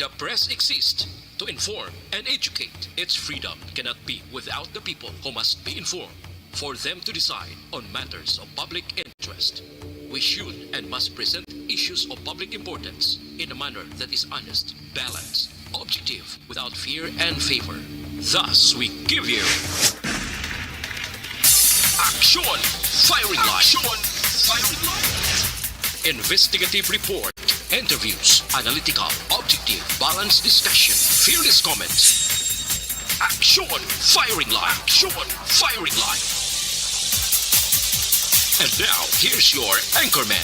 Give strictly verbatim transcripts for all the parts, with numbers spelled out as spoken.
The press exists to inform and educate. Its freedom cannot be without the people, who must be informed for them to decide on matters of public interest. We should and must present issues of public importance in a manner that is honest, balanced, objective, without fear and favor. Thus, we give you Action Firing Line. Action Firing Line. Investigative report, interviews, analytical, objective, balanced discussion, fearless comments. Action Firing Line. Action Firing Line. And now, here's your anchorman.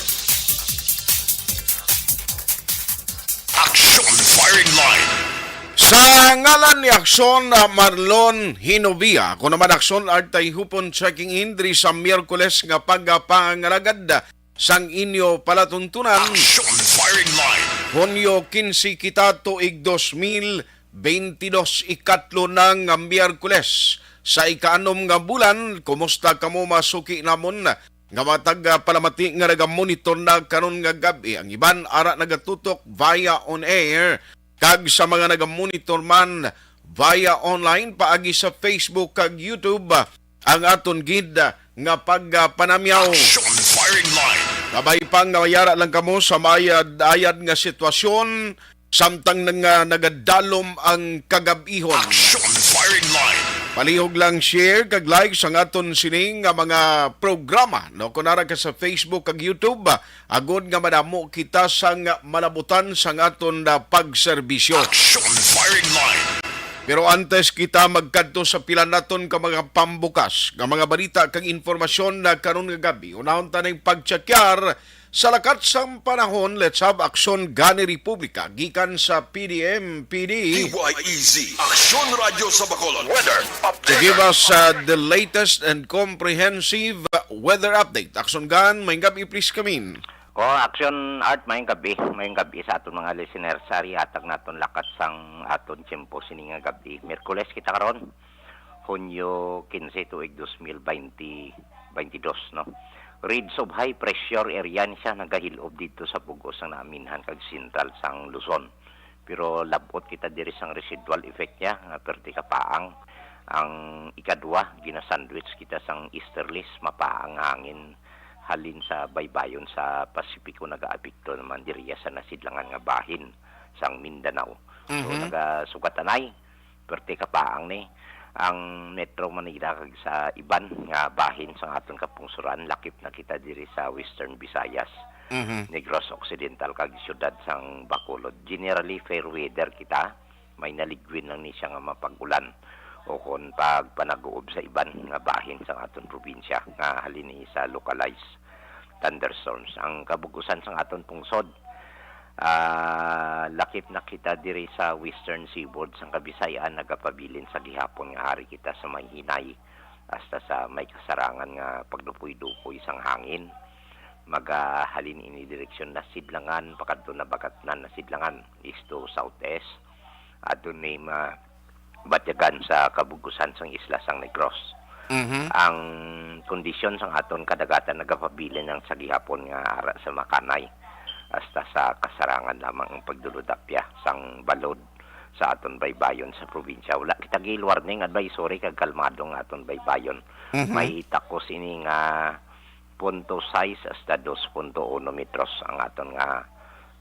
Action Firing Line. Sa ngalan ni Aksyon, ah, Marlon Hinovia, ako naman Aksyon Art Tayhupon, checking in diri sa Miyerkules nga pagpangalagad sang inyo palatuntunan. Action Firing Line. Hunyo quince kita, tuig dos mil beintidos, ikatlo na nga Miyerkules sa ikaanom nga bulan. Kumusta kamo, mga suki namon nga matag, ah, palamati nga nagamonitor na karon nga gab-i? Ang iban ara nagatutok via on air, kag sa mga nagamonitor man via online paagi sa Facebook kag YouTube, ang aton gid nga pagpanamyaw. Action Firing Line. Kabay pa nga mayara lang kamo sa mayad-ayad nga sitwasyon, samtang nga nagadalom ang kagab-ihon. Action Firing Line. Palihog lang share kag like sang aton sini nga mga programa, no? Kung ara ka sa Facebook kag YouTube, agod nga madamo kita sang malabutan sang aton, ah, pagserbisyo. Action Firing Line. Pero antes kita magkadto sa pila naton ka mga pambukas nga mga balita kag impormasyon na karon nga gab-i, unahon ta ning pagtsakyar sa lakat sang panahon. Let's have Aksyon Gani Republika gikan sa P D M P D. D Y E Z, Aksyon Radyo sa Bacolod. Weather update. To give us, uh, the latest and comprehensive, uh, weather update. Aksyon Gan, may gabi, please come in. O, Action Art, mayong gabi. Mayong gabi sa aton mga listeners. Ari, hatag naton lakat sang aton tiyempo sini nga gabi. Miyerkules kita karon, Hunyo quince, tuig dos mil beinti, beintidos, no? Ridge of high pressure area ni siya nagahilob didto sa bug-os sang naaminhan kag sentral sang Luzon. Pero lab-ot kita diri sang residual effect niya nga perti ka paang. Ang ikadua, ginasandwich kita sang easterlies, mapaang nga hangin halin sa baybayon sa Pasipiko, nagaapekto naman diriya sa nasidlangan nga bahin sang Mindanao. So, Mhm. nagasugat anay, perti ka paang ni ang Metro Manila kag sa iban nga bahin sang aton kapungsoran, lakip na kita diri sa Western Visayas, Mhm. Negros Occidental kag siyudad sang Bacolod. Generally, fair weather kita, may naligwin lang ni siya nga mapag-ulan o kon pagpanaguob sa iban nga bahin sang aton probinsya nga halin ni sa localized thunderstorms. Ang kabug-usan sang aton pungsod, ah, lakip na kita diri sa western seaboard sang Kabisayan, nagapabilin sa gihapon nga ari kita sa may hinay hasta sa may kasarangan nga pagdupoy-dupoy sang hangin. Magahalin ini direksyon nasidlangan pakadto nabagatnan nasidlangan, east to southeast. Adto ni ma-, batyagan sa kabug-usan sang isla sang Negros. Mhm. Ang kondisyon sang aton kadagatan nagapabilin ang sa gihapon nga ara sa makanay, hasta sa kasarangan lamang ang pagdulod-apya sang balod sa aton baybayon sa probinsya. Wala kita gi warning, advisory kag kalmado nga aton baybayon. Mhm. May takos ini nga punto sais hasta dos punto uno metros ang aton nga,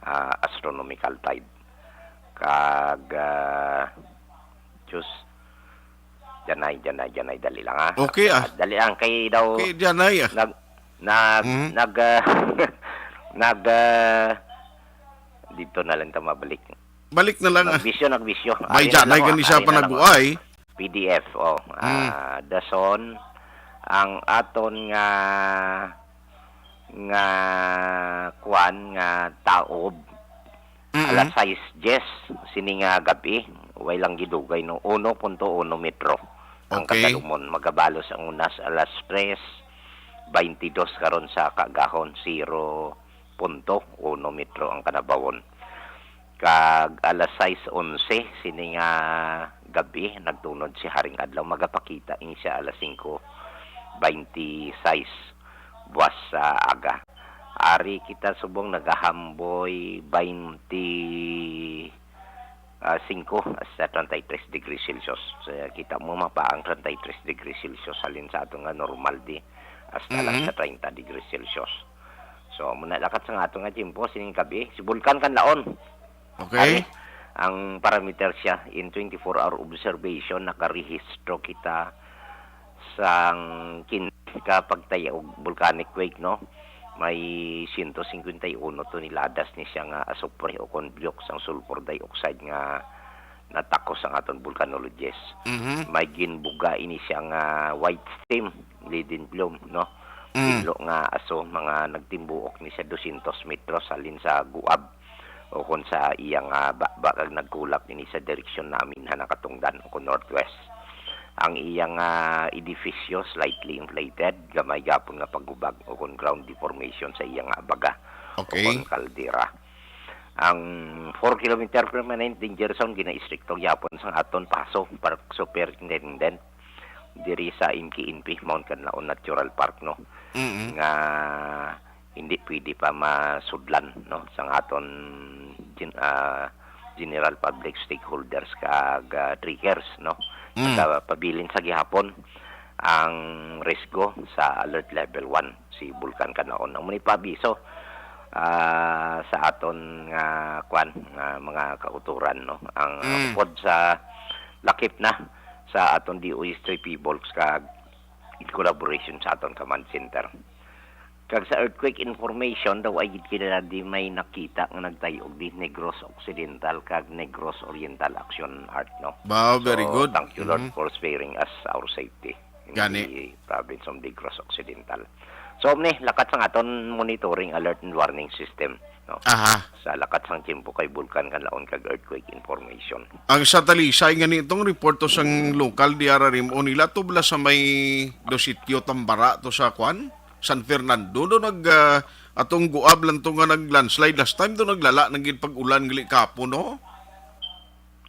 ah, astronomical tide. Kag, ah, Diyos, janay, janay, janay, dali lang, ah. Okay, ah. Dali lang, kay daw Okay, janay, ah. nag-, nag-, Mhm. nag-, ah, nag-, ah, dito na lang ta mabalik. Balik na lang, ah. Nagbisyo, nagbisyo. May Ari na janay lang, gani siya ari pa na lang, nag-uay. P D F, oh. Mm. Ah, dason, ang aton nga, nga, kuan, nga taob, Mm-mm. alas sais dyes, sini nga gabi, way lang gidugay, no? Uno punto uno metro ang Okay. katalumon. Magabalos ang unas alas tres beintidos karon sa kaagahon, zero punto uno metro ang kanabawon. Kag alas sais onse sini nga gabi, nagtunod si Haring Adlaw, magapakita ini siya alas singko beinti sais buwas sa aga. Ari kita subong nagahamboy bainti, ah, singko hasta treinta y tres degrees Celsius. So, kita mo, mapaang treinta y tres degrees Celsius, halin sa ato nga normal di, hasta lang Mhm. sa treinta degrees Celsius. So, muna lakat sa nga ato nga tiyempo, sining gabi, si Bulkan Kanlaon. Okay. Ari, ang parameter siya, in twenty-four hour observation, nakarehistro kita sang quince ka pagtaya og volcanic quake, no? May siyento singkwenta y uno toneladas ni siya nga asupre o kon biyok sang sulfur dioxide nga natakos ang aton volcanologist. Mhm. May ginbuga ini siya nga white steam, leaden plume, no? Mm. Tinlo nga aso, mga nagtimbuok ni sa dosyentos metros halin sa Guab o kon sa iyang, ah, baba kag nagkulap ini sa direksyon namin ha nakatungdan o kon northwest. Ang iyang, ah, edifisyo slightly inflated, gamay gapon nga paghubag o kon ground deformation sa iyang, ah, baga Okay. o kon kaldera. Ang four kilometer permanent danger zone gina-istrikto gyapon sang aton PASO, Park Superintendent, diri sa M K N P, Mount Kanlaon Natural Park, no? Mm-mm. Nga hindi pwede pa masudlan, no, sang aton gen-, ah, general public stakeholders kag, ah, trekkers, no? Mm. Nagapabilin sa gihapon ang risgo sa alert level one si Bulkan Kanlaon. Ang muni paabiso, ah, sa aton nga, kwan, nga mga kauturan, no? Ang, ah, Mm. upod sa lakip na sa aton D O H three P bulks kag in collaboration sa aton command center. Kag sa earthquake information, daw ay gid kilala di may nakita nga nagtayog di Negros Occidental kag Negros Oriental Action Art, no? Wow, very So, good. thank you, Lord, Mhm. for sparing us our safety in Gani. the province of Negros Occidental. So, omni, lakat sang aton monitoring alert and warning system, no? Aha. Sa lakat sang tiyempo kay Bulkan Kanlaon kag earthquake information. Ang sa Talisay nga ni itong report to sang lokal di ararim o nila to bala sa may do sitio Tambara to sa kwan? San Fernando do nag, ah, atong Guab lang to nga nag-landslide last time to naglala nang gid pag-ulan gali kapo, no?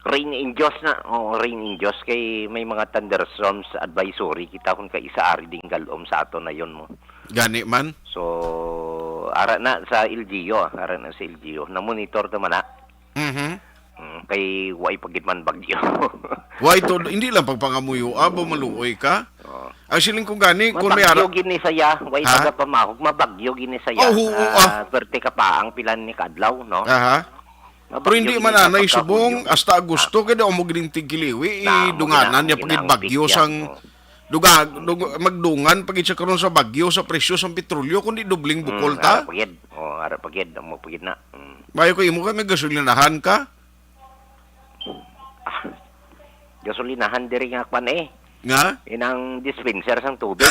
Rain in Diyos na. Oo, rain in Diyos kay may mga thunderstorms advisory kita kung kay isa ari ding galom sa ato na yon mo. Gani man. So, ara na sa L G U, ah, ara na sa L G U. Na-monitor ta man na. Mhm. Mm, kay way pa gid man bagyo. Way to, hindi lang pagpangamuyo, abo maluoy ka. Oo. Ang siling ko gani, kung may Mabagyo ara- gini saya, way Ha? taga pamahog, mabagyo gini saya. Oh, oo, Ah, ah. Perte ka pa ang pila ni kadlaw, no? Aha. Mabagyo Pero hindi gini man sa anay pagkahulyo. Subong, hasta Agosto, Ah. kaya daw mo gining tigkiliwi, Na, mo idunganan gina-, niya pagid ginaang bagyo pitya, sang oh. Duga, dug-, magdungan pagid sa karon sa bagyo sa presyo sang petrolyo, kundi dobling Mm, bukol ta. Ara pagid. Oh, ara pagid, amo pagid na. Mm. Mayo ko imo ka, may gasolinahan ka? Ah, gasolinahan diri nga kwan eh. Nga? Inang dispenser sang tubig.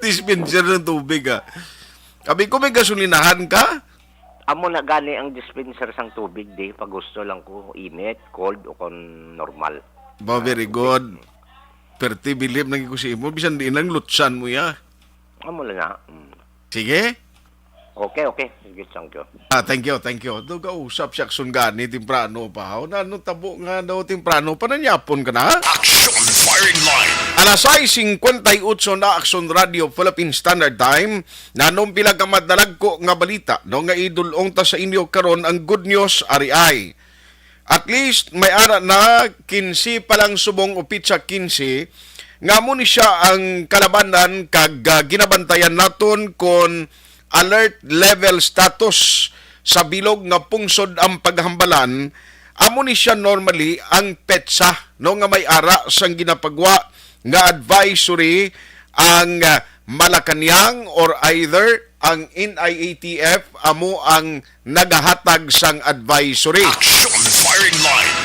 Dispenser ng tubig, ah. Abi ko, may gasolinahan ka? Amo na gani ang dispenser sang tubig di, pag gusto lang ko, init, cold, o kon normal. Ba, very Ah, tubig. Good. Perti bilib nang ko sa imo, bisan di nang lutsan mo ya. Amo lang na. Mm. Sige. Okay, okay. Sige, thank you. Ah, thank you, thank you. Do gausap siya akson gani temprano pa. Haw na ano tabo nga daw temprano pa nanyapon ka na? Action Firing Line. Alas sais singkwenta y otso na Action Radio Philippine Standard Time. Nanong pila ka madalagko nga balita, no, nga idulong ta sa inyo karon ang good news, ari ay. At least, may ara na kinse pa lang subong o pitsa kinse, nga amo ni siya ang kalabanan kag, ah, ginabantayan naton kon alert level status sa bilog nga pungsod ang paghambalan. Amo ni siya normally ang petsa, no, nga may ara sang ginapagwa nga advisory ang, ah, Malacañang or either ang N I A T F amo ang nagahatag sang advisory. Action Firing Line.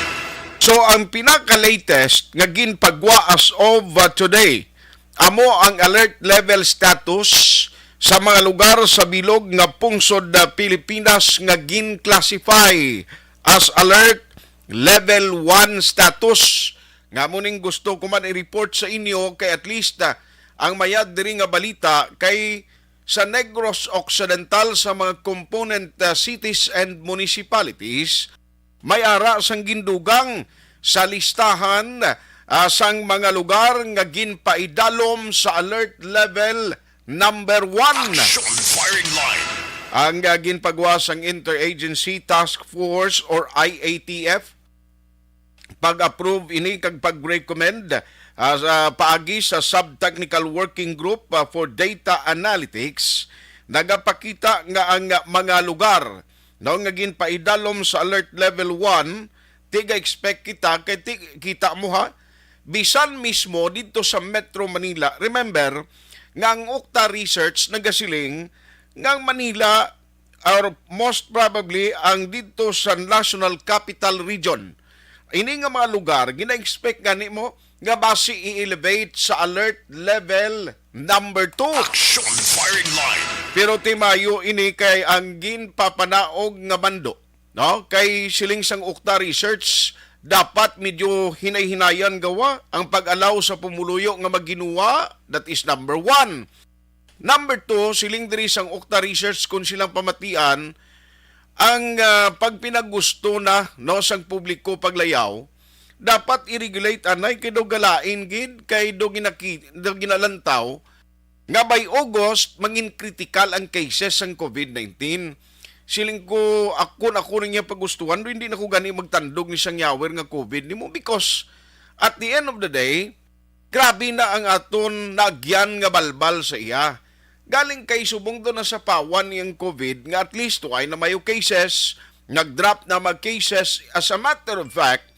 So, ang pinaka-latest nga ginpagwa as of, uh, today, amo ang alert level status sa mga lugar sa bilog nga pungsod na Pilipinas nga gin-classify as alert level one status. Nga mo ning gusto ko man i-report sa inyo kay at least, uh, ang mayad diri nga balita kay sa Negros Occidental sa mga component, uh, cities and municipalities, may ara sang gindugang sa listahan, ah, sang mga lugar nga ginpaidalom sa alert level number one. Action Firing Line. ang, ah, ginpagawa sang Interagency Task Force or I A T F, pag-approve ini kag pag-recommend, ah, sa paagi sa Sub-Technical Working Group, ah, for Data Analytics, nagapakita nga ang mga lugar, no, nga ginpaidalom sa Alert Level one, tiga-expect kita kay ti-, kita mo ha, bisan mismo dito sa Metro Manila. Remember nga ang UCTA Research nagasiling nga ang Manila or most probably ang dito sa National Capital Region. Ini nga mga lugar, gina-expect gani mo nga basi i-elevate sa alert level number two. Action firing line. Pero timayo ini kay ang ginpapanaog nga mando, no? Kay siling sang UCTA Research, dapat medyo hinay-hinayan gawa ang pag-allow sa pumuluyo nga magginuwa, that is number one. Number two, siling diri sang UCTA Research, kung silang pamatian, ang, ah, pagpinagusto na, no, sang publiko paglayaw, dapat i-regulate anay kay do galain gid, kay do ginaki-, do ginalantaw nga by August mangin critical ang cases sang COVID nineteen. Siling ko, ako na ako niya pagustuhan, do hindi na ko gani magtandog ni sang yawer nga COVID nimo, because at the end of the day, grabe na ang aton naagyan nga balbal sa iya. Galing kay subong do nasapawan niyang COVID nga at least tuay na mayo cases, nag-drop na mag cases. As a matter of fact,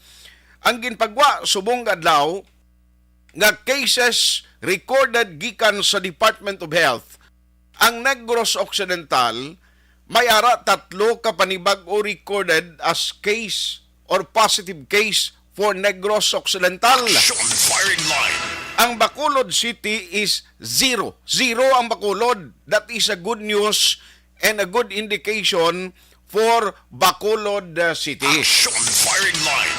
ang ginpagwa subong nga adlaw nga cases recorded gikan sa Department of Health, ang Negros Occidental may ara tatlo ka panibag-o recorded as case or positive case for Negros Occidental. Action firing line. Ang Bacolod City is zero. Zero ang Bacolod. That is a good news and a good indication for Bacolod, uh, City. Action firing line.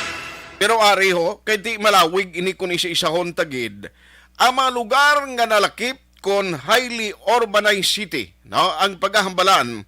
Pero ari ho, kay di malawig ini kun isa-isahon ta gid, ang mga lugar nga nalakip kon highly urbanized city, no, ang pagahambalan.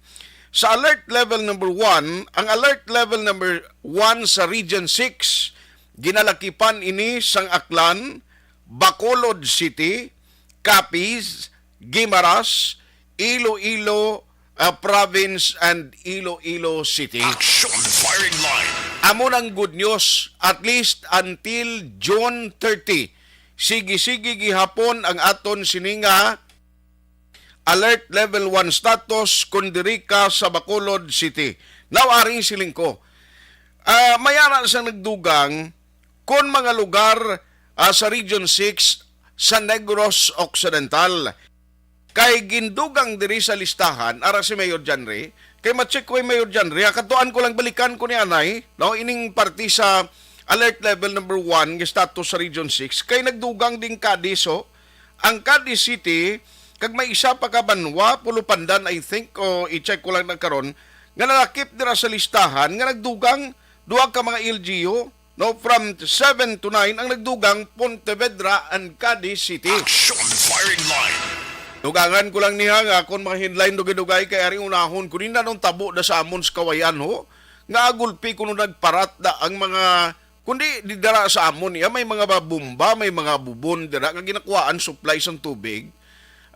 Sa alert level number one, ang alert level number one sa Region six, ginalakipan ini sang Aklan, Bacolod City, Capiz, Guimaras, Iloilo, ah, Province, and Iloilo City. Action firing line. Amo nang good news, at least until June thirty. Sige-sige gihapon ang aton sini nga alert level one status kon diri ka sa Bacolod City. Now, aring siling ko, ah, may ara sa nagdugang kon mga lugar, ah, sa Region six sa Negros Occidental. Kay gindugang diri sa listahan, ara si Mayor Janry, kay ma-check ko kay Mayor Janry, ah, katuan ko lang balikan ko ni anay, no, ining parte sa alert level number one nga status sa Region six, kay nagdugang ding Cadiz, oh. Ang Cadiz City, kag may isa pa ka banwa, Pulupandan, I think, o i-check ko lang na karon, nga nalakip dira sa listahan, nga nagdugang duha ka mga L G U, no, from seven to nine ang nagdugang Pontevedra and Cadiz City. Action firing line. Dugangan ko lang niya nga akon mga headline dugay-dugay kay ari unahon ko ni nanong tabo da sa amon sa Kawayan ho, nga gulpi kuno nagparat da ang mga, kundi di dara sa amon iya may mga ba-, bomba, may mga bubon dira nga ginakuhaan supply sang tubig,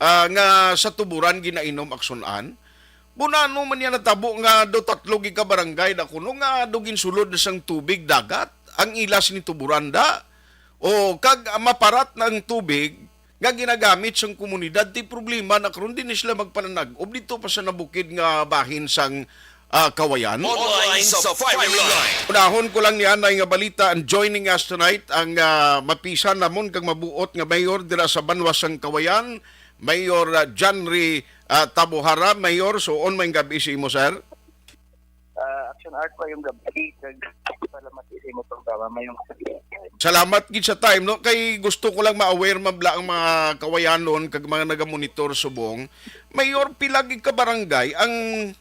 ah, nga sa tuburan ginainom aksunan. Bunano man niya natabo nga do tatlo gid ka barangay na kuno nga do ginsulod na sang tubig dagat ang ila sini tuburan da. O kag maparat na ang tubig nga ginagamit sang komunidad, ti problema na karon di na sila magpananag-ob dito pa sa nabukid nga bahin sang, ah, Kawayan. Online sa firing line. Unahon ko lang ni anay nga balita, and joining us tonight ang, ah, mapisan namon kag mabuot nga mayor dira sa banwa sang Kawayan, Mayor, ah, Janry, ah, Tabuhara. Mayor, suon, maayong gab-i sa imo, sir. Ah, Action Art, maayong gab-i, kag salamat sa imo programa, maayong gab-i. Salamat gid sa time, no? Kay gusto ko lang ma-aware mabla ang mga Kawayanon kag mga nagamonitor subong. Mayor, pila gid ka barangay ang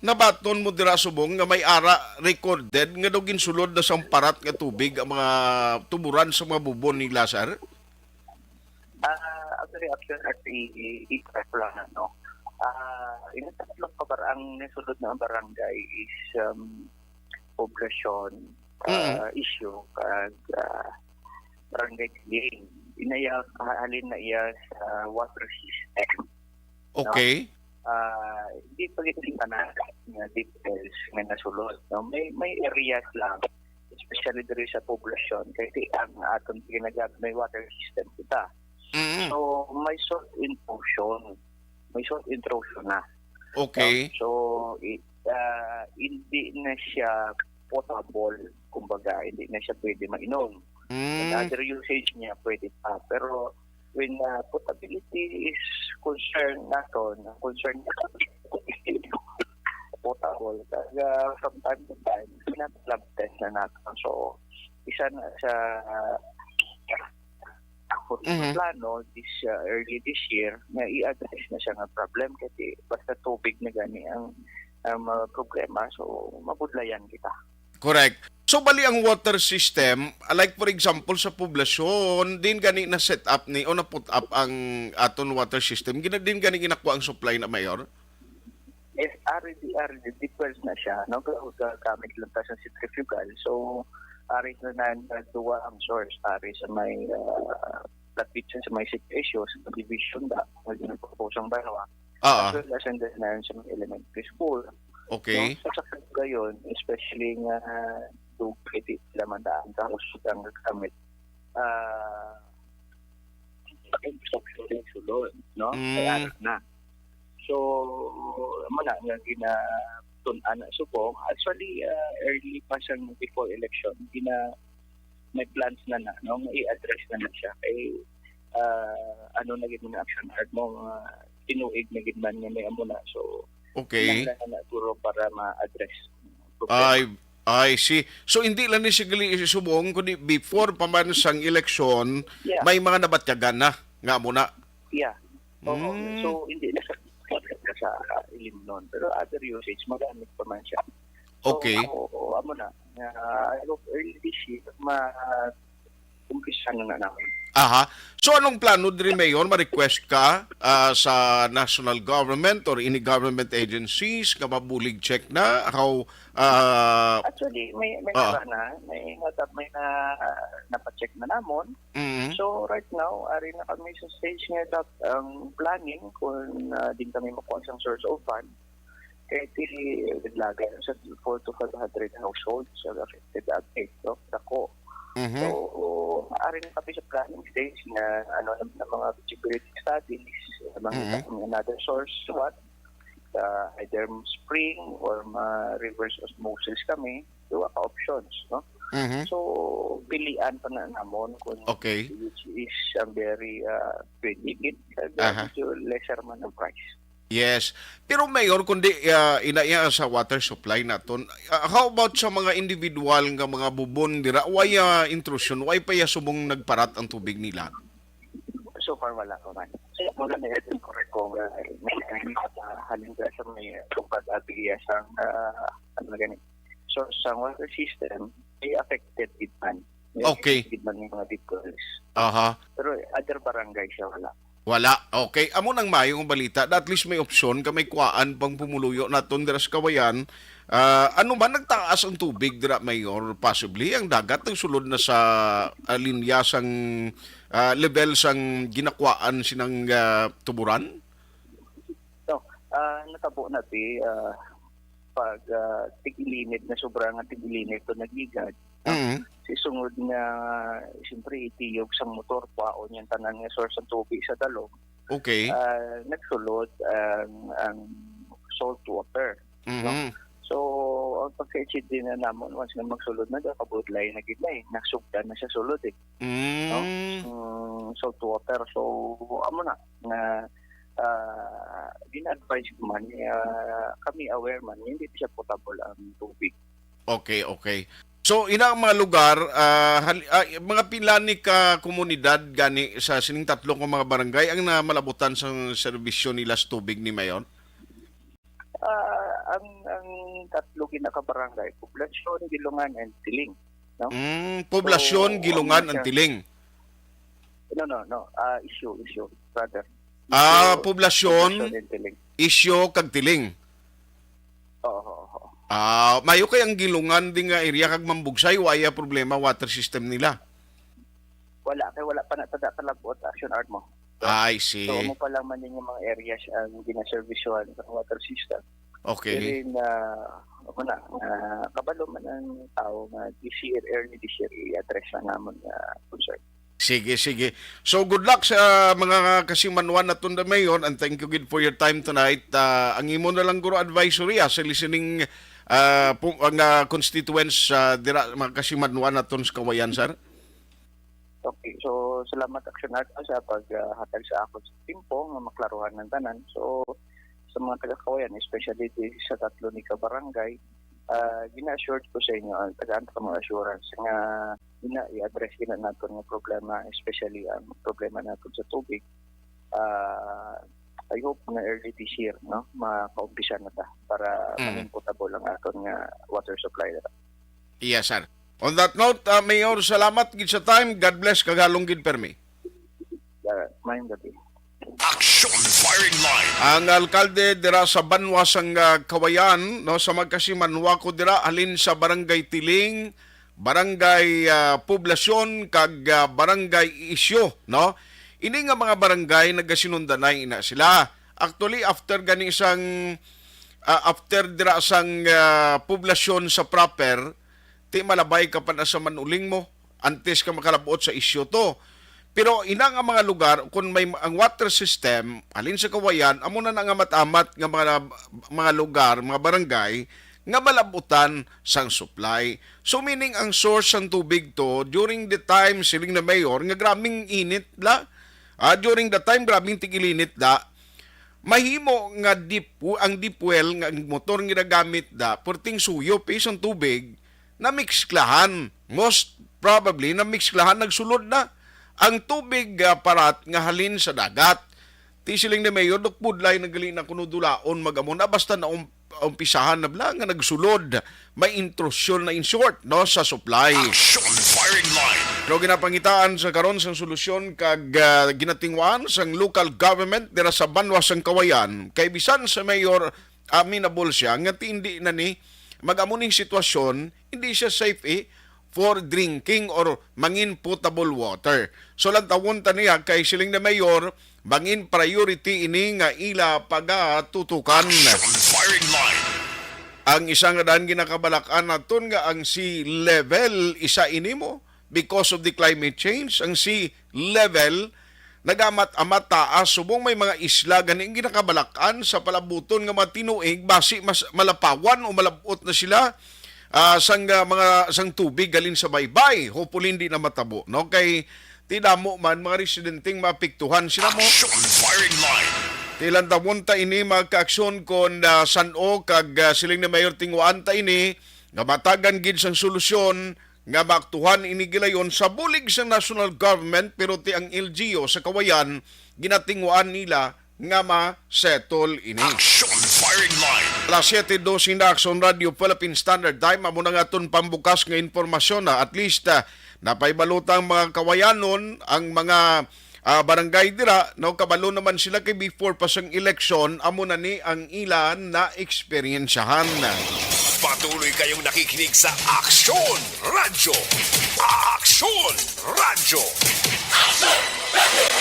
nabaton mo dira subong nga may ara recorded nga daw ginsulod na sang parat nga tubig ang mga tuburan sa mga bubon nila, sir? Ah, actually, Action Art, i-, i-, i-, i-, ko lang, ano. Ah, yung tatlo ka bar-, ang nasulod na barangay is, um, Poblacion, Mm. ah, Isyo, kag, ah, Barangay Tiling. Inaya, halin na iya sa water system. No? Okay. Ah, hindi pa gid tanan nga deep wells nga nasulod, no? May, may areas lang, especially diri sa poblasyon, kasi ang aton ginagamit may water system kita. Mm. So, may salt intrusion. May salt intrusion na. Okay. No? So, i-, ah, hindi na siya potable, kumbaga, hindi na siya pwede mainom. Mm. Another usage niya, pwede pa. Pero when, ah, potability is concern naton, ang concern naton is potable. Kaya from time to time, pinag-lab test na naton. So, isa na sa, ah, ako Mhm. plano this, ah, early this year na i-address na siya nga problem kasi basta tubig na gani ang, ang mga problema, so mabudlayan kita. Correct. So, bali ang water system, ah, like for example sa poblasyon, din gani na set up ni o na put up ang aton water system, gina din gani ginakuha ang supply na, Mayor? Yes, ari di, ari di, deep wells na siya, no? Pero gamit lang ta sa centrifugal. So, ari na na duwa ang source, ari sa may, ah, lapit siya sa may C P S U, sa division da, may ginapapusang Banwa. Ah, As well as and then na sa may elementary school. Okay. No? So, sa kalugayon, especially nga dugay di sila mandaan sa hospital nga gamit, ah, infrastructure yung sulod, no? Kay Mm. anak na. So, amo na nga ginatun-an na subong. Actually, ah, early pa siyang before election, gina-, may plans na na, no? Nga i-address na na siya. Kay, ah, ano na gid mga action art mo, mga tinuig na gid man nga may amo na. So, Okay. kinahanglan na na siguro para ma-address ang problema. Ay, I see. So, hindi lang ni siya gali subong, kundi before pa man sang eleksyon, Yeah. may mga nabatyagan na nga amo na. Yeah. Oo. Mm. So, hindi na sa, sa ilim nun. Pero other usage, magamit pa man siya. So, Okay. ako, amo na. Ah, I hope early this year, ma-, umpisa na na namin. Aha. So, anong plano diri, Mayor? Ma-request ka, ah, sa national government or any government agencies nga mabulig check na? How, ah, Actually, may, may Ah. nara na, may natap-, may na, napacheck na namon. Mm. So, right now, ari na kami sa stage nga dap-, ang planning kung, ah, din kami makuha sang source of fund. Kay ti, naglaga na sa four to five hundred households ang affected update, no? Dako. Mhm. So, ari na kami sa planning stage na, ano, na, na mga feasibility studies, na mga Mhm. another source, what, uh, either spring or ma-reverse osmosis kami, duha ka options, no? Mhm. So, pilian pa na namon kung Okay. which is ang very, uh, pwede gid, uh, Aha. medyo lesser man ang price. Yes. Pero Mayor, kundi, ah, ina iya sa water supply naton, ah, how about sa mga individual nga mga bubon dira? Way, ah, intrusion, way pa iya subong nagparat ang tubig nila? So far, wala pa man. So, wala na yun, correct ko, uh, may, may, uh, halin ka sa may, uh, tupad abiya sa, uh, ano na gani. So, sa water system, may affected gid man. May Okay. affected gid man yung mga deep wells. Aha. Pero other barangay siya, wala. Wala. Okay. Amo nang maayong balita. At least may opsyon ka, may kuwaan pang pumuluyo naton dira sa Kawayan. Ah, ano man nagtaas ang tubig dira, Mayor? Possibly, ang dagat nagsulod na sa, ah, linya sang, ah, level sang ginakuhaan sinang, ah, tuburan? No, ah, natabo na ti, ah, pag, ah, tig-ilinit na sobra nga tig-ilinit to nagligad, no? Mm. Si sungod nga, siyempre, itiyog sang motor, kwaon yung tanan nga source ng tubig sa dalom. Okay. Ah, nagsulod ang, ang salt water, no? Mhm. So, ang pagka-achieve din na namon, once nga magsulod na, daw kabudlay na gid na eh. Nasugdan na siya sulod eh. No? Mm. Mm, salt water. So, amo na, nga, ah, gina-advise ko man, ah, kami aware man, hindi siya potable ang tubig. Okay, okay. So, ina ang mga lugar, ah, hal-, ah, mga pila ni ka komunidad gani sa sining tatlo ka mga barangay ang namalabutan sa serbisyo nila sa tubig ni Mayor? Ah, ang, ang tatlo ginakabarangay, Poblasyon, Gilungan, and Tiling, no? Mm, Poblasyon, So, Gilungan, ang and siya Tiling. No, no, no. Ah, Isyo, Isyo, rather. Ah, Isyo, Poblasyon, Poblasyon, and Tiling. Isyo, kag Tiling. Oo, oo, oo. Ah, mayo kay ang Gilungan din nga area kag Mambugsay, wa iya problema water system nila. Wala, kay wala pa na tada kalabot, action art mo. I see. So, amo pa lang man yung mga areas ang ginaservisyohan sa water system. Okay. Pero na, amo na, na kabalo man ang tao nga this year, early this year, i-address na namon nga concern. Sige, sige. So, good luck sa mga kasimanwa naton, the Mayor, and thank you gid for your time tonight. Ah, ang imo na lang, guro, advisory, ah, sa listening, ah, pu-, ang, ah, constituents, ah, dira, mga kasimanwa naton sa Kawayan, sir? Okay, so salamat, Action Art, sa paghatag sa akon sa tempo nga maklaruhan ang tanan. So, sa mga taga-Kawayan, especially di sa tatlo ni ka barangay, ah, gina-assured ko sa inyo, ah, tagaan ko mga assurance nga ina i-address gina naton nga problema, especially ang problema naton sa tubig. Ah, I hope na early this year, no, makaumpisa na ta para Mm. maging potable ang aton nga water supply na ta. Yes, sir. On that note, ah, Mayor, salamat gid sa time. God bless, kagalong gid permi. Yeah, mayong gabi. Action Firing Line. Ang alkalde dira sa banwa sang, ah, Kawayan, no, sa magkasimanwa ko dira, halin sa Barangay Tiling, Barangay, ah, Poblasyon, kag, ah, Barangay Isyo, no? Ini nga mga barangay nagasinundanay ina sila. Actually, after gani sang, ah, after dira sang, ah, Poblasyon sa proper, ti malabay ka pa na sa Manuling mo antes ka makalabot sa Isyo to. Pero ina nga mga lugar, kung may ang water system, halin sa Kawayan, amo na na nga amat-amat nga mga, mga lugar, mga barangay, nga malabutan sang supply. So, meaning ang source sang tubig to, during the time, siling na Mayor, nga grabing init la. Ah, during the time, grabing tigilinit la. Mahimo nga deep, ang deep well nga ang motor nga ginagamit da, purting suyop, eh, sang tubig, namixklahan. Most probably, namixklahan, nagsulod na ang tubig, ah, parat nga halin sa dagat. Ti siling ni Mayor, dukbudlay na gali na kuno dulaon mag-amo na basta na um-, umpisahan na bala nga nagsulod. May intrusyon na, in short, no, sa supply. Action Firing Line. Pero ginapangitaan sa karon sang solusyon kag, ah, ginatingwaan sang local government dira sa banwa sang Kawayan, kay bisan sa mayor, amenable siya nga ti hindi na ni mag-amo ning sitwasyon, hindi siya safe, eh, for drinking or mangin potable water. So, lantawon ta niya kay siling na mayor, mangin priority ini nga ila pagatutukan. Action Firing Line. Ang isa nga daan ginakabalak-an naton nga ang sea level, isa ini mo, because of the climate change, ang sea level nagamat-amat taas, subong may mga isla gani ang ginakabalak-an sa palabuton nga mga tinuig, basi mas malapawan o malabot na sila, ah, sang, ah, mga, sang tubig halin sa baybay. Hopefully, hindi na matabo, no? Kay ti damo man mga residenteng maapektuhan sila mo. Action Firing Line. Ti lantawon ta ini, mga kaaksyon, kon, ah, san-o kag, ah, siling ni Mayor, tingwaan ta ini nga matagan gid sang solusyon nga maaktuhan ini gilayon sa bulig sa national government, pero ti ang L G U sa Kawayan ginatingwaan nila nga ma-settle ini. Action Firing Line. Alas siete doce na, Action Radio Philippine Standard Time. Amo na nga aton pambukas nga impormasyon na at least, ah, napaibalota ang mga Kawayanon, ang mga, ah, barangay dira, no, kabalo naman sila kay before pa sang eleksyon, amo na ni ang ila na eksperyensyahan. Patuloy kayong nakikinig sa Action Radyo. Action Radyo.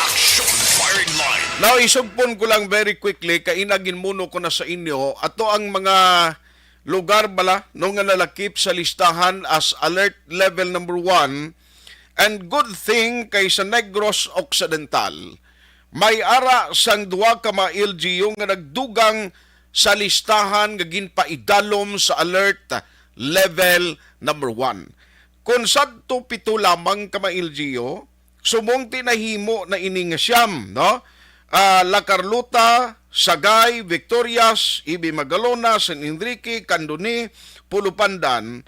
Action Firing Line. Now, isugpon ko lang very quickly, kay ina ginmuno ko na sa inyo, ato ang mga lugar bala, no, nga nalakip sa listahan as alert level number one, and good thing kay sa Negros Occidental, may ara sang duha ka mga L G U nga nagdugang sa listahan nga ginpaidalom sa alert level number one. Kon sadto pito lamang ka mga L G U, subong ti nahimo na ini nga siyam, no? Ah, La Carlota, Sagay, Victorias, Ibi Magalona, San Enrique, Candoni, Pulo Pandan.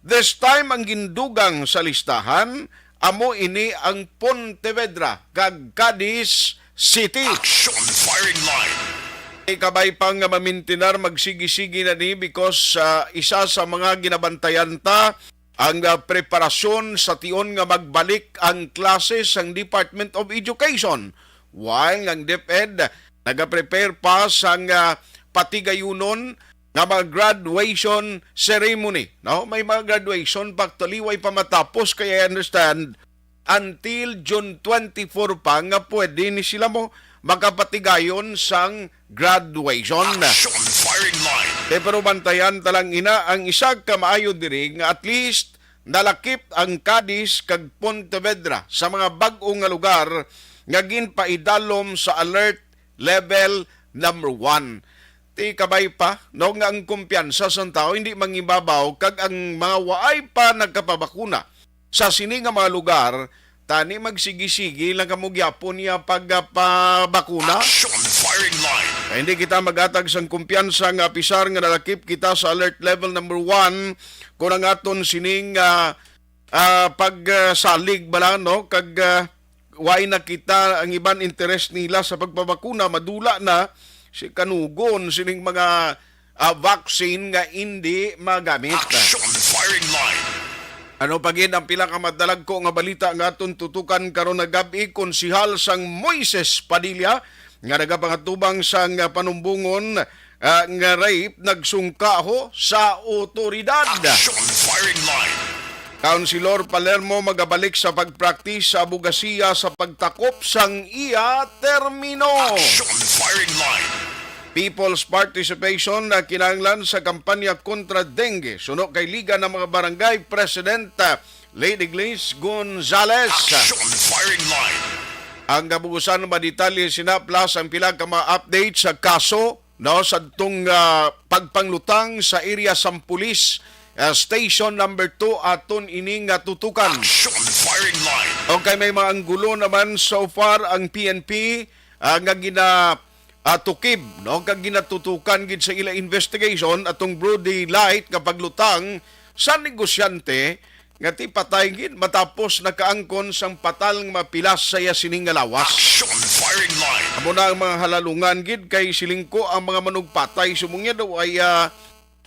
This time, ang gindugang sa listahan, amo ini ang Pontevedra kag Cadiz City. Action Firing Line. Ikabay pa nga mamintinar, magsigi-sigi na ni because, ah, isa sa mga ginabantayan ta ang, ah, preparasyon sa tion nga magbalik ang klase sang Department of Education, while ang DepEd nagaprepare pa sang, ah, patigayunon nga mga graduation ceremony, no? May mga graduation pa, actually, way pa matapos, kaya I understand until June twenty-four pa nga pwede ni sila mo makapatigayon sang graduation. Action firing line. Te, pero bantayan ta lang ina ang isa ka maayo diri nga at least nalakip ang Cadiz kag Pontevedra sa mga bag-o nga lugar nga ginpaidalom sa alert level number one. Ti kabay pa, no, nga ang kumpiyansa sang tawo hindi mangibabaw kag ang mga waay pa nagkapabakuna sa sini nga mga lugar, tani magsigi-sigi lang kamo gyapon niya pagpabakuna. Action firing line. Kay hindi kita magatag sang kumpiyansa nga apisar nga nalakip kita sa alert level number one kung ang aton sining ah, ah, pagsalig bala, no? Kag ah, way nakita ang iban interes nila sa pagpabakuna, madula na si kanugon sining mga ah, vaccine nga indi magamit. Action firing line. Ano pa gid ang pila ka madalagko nga balita nga aton tutukan karon nga gab-i? Konsehal sang Moises Padilla nga nagapangatubang sang panumbongon ah, nga rape nagsungkaho sa otoridad. Action firing line. Councilor Palermo magabalik sa pagpraktis sa abogasiya sa pagtakop sang iya termino. Action firing line. People's participation na kinahanglan sa kampanya kontra dengue, suno kay Liga ng mga Barangay President ah, Lady Gleez Gonzales. Action firing line. Ang kabugusan, mga detalye sina plus ang pila ka mga update sa kaso, no, sa tong ah, pagpanglutang sa area sang pulis ah, station number two aton ini nga tutukan. Action firing line. Okay, may mga anggulo naman so far ang P N P ah, nga gina ah, tukib, no, kag ginatutukan gid sa ila investigation atong Brody Light nga paglutang sa negosyante nga ti patay gid matapos nakaangkon sang patal nga mapilas sa iya sining nga lawas. Action firing line. Amo na ang mga halalungan gid kay siling ko ang mga manugpatay sumungya daw ay ah,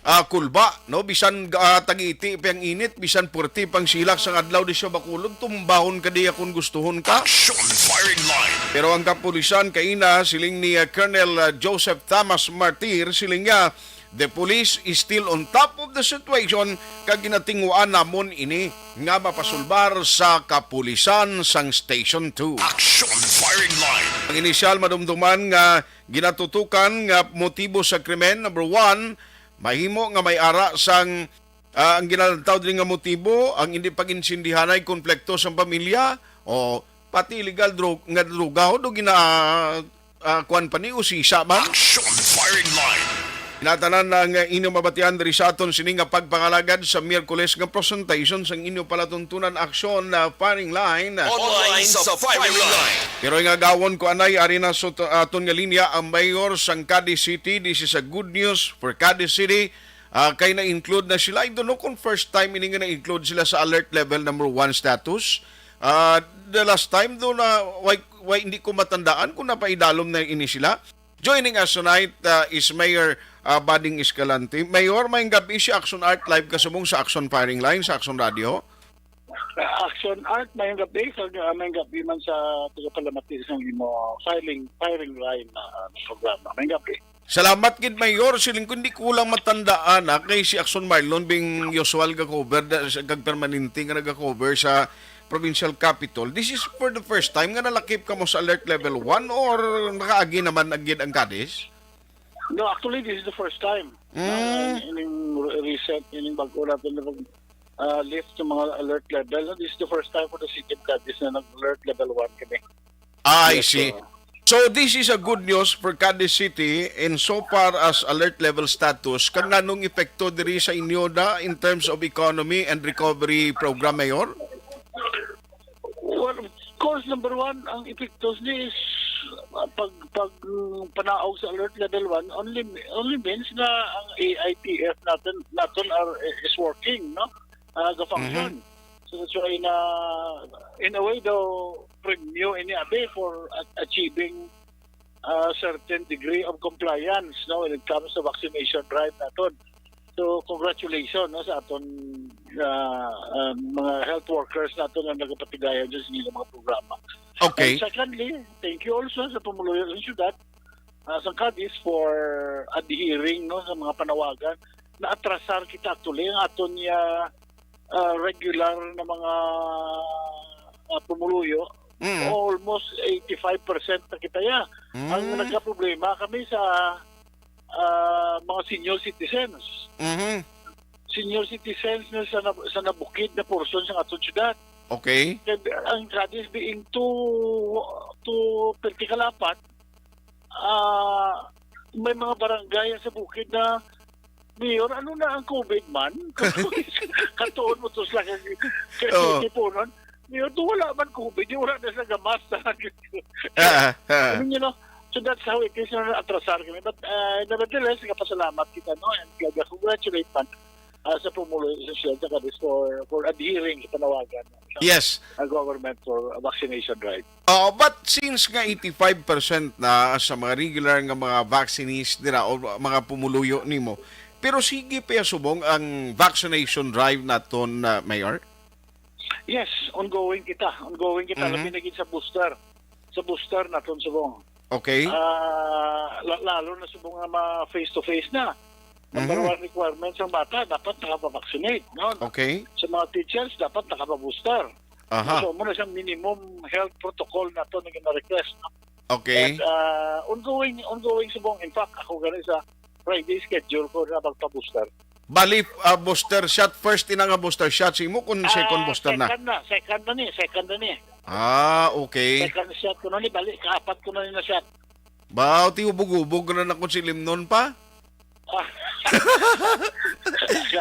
ah, kulba, no? Bisan ah, tagiti pa ang init, bisan puwerte pang silak sang adlaw di siya bakulod, tumbahon ka diya kung gustuhon ka. Action firing line. Pero ang kapulisan kaina siling ni ah, Colonel ah, Joseph Thomas Martir, siling niya, "The police is still on top of the situation, kag ginatinguan namon ini nga mapasulbar sa kapulisan sang Station two." Action firing line. Ang inisyal madumduman nga ginatutukan nga motibo sa krimen, number one, mahimo nga may ara sang ah, ang ginalantaw diri nga motibo, ang hindi pag-insindihanay konflikto sang pamilya, o pati illegal drug, nga droga, o do gina ah, kuwan pa ni, usisa man. Action firing line. Natanan na nga inyo mabatian diri sa aton sini nga pagpangalagad sa Miyerkules nga presentation sang inyo palatuntunan aksyon na firing line. Online sa firing line. Pero nga gawon ko anay, ari na sa to- aton nga linya ang mayor sang Cadiz City. This is a good news for Cadiz City. Ah, kay na-include na sila. I don't know kung first time ini nga na-include sila sa alert level number one status. Ah, the last time do na, why, why, hindi ko matandaan kung napaidalom na ini sila. Joining us tonight ah, is Mayor ah, Bading Escalante. Mayor, may gabi si Action Art live kasubong sa Action Firing Line, sa Action Radio. Action Art, may gabi. Sa may gabi man sa tagapalamati sa imo firing, firing line na ah, programa. May gabi. Salamat gid, Mayor. Siling ko, hindi ko lang matandaan, ha, kay si Action Marlon bing usual ga-cover da, sa, kag permanente nga naga-cover sa provincial capitol. This is for the first time nga nalakip kamo sa alert level one or nakaagi naman agid ang Cadiz? No, actually, this is the first time. Mm. Ah, ining re- recent, ining bago natin na pag ah, lift sa mga alert level. No? This is the first time for the city of Cadiz na nag-alert level one kami. I Yes, see. sir. So this is a good news for Cadiz City in so far as alert level status. Kag nganong epekto diri sa inyo da in terms of economy and recovery program, Mayor? Well, of course, number one, ang epektos ni is uh, pag pag mm, panaog sa alert level one only only means na ang A I T F natin natin are is working, no? Uh, the function. So that's why na in a way daw premyo ini abi for a- achieving a certain degree of compliance, no, when it comes to vaccination drive naton. So congratulations, no, sa aton uh, uh, mga health workers naton nga nagapatigayon sa ilang mga programa. Okay. And secondly, thank you also sa pumuluyo sa syudad uh, sa Cadiz for adhering, no, sa mga panawagan. Naatrasar kita actually ang aton niya uh, regular na mga ah, pumuluyo, Mm. almost eighty-five percent na kita ya. Ang Mm. nagkaproblema kami sa, ah, mga senior citizens. Mhm. Senior citizens na sa nab-, sa nabukid na portion sa aton syudad. Okay. Kay ang Cadiz being too, too vertical apat, ah, may mga barangay sa bukid na, "Mayor, ano na ang COVID man?" Katuon mo to sila kay, kay Oo. Tipunon. "Mayor, to wala man COVID, di wala na sila gamas." Ah, ah. I mean, you know, so that's how it is, na atrasar kami. But, uh, nevertheless, nagapasalamat kita, no? And uh, congratulate man, uh, sa pumulo sa siyudad sa Cadiz for, for adhering sa panawagan, no? Sa Yes. uh, government for vaccination drive. Oo, but since nga eighty-five percent na sa mga regular nga mga vaccinees dira o mga pumuluyo nimo, pero sige pa subong ang vaccination drive naton, ah, Mayor? Yes, ongoing kita. Ongoing kita, Mhm. labi na gid sa booster. Sa booster naton subong. Okay. Ah, la-, lalo na subong nga ma face to face na. Number Mhm. one requirement sa bata, dapat nakapabaksinate, no? Okay. Sa mga teachers, dapat nakapabooster. Aha. So, muna siyang minimum health protocol na to na gina-request, no? Okay. But, ah, ongoing, ongoing subong. In fact, ako gani sa Friday schedule ko na magpa-booster. Bali, ah, booster shot, first ina nga booster shot sa imo kung second Ah, booster na? Second na, second na ni, second na ni. Ah, okay. Second shot ko na ni, bali, kaapat ko na ni na shot. Baw, ti hubog-hubog na na kung si Limnon pa? Ah.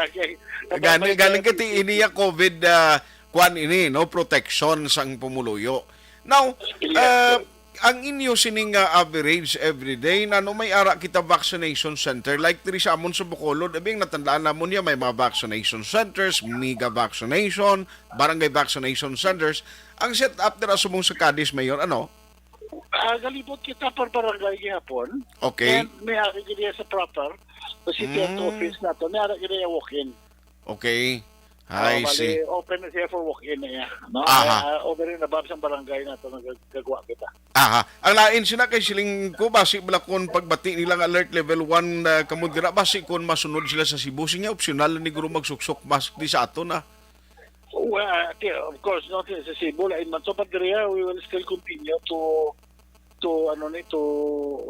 Okay. Gani, Mabait galing ka kaya ti ini ya COVID, ah, kwan ini, no, protection sang pumuluyo. Now, Yes, ah, sir. ang inyo sining, ah, average everyday, na no may ara kita vaccination center, like diri sa amon sa Bacolod, abing natandaan namon niya, may mga vaccination centers, mega vaccination, barangay vaccination centers. Ang set up dira sa mong sa Cadiz, Mayor, ano? Ah, galibot kita per barangay gihapon. Okay. And may ari gid sa proper, sa city health Mm. office nato, may ari gid walk-in. Okay. Ah, I bali, see. Open na siya for walk-in na iya, no? Aha. Ah, over and above sa barangay nato, nagagwa kita. Aha. Ang lain sina kay siling ko, basi bala kon pagbati nila nga alert level one na kamo dira, basi kon masunod sila sa Cebu, sinya optional ni guro magsuksok mask di sa ato na. Well, okay, of course, no, sa Cebu, lain man to, but diri, we will still continue to, to, ano ni, to,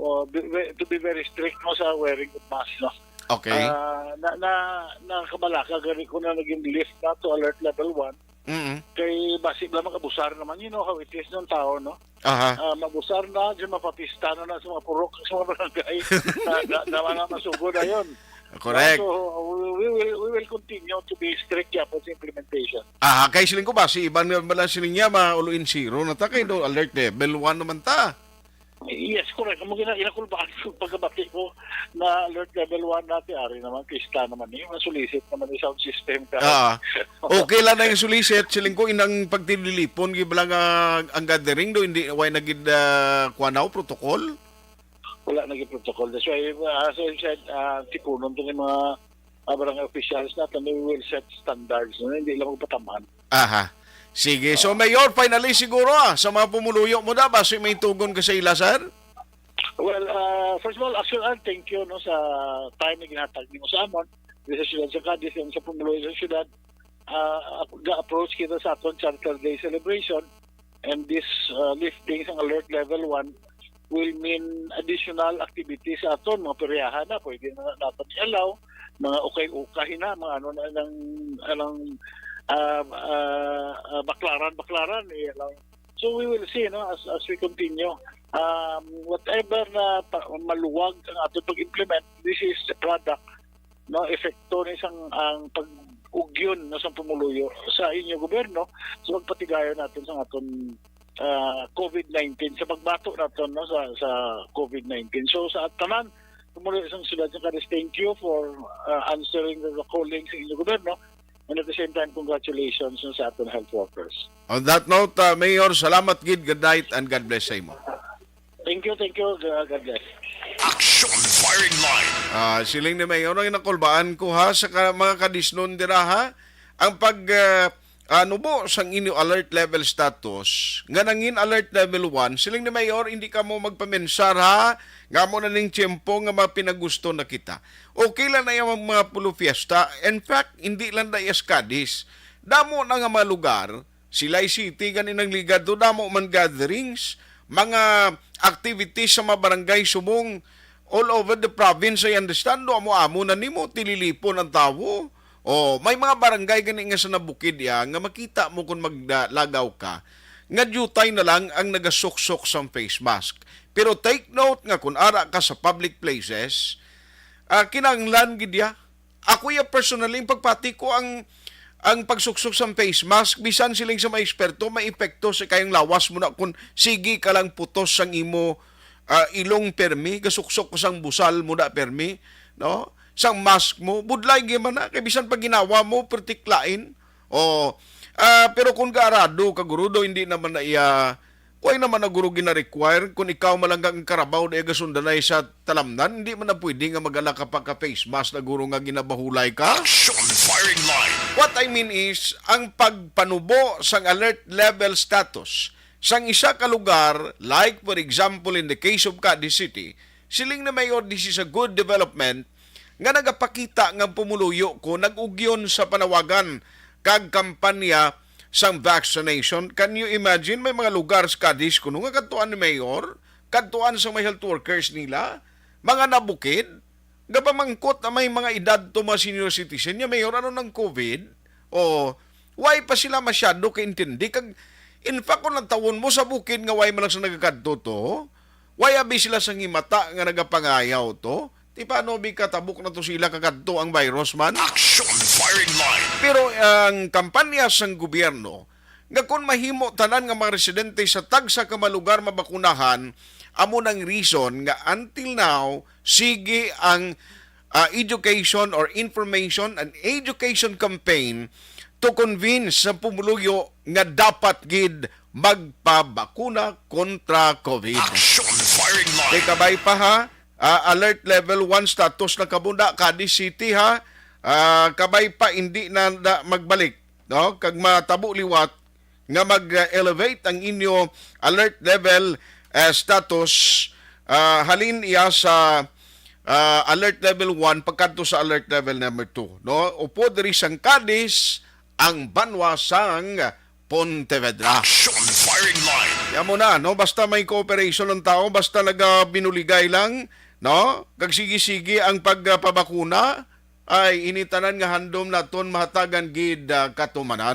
uh, be, be, to be very strict, no, sa wearing of mask, no. Okay. Ah, na, na, nakabalaka gani ko na naging lift na to alert level one. Mm. Kay basi bala mag-abusar naman, you know how it is ng tao, no? Aha. Ah, mag-abusar na, diyan mapapista na na sa mga purok, sa mga barangay. Na, na, na, na masugod na yun. Correct. So, we, we will, we will continue to be strict yapon sa implementation. Aha, kay siling ko ba, si Ivan nga bala siling niya, ma-ulo in zero na ta, kay do alert level one naman ta. Yes, correct. Amo gina-, ginakulbaan ko pagkabati ko na alert level one na ti ari naman, pista naman ni, masulisit naman yung sound system ka. Ah, okay lang na yung sulisit, siling ko, inang pagtililipon, gibala nga ang gathering do, hindi, way na gid, ah, kuwan ako, protocol? Wala na gid protocol. That's why, uh, as I said, uh, tipunon to yung mga, uh, barangay officials natin, we will set standards, no? Hindi lang magpataman. Aha. Sige. So, ah, Mayor, finally siguro, ah, sa mga pumuluyo mo da, basi may tugon ka sa ila, sir? Well, uh, first of all, Action Al, thank you, no, sa time na ginhatag nimo sa amon, sa siyudad sa Cadiz, and sa pumuluyo sa siyudad. Uh, ga-approach kita sa aton Charter Day celebration, and this, uh, lifting sa alert level one will mean additional activities sa aton, mga peryahan na pwede na natin i-allow, mga ukay-ukay na, mga ano na, ng, anong, ah, ah, ah, baklaran-baklaran, i-allow. So we will see, no, as, as we continue. Um, whatever na pa, maluwag ang aton pag-implement, this is the product, no, epekto ni sang ang pag-ugyon, no, sang pumuluyo sa inyo gobyerno sa pagpatigayon natin sa aton, ah, COVID nineteen, sa pagbato naton, no, sa, sa COVID nineteen. So sa tanan, pumuluyo sa siyudad sa Cadiz, thank you for, ah, answering the calling sa inyo gobyerno, and at the same time, congratulations, no, sa aton health workers. On that note, ah, Mayor, salamat gid, good night and God bless sa imo. Thank you, thank you. God bless. Action Firing Line. Ah, siling ni Mayor, ang nakulbaan ko ha, sa ka-, mga Cadiznon dira ha, ang pag, ah, ah, nubo sang inyo alert level status, nga nangin alert level one, siling ni Mayor, hindi kamo magpamensar ha, nga amo na ning tiyempo nga mapinagusto na kita. Okay lang na yung mga pulo fiesta. In fact, hindi lang na yes Cadiz. Damo na nga mga lugar, Silay City, gani nang ligad to, damo man gatherings, mga activities sa mga barangay subong all over the province, I understand, no, amo-amo na nimo, tililipon ang tawo. O, may mga barangay gani nga sa nabukid ya, nga makita mo kung maglagaw ka, nga diutay na lang ang nagasuksok sang face mask. Pero take note nga kung ara ka sa public places, ah, kinahanglan gid ya. Ako ya personally, ang pagpati ko ang, ang pagsuksok sang face mask, bisan siling sa mga eksperto, may epekto sa kayong lawas mo na kung sige ka lang putos sang imo, ah, ilong permi, gasuksok ko sang busal mo na permi, no? Sang mask mo, budlay gyud man na, kay bisan pag ginawa mo, pertiklain. O, ah, pero kung gaarado ka, gurudo, hindi naman na iya, why naman na guro gina-require kung ikaw malangga ang karabaw na gasundanay sa talamnan, hindi man na pwede nga magala ka pa ka face mask na guro nga ginabahulay ka? Action firing line. What I mean is, ang pagpanubo sang alert level status sang isa ka lugar, like for example in the case of Cadiz City, siling na mayor, this is a good development nga nagapakita nga pumuluyo ko nag-ugyon sa panawagan kag kampanya sang vaccination. Can you imagine, may mga lugar sa Cadiz kuno nga kadtuan ni mayor, kadtuan sa mga health workers nila, mga nabukid, gapamangkot na may mga edad to, mga senior citizen, niya, "Mayor, ano nang covid?" O, why pa sila masyado kaintindi? Kag, in fact, kung nagtawon mo sa bukid nga why man lang sa nagakadto to, why abi sila sa ngimata nga nagapangayaw to? Ti paano bi katabok na to sila kakadto ang virus man? Action firing line. Pero ang kampanya sang gobyerno nga kon mahimo tanan nga mga residente sa tagsa ka mga lugar mabakunahan, amo nang reason nga until now sige ang, ah, education or information and education campaign to convince sa pumuluyo nga dapat gid magpabakuna kontra covid. Action firing line. Kay kabay pa ha, ah, alert level one status na kamo na, Cadiz City ha. Ah, kabay pa, hindi na, na magbalik, no? Kag matabo liwat nga mag-elevate ang inyo alert level, eh, status, ah, halin iya sa, ah, alert level one pagkadto sa alert level number two, no? Upod diri sang Cadiz ang banwa sang Pontevedra. Action firing line. Kaya mo na, no? Basta may cooperation ng tao, basta nagabinuligay lang, no? Kag sige-sige ang pagpabakuna, ay ini tanan nga handom naton mahatagan gid, ah, katumanan.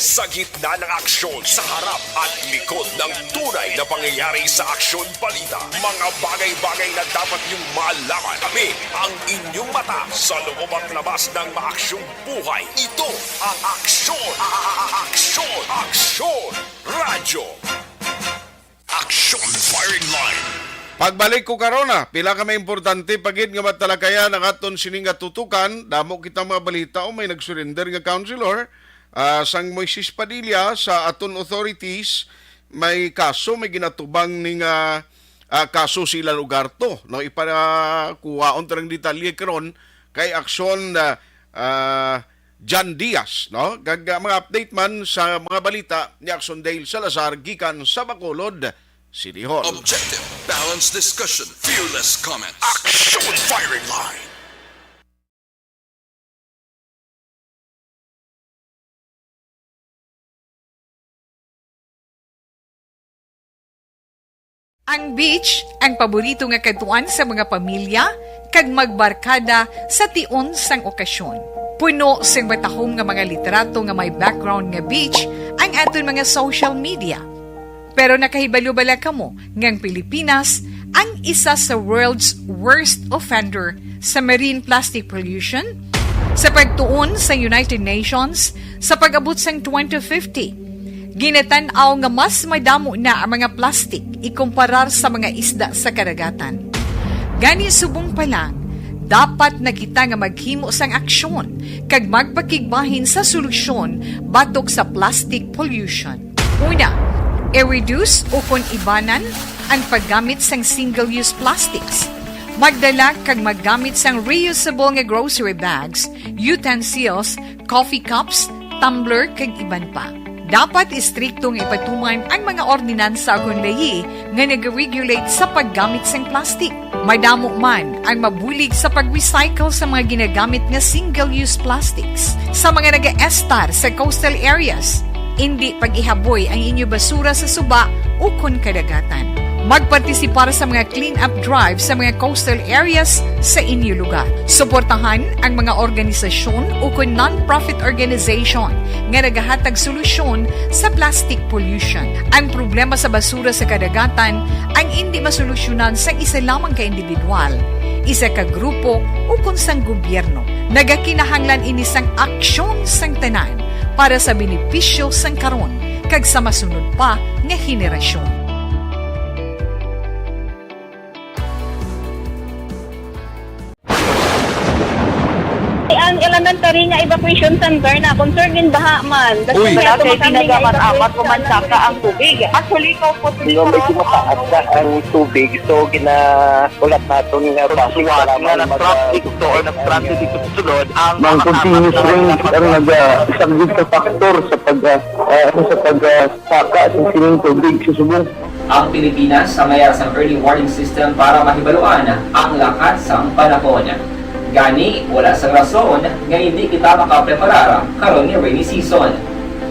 Sa gitna ng aksyon, sa harap at likod ng tunay na pangyayari sa Aksyon Balita, mga bagay-bagay na dapat niyong malaman. Kami ang inyong mata sa loob at labas ng maaksyong buhay. Ito ang Aksyon, a-, a-, a-, Aksyon, Aksyon Radyo. Action firing line. Pagbalik ko karon, ah, pila ka may importante pa gid nga matalakayan ang aton sini nga tutukan. Damo kita mga balita, o may nag-surrender nga councilor, ah, sang Moises Padilla sa aton authorities. May kaso, may ginatubang ni nga, ah, kaso sa ila lugar to, no? Ipakuhaon ta ng detalye karon kay Aksyon, ah, ah, Jan Diaz, no? Kag, ah, mga update man sa mga balita ni Aksyon Dale Salazar gikan sa Bacolod City Hall. Objective, balanced discussion, fearless comment. Action firing line. Ang beach ang paborito nga kadtuan sa mga pamilya kag magbarkada sa tion sang okasyon. Puno sing matahom nga mga litrato nga may background nga beach ang aton mga social media. Pero nakahibalo bala kamo nga ang Pilipinas ang isa sa world's worst offender sa marine plastic pollution? Sa pagtuon sa United Nations, sa pag-abot sang twenty fifty, ginatan-aw nga mas madamo na ang mga plastic ikumparar sa mga isda sa kadagatan. Gani, subong pa lang, dapat na kita nga maghimo sang aksyon kag magpakigbahin sa solusyon batok sa plastic pollution. Una, i-reduce ukon ibanan ang paggamit sang single-use plastics. Magdala kag maggamit sang reusable nga grocery bags, utensils, coffee cups, tumbler, kag iban pa. Dapat istrikto nga ipatuman ang mga ordinansa ukon layi nga nag-regulate sa paggamit sang plastic. Madamo man ang mabulig sa pag-recycle sa mga ginagamit nga single-use plastics. Sa mga nagaestar sa coastal areas, Indi pag-ihaboy ang inyo basura sa suba ukon kadagatan. Magpartisipar sa mga clean-up drive sa mga coastal areas sa inyo lugar. Suportahan ang mga organisasyon ukon non-profit organization nga nagahatag solusyon sa plastic pollution. Ang problema sa basura sa kadagatan ang indi masolusyonan sang isa lamang ka individual, isa ka grupo, ukon sang gobyerno. Nagakinahanglan ini sang aksyon sang tanan para sa benepisyo sang karon kag sa masunod pa nga henerasyon. Ang elementary nga evacuation center na concern in baha man. Uy. Wala kay pinagamat-amat ko man saka ang tubig. Actually, ikaw po, Hindi, medyo mataas na ang tubig. So, gina-, ulat naton nga Sa base suwat sa nga lamang nag-traffic mag-, to or nag-transit dito sa sulod, ang Ang mga continuous kasama rain na ang naga-, isang big factor sa pag, ah, ah, ano, sa pag, ah, saka sa sining tubig sa subong. Ang Pilipinas sa mayar sang early warning system para mahibaluan ang lakat sang panahon. Gani, wala sang rason nga hindi kita makapreparar karon nga rainy season.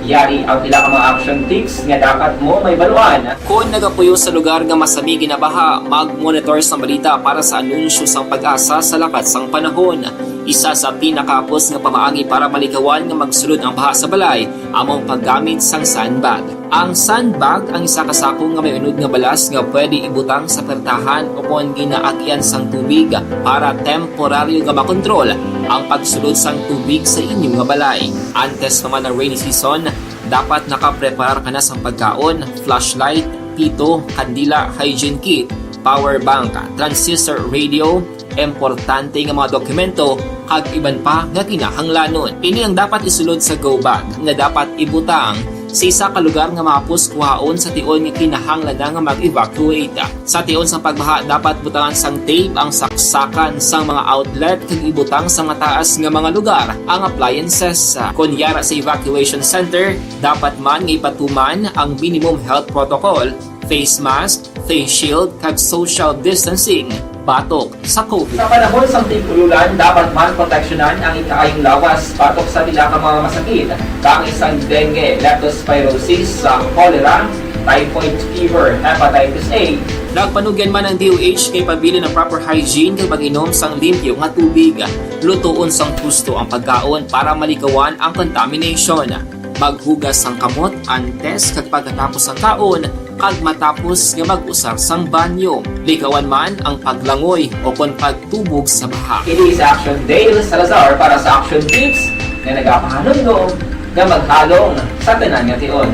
Yari ang pila ka mga action tips nga dapat mo mahibaluan. Kon nagapuyo sa lugar nga masami ginabaha, mag-monitor sang balita para sa anunsyo sang PAGASA sa lakat sang panahon. Isa sa pinakahapos nga pamaagi para malikawan nga magsulod ang baha sa balay amo ang paggamit sang sandbag. Ang sandbag ang isa ka sako nga may unod nga balas nga pwede ibutang sa pertahan o kon ginaagyan sang tubig para temporaryo nga makontrol ang pagsulod sang tubig sa inyo nga balay. Antes pa man ang rainy season, dapat nakapreparar ka na sang pagkaon, flashlight, pito, kandila, hygiene kit, power bank, transistor radio, importante nga mga dokumento, kag iban pa nga kinahanglanon. Ini ang dapat isulod sa go bag nga dapat ibutang sa isa ka lugar nga mahapos kuhaon sa tion nga kinahanglan na nga mag-evacuate. Sa tion sang pagbaha, dapat butangan sang tape ang saksakan sang mga outlet kag ibutang sa mataas nga mga lugar ang appliances. Kon yara sa evacuation center, dapat man nga ipatuman ang minimum health protocol, face mask, face shield, kag social distancing batok sa COVID. Sa panahon sang tig-ulan, dapat man proteksyonan ang ikaayong lawas batok sa pila ka mga masakit, kaangay sang dengue, leptospirosis, sa cholera, typhoid fever, hepatitis A. Nagpanugyan man ang D O H nga ipabilin ang proper hygiene kag pag-inom sang limpyo nga tubig. Lutoon sang husto ang pagkaon para malikawan ang contamination. Maghugas sang kamot antes kag pagkatapos sang kaon, kag matapos nga mag-usar sang banyo. Likawan man ang paglangoy o kon pagtubog sa baha. Ini si Action Dale Salazar para sa Action Tips nga nagapahanumdom nga maghalong sa tanan nga tion.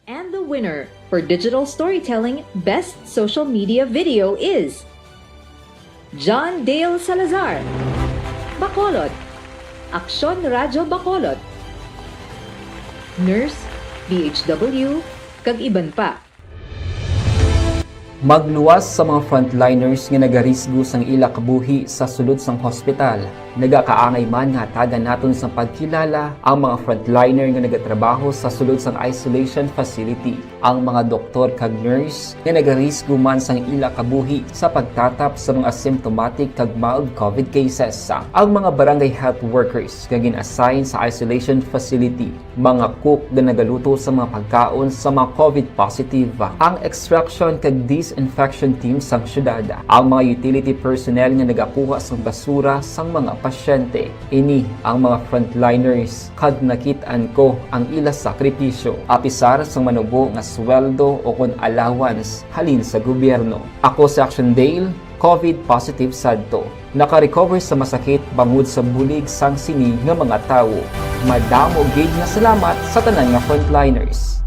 And the winner for digital storytelling best social media video is John Dale Salazar, Bacolod, Aksyon Radyo Bacolod, Nurse, D H W, kag iban pa. Magluwas sa mga frontliners nga nagarisgo sang ila kabuhi sa sulod sang hospital. Nagakaangay man nga hatagan naton sang pagkilala ang mga frontliner nga nagatrabaho sa sulod sang isolation facility, ang mga doktor kag nurse nga nagarisgo man sang ila kabuhi sa pagtatap sa mga asymptomatic kag mild COVID cases, ang mga barangay health workers nga gin-assign sa isolation facility, mga cook nga nagaluto sa mga pagkaon sa mga COVID positive, ang extraction kag disinfection team sang syudad, ang mga utility personnel nga nagakuha sang basura sang mga pasyente. Ini ang mga frontliners kag nakit-an ko ang ila sakripisyo, apisar sang manubo nga sweldo o kon allowance halin sa gobyerno. Ako si Action Dale, COVID positive sadto. Naka-recover sa masakit bangod sa bulig sang sini nga mga tawo. Madamo gid nga salamat sa tanan nga frontliners.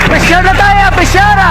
Pressure na tayo! Pressure na!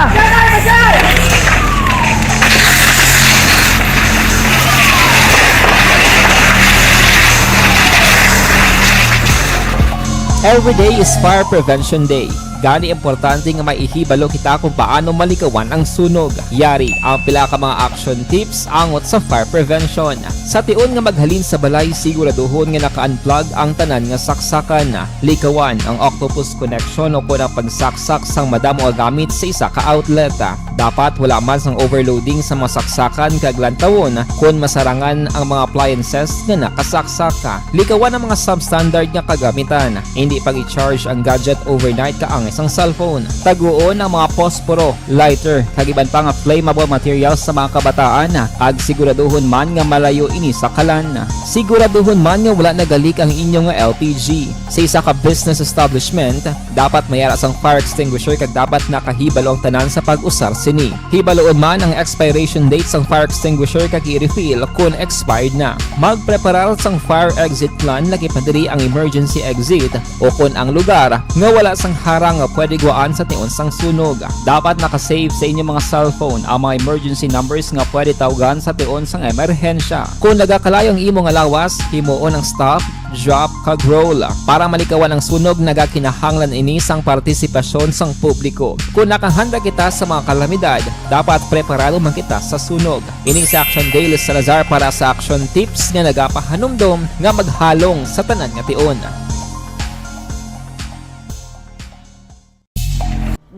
Every day is Fire Prevention Day. Gani, importante nga maihibalo kita kung paano malikawan ang sunog. Yari ang pila ka mga action tips angot sa fire prevention. Sa tion nga maghalin sa balay, siguraduhon nga naka-unplug ang tanan nga saksakan. Likawan ang octopus connection o kon ang pagsaksak sang madamo nga gamit sa isa ka outlet. Dapat wala man sang overloading sa mga saksakan kag lantawon kon masarangan ang mga appliances nga nakasaksak. Likawan ang mga substandard nga kagamitan. Hindi pag-i-charge ang gadget overnight kaangay sang cellphone. Taguon ang mga posporo, lighter, kag iban pa nga flammable materials sa mga kabataan, kag siguraduhon man nga malayo ini sa kalan. Siguraduhon man nga wala nagalik ang inyo nga L P G. Sa isa ka business establishment, dapat may ara sang fire extinguisher kag dapat nakahibalo ang tanan sa pag-usar sini. Hibaluon man ang expiration date sang fire extinguisher kag i-refill kon expired na. Magpreparar sang fire exit plan, lakip na diri ang emergency exit o kon ang lugar nga wala sang harang nga pwede gwaan sa tion sang sunog. Dapat naka-save sa inyo mga cellphone ang mga emergency numbers nga pwede tawgan sa tion sang emerhensya. Kon nagakalayo ang imo nga lawas, himuon ang stop, drop, kag roll. Para malikawan ang sunog, nagakinahanglan ini sang partisipasyon sang publiko. Kon nakahanda kita sa mga kalamidad, dapat preparado man kita sa sunog. Ini si Action Dale Salazar para sa Action Tips nga nagapahanumdom nga maghalong sa tanan nga tion.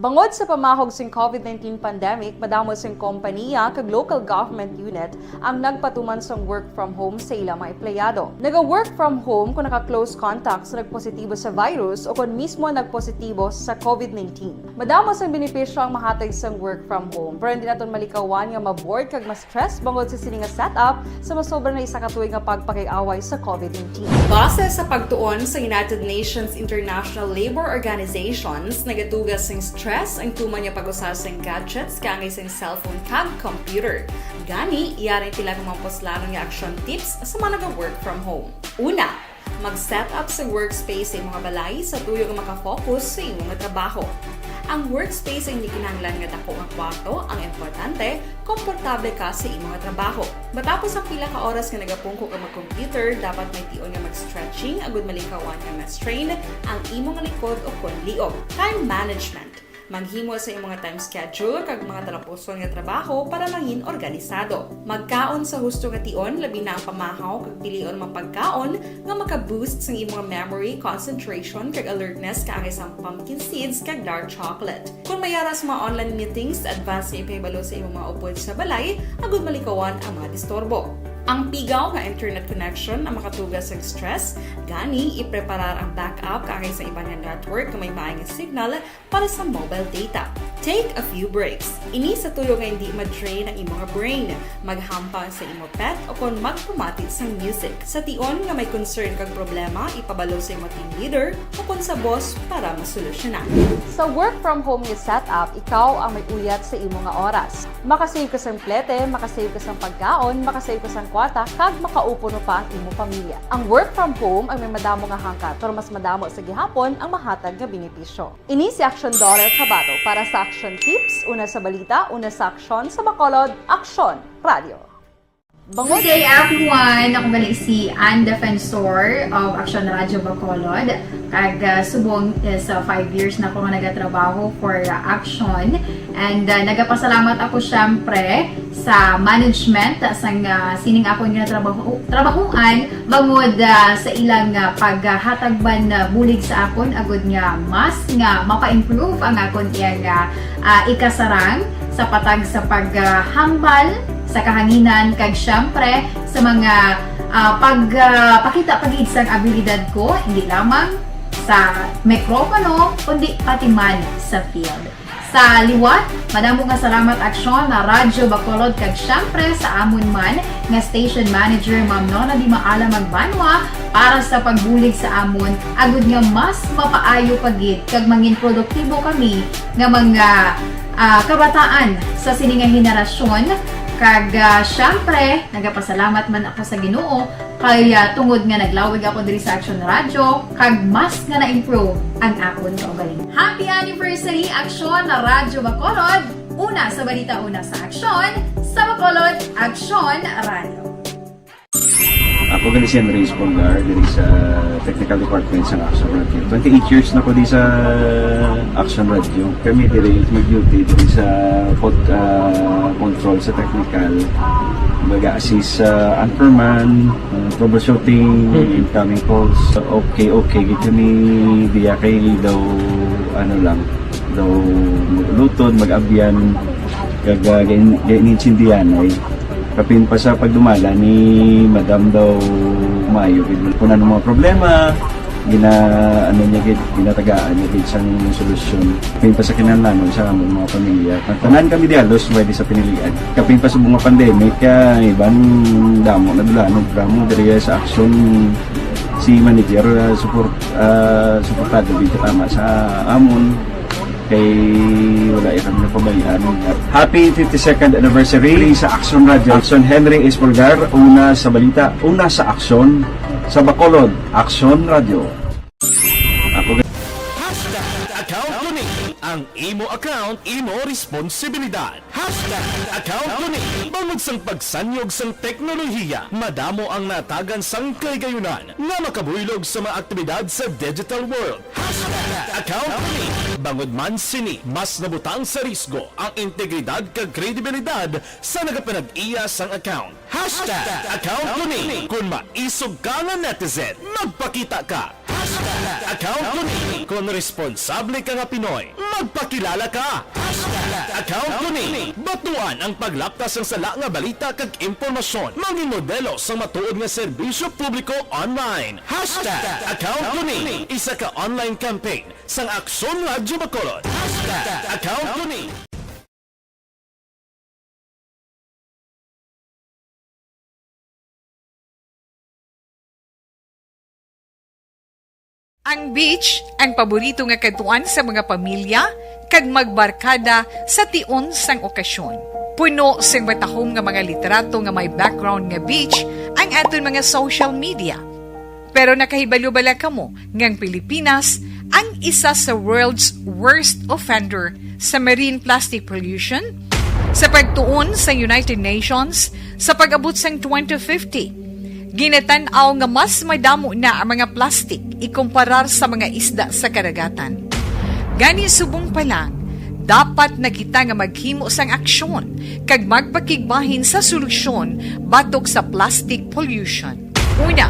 Bangod sa pamahog sing COVID nineteen pandemic, madamo sing kompaniya kag local government unit ang nagpatuman sang work from home sa ila mga empleyado. Naga-work from home kung naka-close contact sa nagpositibo sa virus o kon mismo nagpositibo sa COVID nineteen. Madamo sang benepisyo ang mahatag sang work from home, pero hindi naton malikawan nga ma-bored kag ma-stress bangod sa sini nga setup sa masobra na isa ka tuig nga pagpakig-away sa COVID nineteen. Base sa pagtuon sa United Nations International Labour Organizations, nagatuga sing stress ang tuman nga pag-usa sing gadgets kaangay sing cellphone kag computer. Gani, yari ang pila ka mga puslanon nga action tips sa mga naga-work from home. Una, mag-set up sa workspace sa imo nga balay sa tuyo nga makafocus sa imo nga trabaho. Ang workspace ay hindi kinahanglan nga dako nga kwarto, ang importante, komportable ka sa imo nga trabaho. Matapos ang pila ka oras nga nagapungko ka mag-computer, dapat may tion nga mag-stretching agud malikawan nga ma-strain ang imo nga likod o kon liog. Time management. Maghimo sa imo nga time schedule kag mga talapuson nga trabaho para mangin organisado. Magkaon sa husto nga tion, labi na ang pamahaw kag pilion nga pagkaon nga maka-boost sang imo nga memory, concentration, kag alertness kaangay sang pumpkin seeds kag dark chocolate. Kon may ara sa mga online meetings, advance nga ipahibalo sa imo mga upod sa balay agud malikawan ang mga disturbo. Ang pigaw nga internet connection ang makatuga sa stress, gani ipreparar ang backup kaangay sa iban nga network nga may maay nga signal para sa mobile data. Take a few breaks. Ini sa tuyo nga hindi ma-drain ang imo nga brain. Maghampang sa imo pet o kon magpamati sang music. Sa tion nga may concern kag problema, ipabalo sa imo team leader o kon sa boss para masolusyonan. Sa work from home nga setup, ikaw ang may uyat sa imo nga oras. Makasave ka sang plete, makasave ka sang pagkaon, makasave ka sang kwarta, kag makaupo pa ang imo pamilya. Ang work from home ang may madamo nga hangkat, pero mas madamo sa gihapon ang mahatag nga benepisyo. Ini si Action Daughter Kabato para sa Action Tips, una sa balita, una sa aksyon, sa Bacolod, Aksyon Radio. Good day, everyone! Ako gali si Ann Defensor of Action Radio Bacolod. Kag, ah, subong is, ah, five years na ako nga nagatrabaho for, ah, Action. And, ah, nagapasalamat ako, syempre, sa management, ah, sang, ah, sining akon nga trabaho, trabahoan, bangod, ah, sa ilang, ah, paghatag man, ah, bulig sa akon, agud nga mas nga mapa-improve ang akon iyang, ah, ah, ikasarang sa patag sa paghambal sa kahanginan, kag syempre sa mga, ah, pag, ah, pakita pa gid sang abilidad ko, hindi lamang sa mikropono, kundi pati man sa field. Sa liwat, madamo nga salamat, Aksyon, na Radyo Bacolod, kag syempre sa amon man nga station manager, Ma'am Nona Di Maala Magbanwa, para sa pagbulig sa amon, agud nga mas mapaayo pa gid kag mangin produktibo kami nga mga, ah, kabataan sa sini nga henerasyon. Kag, ah, syempre, nagapasalamat man ako sa Ginoo kay, ah, tungod nga naglawig ako diri sa Aksyon Radyo, kag mas nga na-improve ang akon kaugalingon. Happy anniversary, Aksyon Radyo Bacolod! Una sa balita, una sa aksyon, sa Bacolod, Aksyon Radyo. Ako gali si Henry Espolgar, diri sa technical department sa Action Radio. Twenty-eight years na ko di sa Action Radio. Kami diri mag-duty diri sa pod-, ah, control sa technical. Mag-assist sa anchorman, ah, troubleshooting, incoming calls. Okay, okay, gid kami diya kay daw, ano lang, daw mag-uluton, mag-abyan, kag, ah, gain-, gain-, intindihan ay. Kapin pa sa pagdumala ni Madam daw maayo gid. Kung ano mga problema, gina-, ano niya gid, ginatagaan niya gid sang solusyon. Kapin pa sa kinahanglanon sa amon mga pamilya. Ang tanan kami di halos may di sa pinilian. Kapin pa sa mga pandemic, kaya iban damo na dulanon, drama diri sa aksyon si manager, ah, support, ah, suportado gid tama sa amon. Kay wala ya kami napabayaan. Happy fifty-second anniversary sa Action Radio. Action Henry Espolgar, una sa balita, una sa aksyon, sa Bacolod, Action Radio. Ako Hashtag account ko ni. Ang imo account, imo responsibilidad. Hashtag account ko ni. Bangod sang pagsanyog sang teknolohiya, madamo ang natagan sang kahigayonan nga makabuylog sa mga aktibidad sa digital world. Hashtag account ko ni. Bangod man sini, mas nabutang sa risgo ang integridad kag kredibilidad sa nagapanag-iya sang account. Hashtag account ko ni. Kung maisog ka nga netizen, magpakita ka. Hashtag account ko ni. Kung responsable ka nga Pinoy, magpakilala ka. Hashtag account ko ni. Batuan ang paglapta sang sala nga balita kag impormasyon. Mangin modelo sang matuod nga serbisyo publiko online. Hashtag account ko ni. Isa ka online campaign sang Aksyon Radyo Bacolod. Hashtag account ko ni. Ang beach, ang paborito nga kadtuan sa mga pamilya kag magbarkada sa tion sang okasyon. Puno sing matahom nga mga litrato nga may background nga beach ang aton mga social media. Pero nakahibalo bala kamo nga ang Pilipinas ang isa sa world's worst offender sa marine plastic pollution? Sa pagtuon sa United Nations, sa pag-abot sang twenty fifty, ginatan-aw nga mas madamo na ang mga plastik ikumparar sa mga isda sa kadagatan. Gani, subong pa lang, dapat na kita nga maghimo sang aksyon kag magpakigbahin sa solusyon batok sa plastic pollution. Una,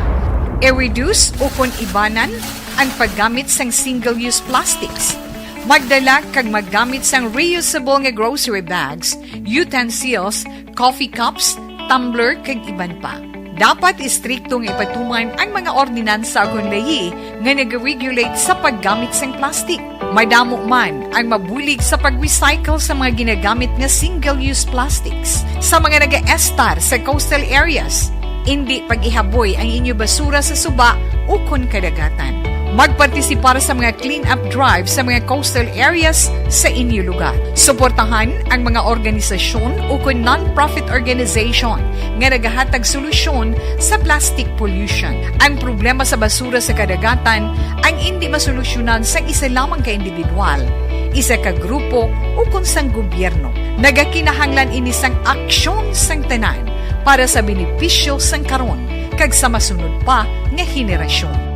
i-reduce ukon ibanan ang paggamit sang single-use plastics. Magdala kag maggamit sang reusable nga grocery bags, utensils, coffee cups, tumbler, kag iban pa. Dapat istrikto nga ipatuman ang mga ordinansa ukon layi nga nag-regulate sa paggamit sang plastic. Madamo man ang mabulig sa pag-recycle sa mga ginagamit nga single-use plastics. Sa mga nagaestar sa coastal areas, indi pag-ihaboy ang inyo basura sa suba ukon kadagatan. Magpartisipar sa mga clean-up drive sa mga coastal areas sa inyo lugar. Suportahan ang mga organisasyon ukon non-profit organization nga nagahatag solusyon sa plastic pollution. Ang problema sa basura sa kadagatan ang indi masolusyonan sang isa lamang ka individual, isa ka grupo, ukon sang gobyerno. Nagakinahanglan ini sang aksyon sang tanan para sa benepisyo sang karon kag sa masunod pa nga henerasyon.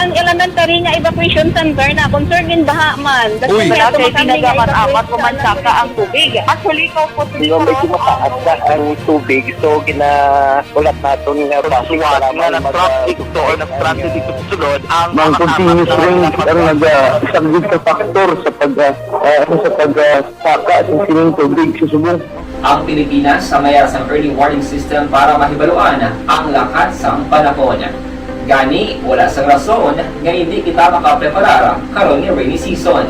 Ang elementary nga evacuation center na concern in baha man. Uy. Wala kay ginagamat-amat, pumansaka ang tubig. Actually, ikaw po, di ba, medyo mataas na ang tubig. So, gina-, ulat naton nga basic nga lamang nag-traffic to or nag-transit ito sulod ang mga continuous rain ang nag-, ah, isang sa factor sa pag, ah, ah, ano, sa pag, ah, saka sa sining tubig sa subong. Ang Pilipinas sa mayara sang early warning system para mahibaluan ang lakat sang panahon. Gani, wala sang rason nga indi kita makapreparar karon nga rainy season.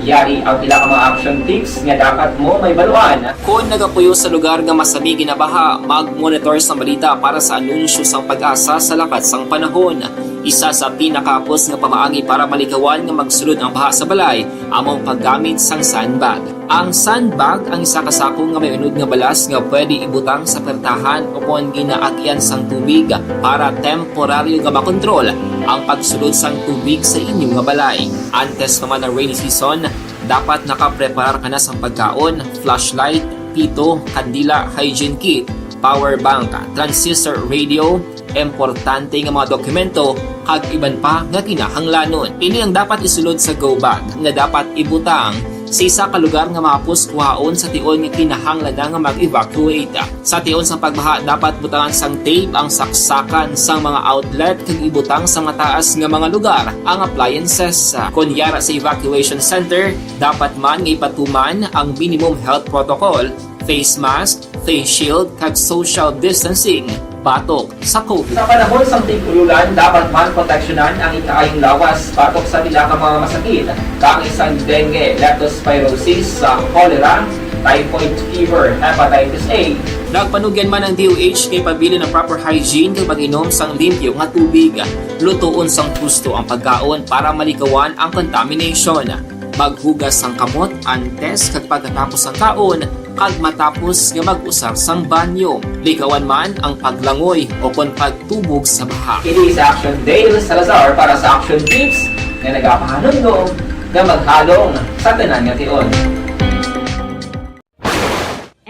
Yari ang pila ka mga action tips nga dapat mo mahibaluan. Kon nagapuyo sa lugar nga masami ginabaha, mag-monitor sang balita para sa anunsyo sang PAGASA sa lakat sang panahon. Isa sa pinakahapos nga pamaagi para malikawan nga magsulod ang baha sa balay amo ang paggamit sang sandbag. Ang sandbag ang isa ka sako nga may unod nga balas nga pwede ibutang sa pertahan ukon ginaagyan sang tubig para temporaryo nga makontrol ang pagsulod sang tubig sa inyo nga balay. Antes pa man ang rainy season, Dapat nakapreparar ka na sang pagkaon, flashlight, pito, kandila, hygiene kit, power bank, transistor radio, importante nga mga dokumento, kag iban pa nga kinahanglanon. Ini ang dapat isulod sa go bag nga dapat ibutang sa isa ka lugar nga mahapos kuhaon sa tion nga kinahanglan na nga mag-evacuate. Sa tion sang pagbaha, dapat butangan sang tape ang saksakan sang mga outlet kag ibutang sa mataas nga mga lugar ang appliances. Kon yara sa evacuation center, dapat man nga ipatuman ang minimum health protocol, face mask, face shield, kag social distancing batok sa COVID. Sa panahon sang tig-ululan, dapat man proteksyonan ang ikaayong lawas batok sa pila ka mga masakit, kaangay sang dengue, leptospirosis, sa cholera, typhoid fever, hepatitis A. Nagpanugyan man ang D O H kay pabilin ang proper hygiene kag pag-inom sang limpyo nga tubig. Lutoon sang husto ang pagkaon para maligawan ang contamination. Maghugas sang kamot antes kag pagkatapos sang kaon kag matapos nga mag-usar sang banyo. Ligawan man ang paglangoy o kon pagtubog sa baha. Kini sa Action Dale Salazar para sa Action Tips nga nagapahanumdom nga maghalong sa tanan nga tion.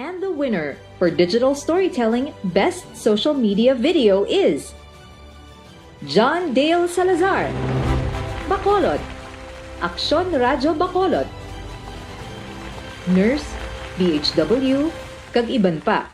And the winner for digital storytelling best social media video is John Dale Salazar, Bacolod, Aksyon Radyo Bacolod, Nurse, D H W, kag iban pa.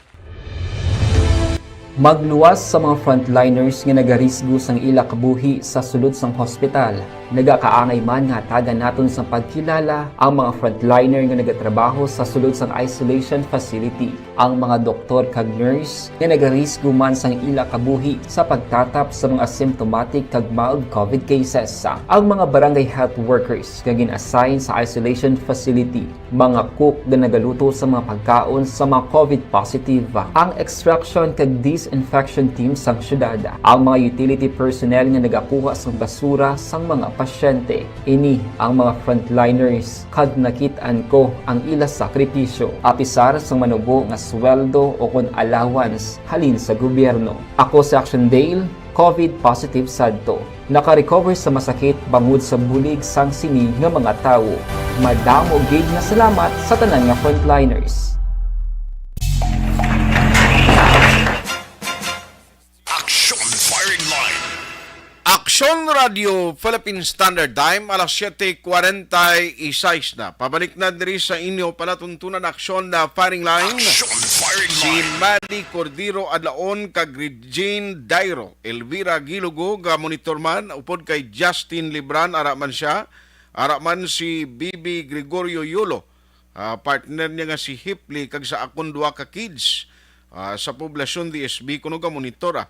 Magluwas sa mga frontliners nga nagarisgo sang ila kabuhi sa sulod sang hospital. Nagakaangay man nga hatagan naton sang pagkilala ang mga frontliner nga nagatrabaho sa sulod sang isolation facility, ang mga doktor kag nurse nga nagarisgo man sang ila kabuhi sa pagtatap sa mga symptomatic kag mild COVID cases, ang mga barangay health workers nga gin-assign sa isolation facility, mga cook nga nagaluto sa mga pagkaon sa mga COVID positive, ang extraction kag disinfection team sang syudad, ang mga utility personnel nga nagakuha sang basura sang mga pasyente. Ini ang mga frontliners, kag nakit-an ko ang ila sakripisyo, apisar sang manubo nga sweldo o kon allowance halin sa gobyerno. Ako si Action Dale, COVID positive sadto. Naka-recover sa masakit bangod sa bulig sang sini nga mga tawo. Madamo gid nga salamat sa tanan nga frontliners. Action Firing Line. Action Radio Philippine Standard Time, alas siete cuarenta y seis na. Pabalik na diri sa inyo palatuntunan, Action na Firing Line. Action Firing Line. Si Manny Cordero Adlaon kag Regine Dairo. Elvira Gilugo nga monitor man, upod kay Justin Libran, ara man siya. Ara man si Bibi Gregorio Yulo, ah, partner niya nga si Hipli, kag sa akon duha ka kids, ah, sa Poblacion D S B kuno ga monitor, ah.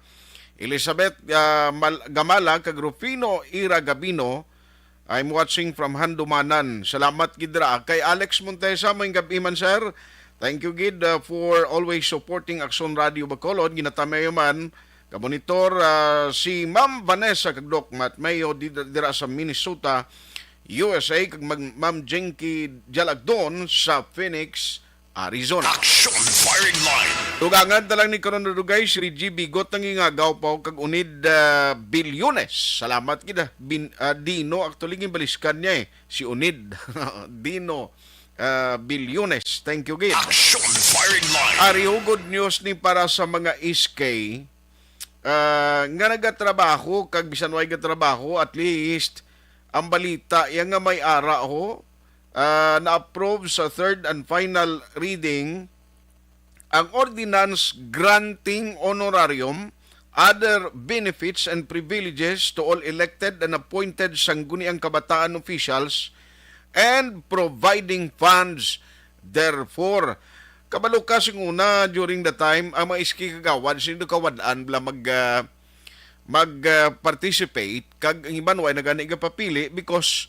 Elizabeth, ah, Mal-, Gamala kag Rufino Ira Gabino, I'm watching from Handumanan. Salamat gid ra. Kay Alex Montesa, may gab-i man, sir. Thank you gid, ah, for always supporting Action Radio Bacolod. Ginatamay man, kamonitor, ah, si Ma'am Vanessa kag Doc Matt Mayo di-, dira sa Minnesota, U S A, kag mag-, Ma'am Jinky Jalagdon sa Phoenix, Arizona. Action Firing Line. Tugangan ta lang ni karon, dugay si Reggie Bigot ang ingagaw pa kag Unid, ah, Bilyones. Salamat gid, ah. Bin-, ah, Dino, actually, ginbaliskan niya eh. Si Unid. Dino, ah, Bilyones. Thank you gid. Action Firing Line. Ari ho, good news ni para sa mga S K, ah, nga nagatrabaho, kag bisan way gatrabaho, at least, ang balita, iya nga may ara ho, ah, na-approve sa third and final reading ang ordinance granting honorarium, other benefits and privileges to all elected and appointed Sangguniang Kabataan officials and providing funds therefore. Kabalo ka, sing una, during the time, ang mga S K kagawad, sino kawad-an bala mag, ah, mag, ah, participate, kag ang iban way na gani gapapili because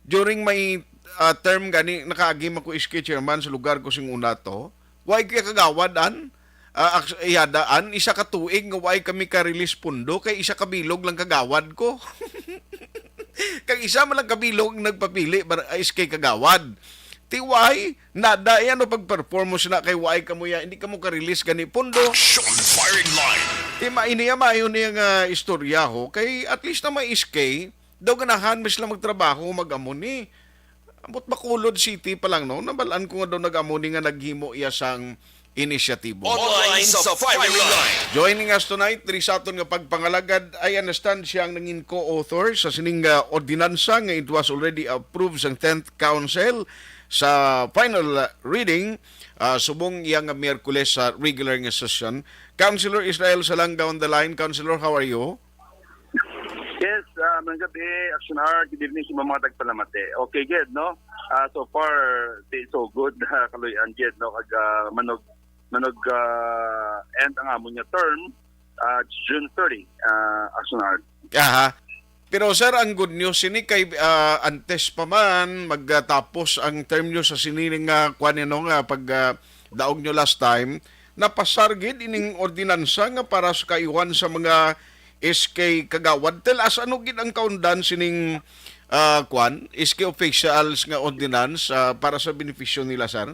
during my, ah, term gani, nakaagi man ko S K chairman sa lugar ko sing una to, way kay kagawad an, ah, aks-, iyadaan, isa ka tuig nga way kami ka-release pundo, kay isa ka bilog lang kagawad ko. Kag isa man lang ka bilog ang nagpapili, bar-, ah, S K kagawad. Ti way, nada, eh, ano pag-perform mo sina kay way kamo ya, hindi kamo ka-release gani pundo. Action Firing Line. Ti ma-, ini ya, maayo niya nga istorya ho, kay at least na may S K, daw ganahan mi sila magtrabaho, mag-amo ni. But Bacolod City pa lang, no? Nabalaan ko nga daw nag-amo ni nga naghimo iya sang inisyatibo. Online sa Firing Line. Joining us tonight, diri sa aton nga pagpangalagad, I understand siya ang nangin co-author sa sining, ah, ordinansa nga it was already approved sang tenth Council sa final, ah, reading, ah, subong iya nga Miyerkules sa regular nga session. Councilor Israel Salanga on the line. Councilor, how are you? Yes, ah, magandang gabi, Action Art. Good evening sa mga tagpalamati. Okay, good, no? Ah, so far, di so good, ah, kaluy-an, good, no? Kag, ah, manog, manog, ah, end ang amon nga term, ah, June thirty, ah, Action Art. Aha. Pero sir, ang good news sini kay, ah, antes pa man magtapos ang term nyo sa sini nga kwan, no, nga pag, ah, daog nyo last time, napasar gid ining ordinansa nga para sa kaayuhan sa mga S K kagawad. Tell us, ano gid ang kaundan sining, ah, kwan, S K officials nga ordinance, ah, para sa benepisyo nila, sir?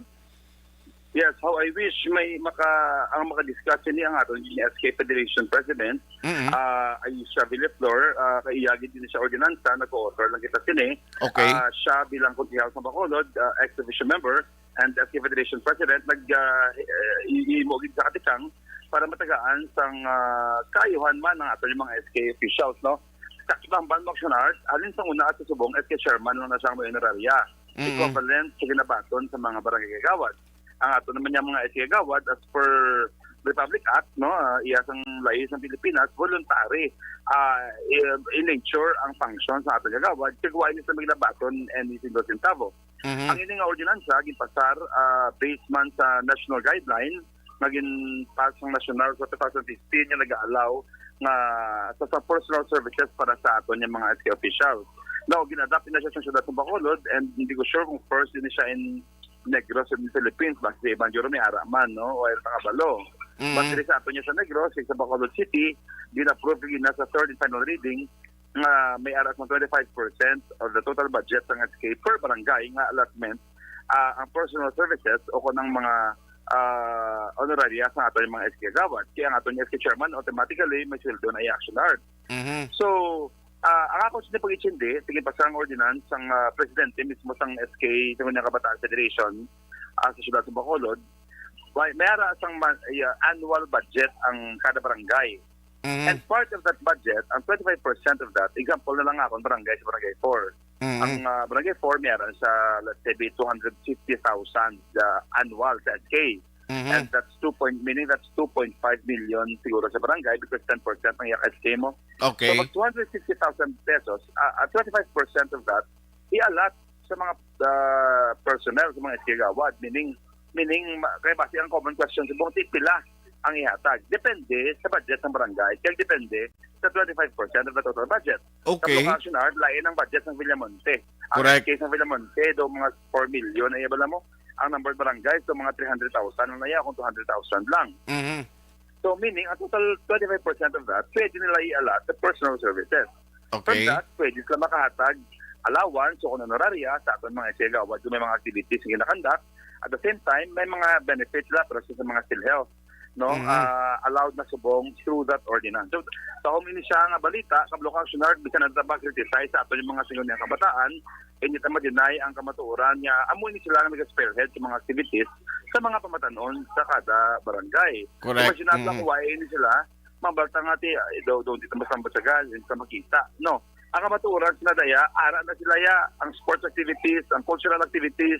Yes, how I wish may maka ang maka-discuss ini ang aton S K Federation President, Mm-mm. ah, Aisha Villaflor, ah, kay iya gid ini siya ordinansa, nag-author lang kita sini. Okay. Ah, siya bilang konsehal sa Bacolod, ah, ex officio member, and S K Federation President, nag, ah, eh, i- imo gid sa katikang para matagaan sang, ah, kaayuhan man ang aton mga S K officials, no? Sa Kilamban, Action Art, halin sa una at sa subong, S K chairman lang na siya ang may honoraria. Mm-mm. Equivalent sa ginabaton sa mga barangay kagawad. Ang ato naman yung mga S K kagawad, as per Republic Act, no, ah, iya sang lahi sang Pilipinas, voluntary, ah, i- in nature ang function sa aton kagawad, kag wala nila may ginabaton any single centavo. Mhm. Ang ini nga ordinansa ginpasar, ah, based man sa national guideline nga ginpas sang national sa two thousand fifteen nga nag-allow nga sa, sa personal services para sa aton nga mga S K officials. Now, gin-adapt na siya sa siyudad sa Bacolod, and hindi ko sure kung first din siya in Negros in Philippines, basta sa iban, Juro, may ara man, no? O ay nakabalo. Mm. But diri sa aton niya sa Negros, sa Bacolod City, gin-approve gid na sa third and final reading nga may ara sa twenty-five percent of the total budget sang S K per barangay nga allotment, ah, ang personal services o kung ang mga, ah, honoraria sa aton mga S K kagawad. Kaya ang aton S K chairman, automatically, may sweldo na i-action art. Mhm. So, ah, ang ako sa pag-intindi, sige pa sang ordinance sang, ah, presidente mismo sang S K, sa Kabataan Federation, ah, sa siyudad sa Bacolod, may, may ara sang man, ah, annual budget ang kada barangay. Mhm. And part of that budget, ang twenty-five percent of that, example na lang ako, ang barangay sa Barangay four. Mhm. Ang, ah, Barangay four, may ara sa, let's say, be two hundred fifty thousand, ah, annual sa S K. Mhm. And that's two point, meaning that's two point five million siguro sa barangay because ten percent ang iyang S K mo. Okay. So, pag two hundred sixty thousand pesos, ah, ah, twenty-five percent of that, i-allot sa mga, ah, personnel, sa mga S K kagawad. Meaning, meaning, ma- kaya basi ang common question sa buong, pila ang ihatag. Depende sa budget ng barangay. Kaya depende sa twenty-five percent of the total budget. Okay. Sa Bulacan, Action Art, lain ang budget ng Villamonte. Ang Correct. S K sa Villamonte, do mga four million, ay bala mo. Ang number of barangays, do mga three hundred thousand, ano na yan, kung two hundred thousand lang. Mhm. So, meaning, ang total twenty-five percent of that, pwede nila i-allot sa personal services. From Okay. that, pwede sila makahatag allowance o kung honoraria sa aton mga S K kagawad kung may mga activities nga ginakandak. At the same time, may mga benefits sila para sa mga PhilHealth, no? Mhm. Ah, allowed na subong through that ordinance. So, sa home ini siya nga balita, Kablo ka, Action Art, bisan na ta ba criticize sa aton yung mga singon nga kabataan, hindi ta ma-deny ang kamatuoran niya. Amo ini sila nga nag-spearhead sa mga activities sa mga pamatanon sa kada barangay. Correct. Imagine natin Mhm. kung why ini sila, mabalta nga ti, ay, daw, daw, di ta masambot sa gal, hindi ta makita, no? Ang kamatuoran sila daya, ara na sila ya, ang sports activities, ang cultural activities,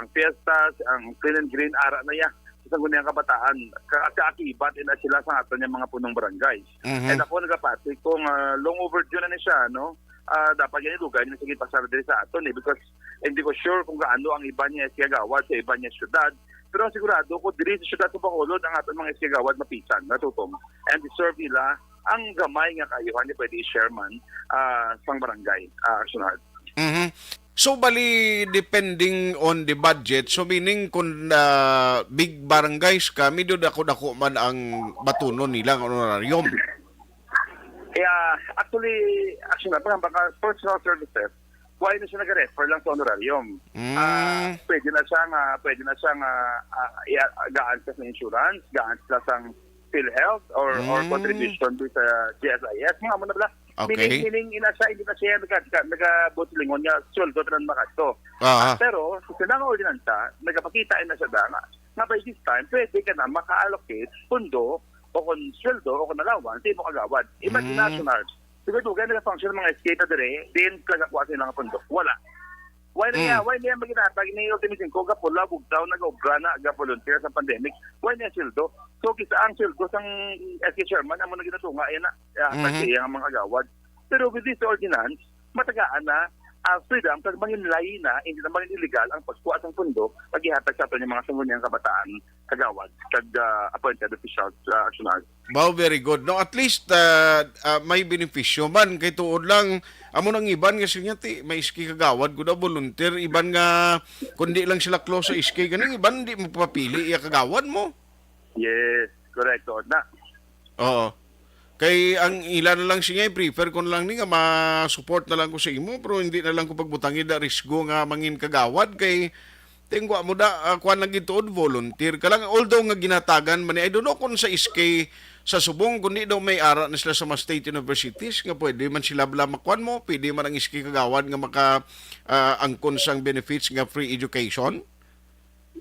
ang fiestas, ang clean and green, ara na ya. Sa gunang kabataan, ka-, kaakibat na sila sa aton yung mga punong barangay. Mhm. And ako nagapati ko nga long overdue na ni siya, no? Ah, dapat yan ilugan yung sige pasar diri sa aton eh, because hindi ko sure kung gaano ang iba niya kagawad sa iba niya syudad. Pero ang sigurado ko, diri sa syudad sa Bacolod, ang aton mga kagawad mapisan, natutom. And deserve nila ang gamay nga kaayuhan niya pwede i-share man, ah, sang barangay, ah, Action Art. Mhm. So, bali, depending on the budget, so meaning kung, ah, big barangays ka, medyo dako-dako man ang batunon nila ang honorarium. Yeah, actually, Action Art, baka personal services, why na siya nag-refer lang sa honorarium? Mm. Ah, pwede na siya nga, pwede na siya nga, ah, i-, gaan sa insurance, gaan sa sang PhilHealth or, or Mm. contribution do sa G S I S. Mga mo na bala, Okay. Meaning, meaning ina siya, hindi na siya nag-, nag-, nag-abot sa lingon nga sweldo tanan makasto. Aha. Pero sa sina nga ordinansa, nagapakita na siya da nga, nga by this time, pwede ka na maka-allocate pundo o kung sweldo o kung allowance sa imo kagawad. Imagine Mm. na, Sir Nars, siguro dugay nag-function ang mga S K na dire, then nagakuha sila nga pundo. Wala. Why na niya? Mm. Why niya maginatag ni Ultimate Cinco? Gapula, bugtaw, nag-obra na, ga-volunteer sa pandemic. Why niya sweldo? So, kita ang sweldo sang S K chairman, amo na ginatunga, yan na. Kaya, Mhm. sa iya nga mga kagawad. Pero with this ordinance, matagaan na, ah, freedom, kag manginlayi na, hindi na mangin illegal ang pagkuha sang pundo, pag-ihatag sa aton yung mga sangguniang kabataan, kagawad, kag, ah, appointed officials, ah, Action Art. Wow, very good. No, at least, ah, ah, may benepisyo man. Kay tuod lang, amo nang iban nga siya ti, may S K kagawad ko daw, volunteer. Iban nga, kundi lang sila close sa S K, ganing iban, di mo papili, iya kagawad mo. Yes, correct. Tuod na. Oo. Kay ang ila na lang siya, i-prefer ko na lang ni nga ma-support na lang ko sa imo, pero hindi na lang ko pagbutangi da risgo nga mangin kagawad kay tingwa mo da, ah, kuwan lang gid tuod, volunteer ka lang. Although nga ginatagan man ni, I don't know kung sa S K sa subong, kundi daw may ara na sila sa mga state universities nga pwede man sila bala makuan mo, pwede man ang S K kagawad nga maka, ah, angkon sang benefits nga free education.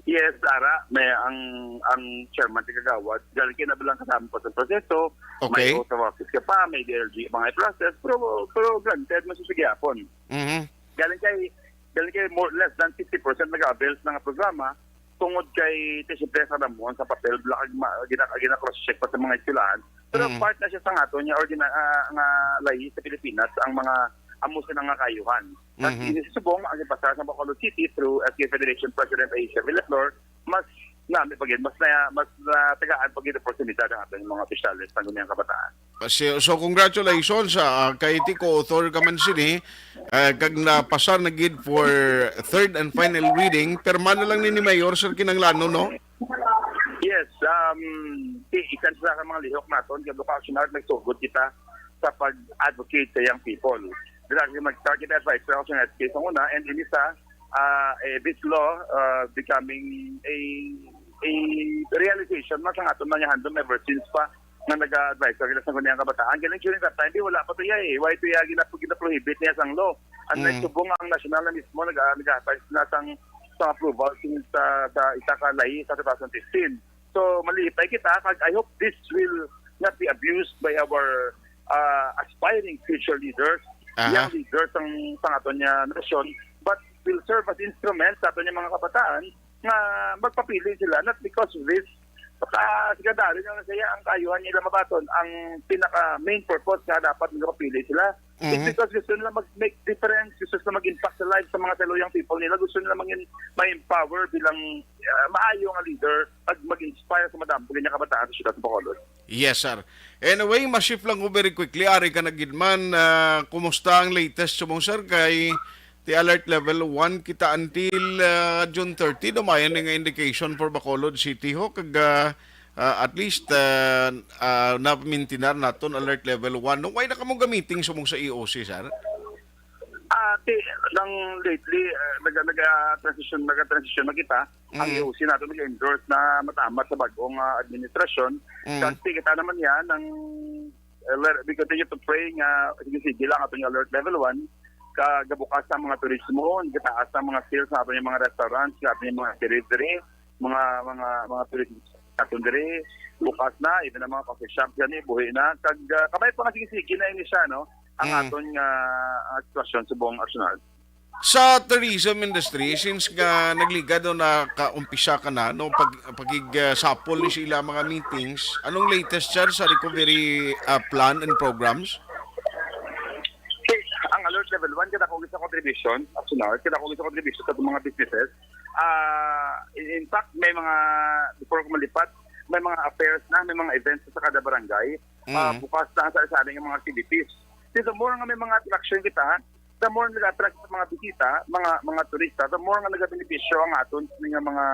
Yes, ara, may ang, ang chairman ti kagawad, galing kay nabilang kasama pa sa proseso, may Okay. oath of office ka pa, may D L G mga process, pero, pero granted, masusugyapon. Mhm. Galing kay, galing kay more, less than fifty percent nag-avail sa mga programa, tungod kay ti siyempre sa damuhan sa papel, bala kag ma-, gina-, gina-cross-check pa sa mga eskwelahan. Pero Mm. part na siya sa aton nga ordina-, ah, nga lahi sa Pilipinas, ang mga amo sila nga kayuhan. At Mhm. ini sa subong, ang ipasar sa Bacolod City through S K Federation President Aisha Villaflor, mas nami pa gid, mas na, mas natagaan pa gid oportunidad ang aton mga opisyales sa guniang kabataan. Kasi, so, congratulations, ah, kay ti co-author ka man sini, ah, kag napasar na gid for third and final reading. Pirma na lang ni, ni Mayor, sir, kinanglanon, no? Yes, um, i-, isa sa mga lihok naton, kay Action Art, nagsugod kita sa pag-advocate sa young people. Dira kita mag-target advisor ako sa S K sa una, and ini sa, ah, eh, this law, ah, becoming a, a realization na sa aton na handom ever since pa nga nag-advise sa kita sa guniang kabataan. Galing during that time, di wala pa to iya eh. Why to iya gina-, gina-prohibit niya sang law? Ang Mm. nagsubong ang national na mismo nag-, nag-advise na sang, sa approval sin-, sa, sa isa ka lahi sa two thousand fifteen. So, malipay kita, kag I hope this will not be abused by our, uh, aspiring future leaders, Aha. young leaders sang, sang aton nga nasyon, but will serve as instruments sa aton nga mga kabataan nga magpapili sila, not because of this, baka sigurado na siya ang kayuhan nila mabaton. Ang pinaka main purpose nga dapat magpapili sila is Mhm. because gusto nila mag-make difference, gusto nila mag-impact sa lives sa mga fellow young people nila, gusto nila maging ma-empower bilang, ah, maayo nga leader at mag-inspire sa madamo nga kabataan sa siyudad sa Bacolod. Yes, sir. Anyway, ma-shift lang ko very quickly. Ari ka na gid man, ah, kumusta ang latest subong, sir? Kay ti alert level one kita until, ah, June thirty, dumayan ni nga indication for Bacolod City ho. Kag, ah, ah, at least, ah, ah, namintinar naton alert level one. No, why na kamo gamiting subong sa E O C, sir? Ah, ti, nang lately, ah, naga-, naga-transition, naga-transition na kita. Ang Mm. E O C nato nag-endorse na matamat sa bagong, ah, administrasyon. Mm. Kasi kita naman yan, ang, eh, le-, we continue to pray nga sige-sige lang atong alert level one. Kagabukas ang mga turismo, gataas ang mga sales sa aton yung mga restaurants, sa aton yung mga delivery, mga, mga, mga tourism naton diri, bukas na, even ang mga coffee shop gani, buhi na. Kag, ah, kamay pa nga sige-sige na ini siya, no? Ang Mm. aton nga, ah, sitwasyon sa buong Action Art. Sa tourism industry, since nga nagligad o nakaumpisa ka na, no, pag, pagig, ah, sapol ni sila mga meetings, anong latest, sir, sa recovery, ah, plan and programs? Okay, ang alert level one, kita ko sa contribution, Action Art, kita ko sa contribution sa mga businesses. Ah, in, in fact, may mga, before ko malipat, may mga affairs na, may mga events sa kada barangay. Ah, Mm. bukas na sa, sa aming mga activities. Di, the more nga may mga attraction kita, the more nag-attract sa mga bisita, mga, mga turista, the more nga nagabenepisyo ang aton nga mga,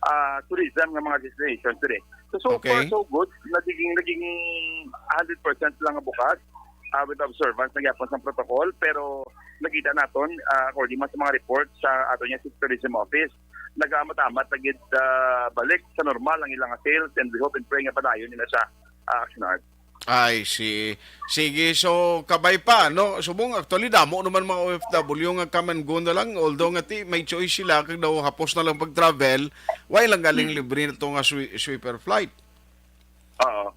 ah, tourism nga mga destinations diri. So, so far, Okay. so good. Nagiging, naging hundred percent lang nga bukas, ah, with observance na gyapon sa protocol, pero nakita naton, ah, according man sa mga report sa aton nga Tourism Office, nagaamat-amat na gid, ah, balik sa normal ang ilang sales, and we hope and pray nga padayon nila sa, ah, Action Art. I see. Sige, so kabay pa, no? Subong, actually, damo naman mga O F W nga come and go na lang, although nga ti, may choice sila, kag daw hapos na lang pag-travel, why lang galing libre na to nga swi-, sweeper flight? Oo.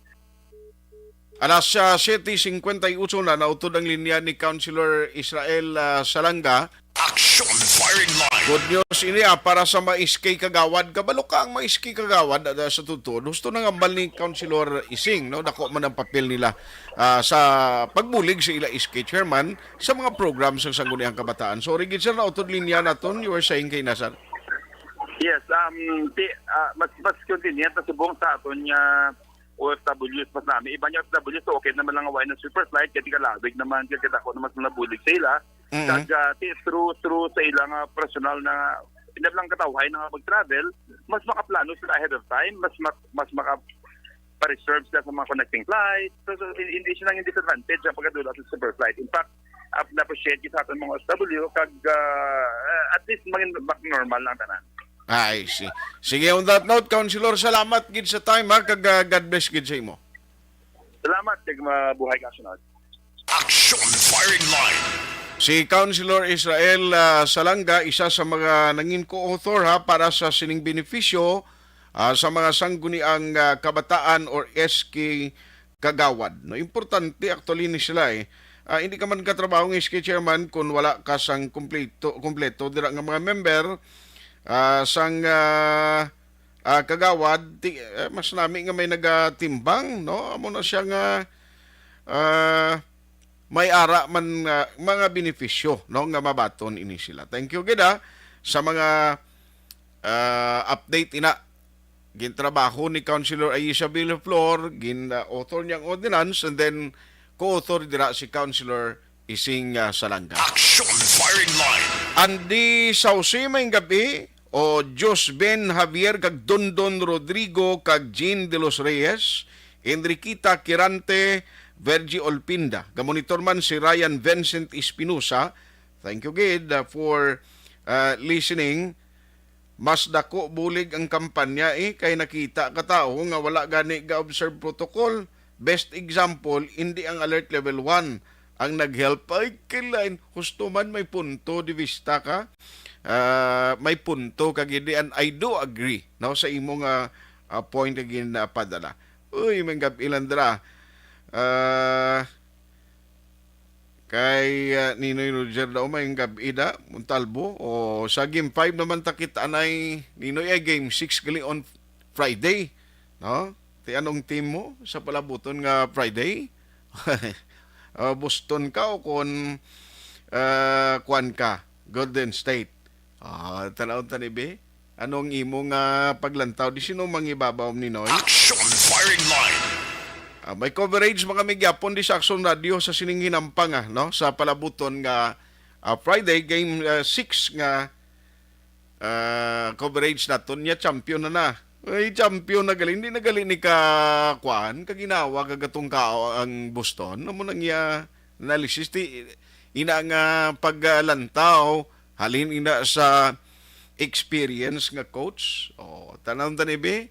Alas ah, siyete cincuenta y ocho na, nautod ang linya ni Councilor Israel ah, Salanga. Action firing line. Good news ini ah, para sa mga S K kagawad. Kabalo ka ang mga S K kagawad ah, sa totoo. Gusto nang ambal ni Councilor Ising, no? Dako man ang papel nila ah, sa pagbulig sa ila S K chairman sa mga program sa Sangguniang Kabataan. Sorry, gid sir, nautod linya naton. You were saying kay Nasar. Yes, um, ti, ah, mas mas convenient na subong sa aton nga O F Ws, mas nami. Iban nga O F Ws, okay naman lang ang wine ng super flight, kaya kalawig naman, kaya ako naman sa nabulig sa ila. Mhm. Kag ah, ti, through, through sa ilang ah, personal na, hindi lang katawhay na mag-travel, mas makaplano sila ahead of time, mas mak mas maka pa-reserve sila sa mga connecting flight. So, so hindi siya nang disadvantage ang pagkadula sa super flight. In fact, ap- na-appreciate kita sa aton mga O F W, kag ah, at least maging back normal lang tanan. I see. Sige, on that note, Councilor, salamat gid sa time ha, kag ah, God bless gid sa imo. Salamat, kag mabuhay ka sunod. Action firing line. Si Councilor Israel ah, Salanga, isa sa mga nangin co-author ha para sa sining benepisyo ah, sa mga sangguniang ah, kabataan or S K kagawad. No, importante actually ni sila eh. Ah, hindi ka man katrabaho ng S K chairman kung wala ka sang kompleto, kompleto dira nga mga member ah, sang ah, ah, kagawad, ti, eh, mas nami nga may nagatimbang, no? Amo na siya nga ah, may ara man nga mga benepisyo, no, nga mabaton ini sila. Thank you gid ah, sa mga ah, update ina. Gintrabaho ni Councilor Aisha Villaflor, gin-author niya ang ordinance, and then co-author dira si Councilor Ising ah, Salanga. Action firing line. Andy Sauce, may gabi, o Josben Javier, kag Dondon Rodrigo, kag Jean de los Reyes, Enriquita Quirante, Virgie Olpinda. Gamonitor man si Ryan Vincent Espinosa. Thank you gid ah, for ah, listening. Mas dako bulig ang kampanya eh, kay nakita ka tawo nga wala gani ga-observe protocol. Best example, hindi ang alert level one ang nag-help. Ay, kilain, husto man, may punto de vista ka. Ah, may punto ka gid, and I do agree, no, sa imo nga ah, point nga ginpadala. Uy, may gab-i lang dira. Ah, kay ah, Ninoy Roger daw, may gab-i da, Montalvo. O sa game five naman, takit anay, Ninoy, ay game six gali on Friday, no? Ti, anong team mo sa palabuton nga Friday? Ah, Boston ka o kon ah, kwan ka, Golden State? Ah, tan-aw ta ni, be. Anong imo nga paglantaw? Di sino mangibabaw ni Noy? Action firing line. Ah, may coverage mga migyapon di sa Action Radio sa sining hinampang ah, no? Sa palabuton nga ah, Friday, game ah, six nga ah, coverage naton niya, champion na na. Ay, champion na gali. Hindi na gali ni ka, kuan, kaginawa, kagatong kao ang Boston. Amo nang iya analysis, ti, ina nga paglantaw, halin ina sa experience nga coach. O, tan-aw ta ni, be.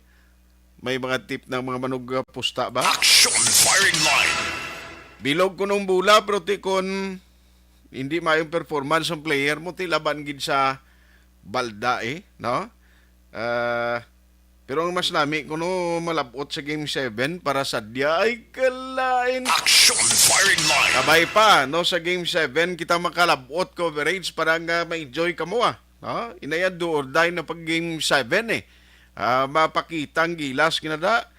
May mga tip ng mga manug pusta ba? Action firing line. Bilog kunong bola, pero ti kon hindi mayong performance ang player mo, ti laban gid sa balda eh, no? Ah, pero ang mas nami kuno malabot sa game seven para sa diya ay kalain. Action firing line. Kabay pa, no, sa game seven kita makalabot coverage para nga ma-enjoy ka mo ah. No? Inaya do or die na pag game seven eh. Ah, mapakita ang gilas kinada.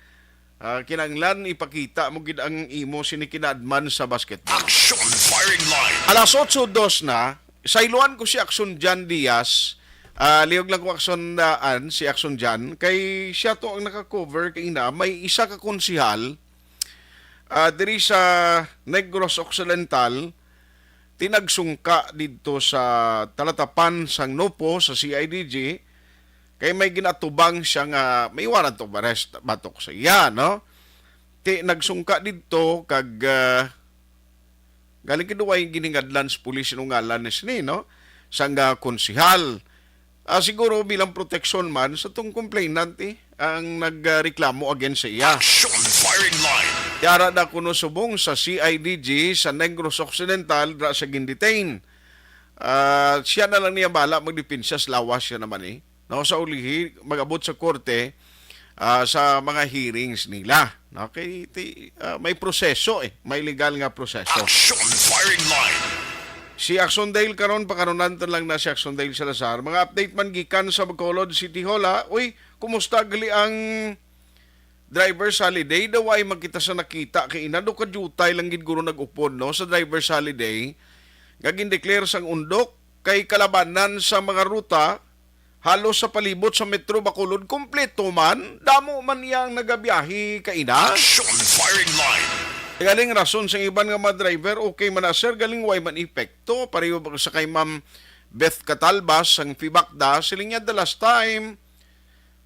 Ah, kinanglan ipakita mo gid ang imo sini kinaadman sa basketball. Action firing line. Alas otso dos na, sayloan ko si Action Jan Diaz. Ah, liog lang ko Action Jan, si Action Jan. Kay siya to ang naka-cover kay ina. May isa ka konsihal ah, diri sa Negros Occidental, tinagsungka didto sa talatapan sang Nopo sa C I D G, kay may ginatubang siya nga may warrant of arrest batok sa iya, no? Ti nagsungka didto kag ah, galing kinuway giningadlan sa pulis, sinungalan ni sini, no? Sang ah, konsihal. Ah, siguro bilang proteksyon man sa tong complainant, eh, ang nagreklamo against sa iya. Action firing line. Tiara na kuno subong sa C I D G sa Negros Occidental, dira siya gindetain. Ah, siya na lang niya bala magdepensa sa lawas siya naman, eh. No, sa ulihi, mag-abot sa korte, ah, sa mga hearings nila. Okay, ti-, ah, may proseso, eh. May legal nga proseso. Action firing line. Si Action Dale karon, pakarunan ta lang na si Action Dale Salazar. Mga update man gikan sa Bacolod City Hall, ha? Uy, kumusta gali ang driver's holiday? Daw ay magkita sa nakita kay ina, do ka jutay lang gid guro nag-upod, no, sa driver's holiday nga gindeclare sang undok kay kalabanan sa mga ruta halos sa palibot sa Metro Bacolod, kompleto man, damo man iya ang nagabiyahe kaina. Action firing line. Galing rason sang iban nga mga driver, okay man na, sir, galing way man epekto. Pareho ba sa kay Ma'am Beth Catalbas sang Fibacda, siling niya, the last time,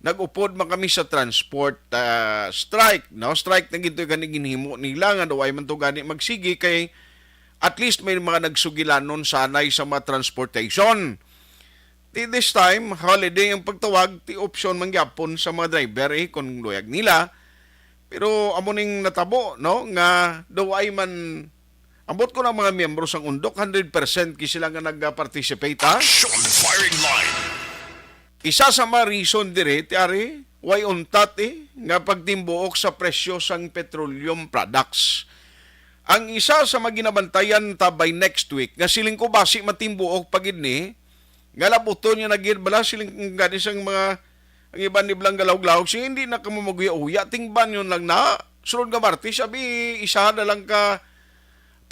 nag-upod man kami sa transport, ah, strike, no? Strike na gid to gani ginhimo nila nga daw ay man to gani magsigi kay at least may mga nagsugilanon sanay sa mga transportation. Ti this time, holiday ang pagtawag, ti option man gyapon sa mga driver, eh, kung luyag nila. Pero amo ning natabo, no, nga daw ay man, ambot ko ng mga miyembro sang undok, hundred percent ki sila nga nag-participate, ha? Action firing line. Isa sa mga reason dire, ti ari, way untat, eh, nga pagtimbuok sa presyo sang petroleum products. Ang isa sa mga ginabantayan ta by next week, nga siling ko basi matimbuok pa gid ni, nga labuton niya na gid bala, siling gani sang mga, ang iban ni Blang Galawg-lawg, siya hindi na kamo mag-uya-uya, tingban yun lang na, sunod nga Martes, abi, isa na lang ka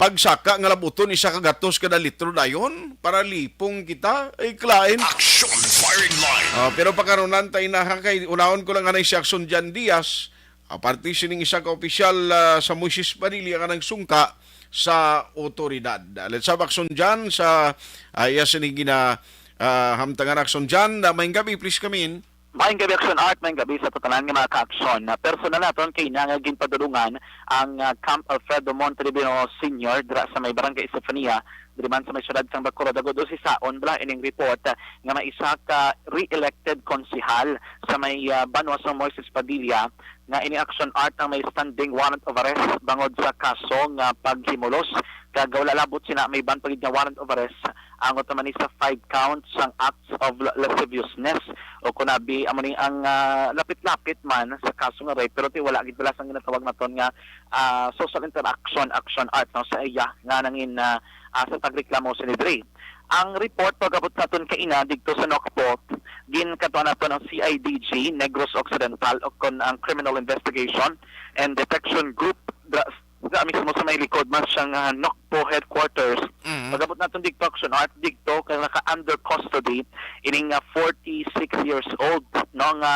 pagsaka nga labuton, isa ka gatos kada litro dayon, para lipong kita, ay klain. Action firing line. Ah, pero pakarunan tayo na ha, kay unahon ko lang anay si Action Jan Diaz, aparte sining isa ka opisyal, ah, sa Moises Padilla nga nagsungka sa otoridad. Ah, let's have Action Jan sa, ah, iya sini gina, ah, hamtangan Action Jan. Ah, maayong gabi, please come in. Maayong gabi, Action Art. Maayong gabi sa tanan nga mga ka-aksyon. Na personal naton kay na nga ginpadulungan ang, ah, Camp Alfredo Montelibino Senior dira sa may Barangay Estefania, diri man sa may siyudad sang Bacolod. Agud usisaon bala ining report, ah, nga may isa ka re-elected konsehal sa may, ah, banwa sang Moises Padilla nga ini Action Art ang may standing warrant of arrest bangod sa kaso nga paghimulos kag wala labot sina may ban pa gid nga warrant of arrest angot naman ni sa five counts sang acts of la-, lasciviousness o kunabi amo ni ang, ah, lapit-lapit man sa kaso nga rape pero ti wala gid bala sang ginatawag naton nga, ah, social interaction, Action Art, no, sa iya nga nangin, ah, ah, sa pagreklamo sini diri. Ang report pag-abot naton kaina didto sa Nocpo, ginkadtuan naton ang C I D G Negros Occidental o kon ang Criminal Investigation and Detection Group dra-, dra mismo sa may likod man sang, ah, Nocpo headquarters. Mhm. Pag-abot naton didto, Action Art, didto kay naka under custody ining, ah, forty-six years old, no, nga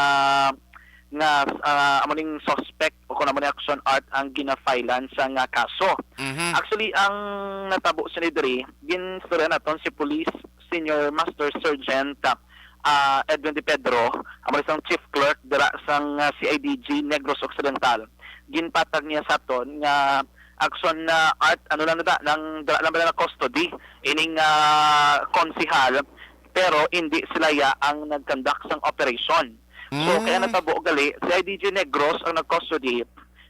nga, ah, amo ning suspect o kung amo ni Action Art ang ginafilean sa nga kaso. Mhm. Actually, ang natabo sini diri, ginstorya naton si Police Senior Master Sergeant, ah, Edwin De Pedro, amo ni sang Chief Clerk dira sang, ah, C I D G Negros Occidental. Ginpatag niya sa aton nga Action, ah, Art, ano lang na da, nang dira lang bala na custody ining, ah, konsehal, pero hindi sila ya ang nag-conduct sang operation. So, kaya Mm. natabo gali, C I D G Negros ang nag-custody,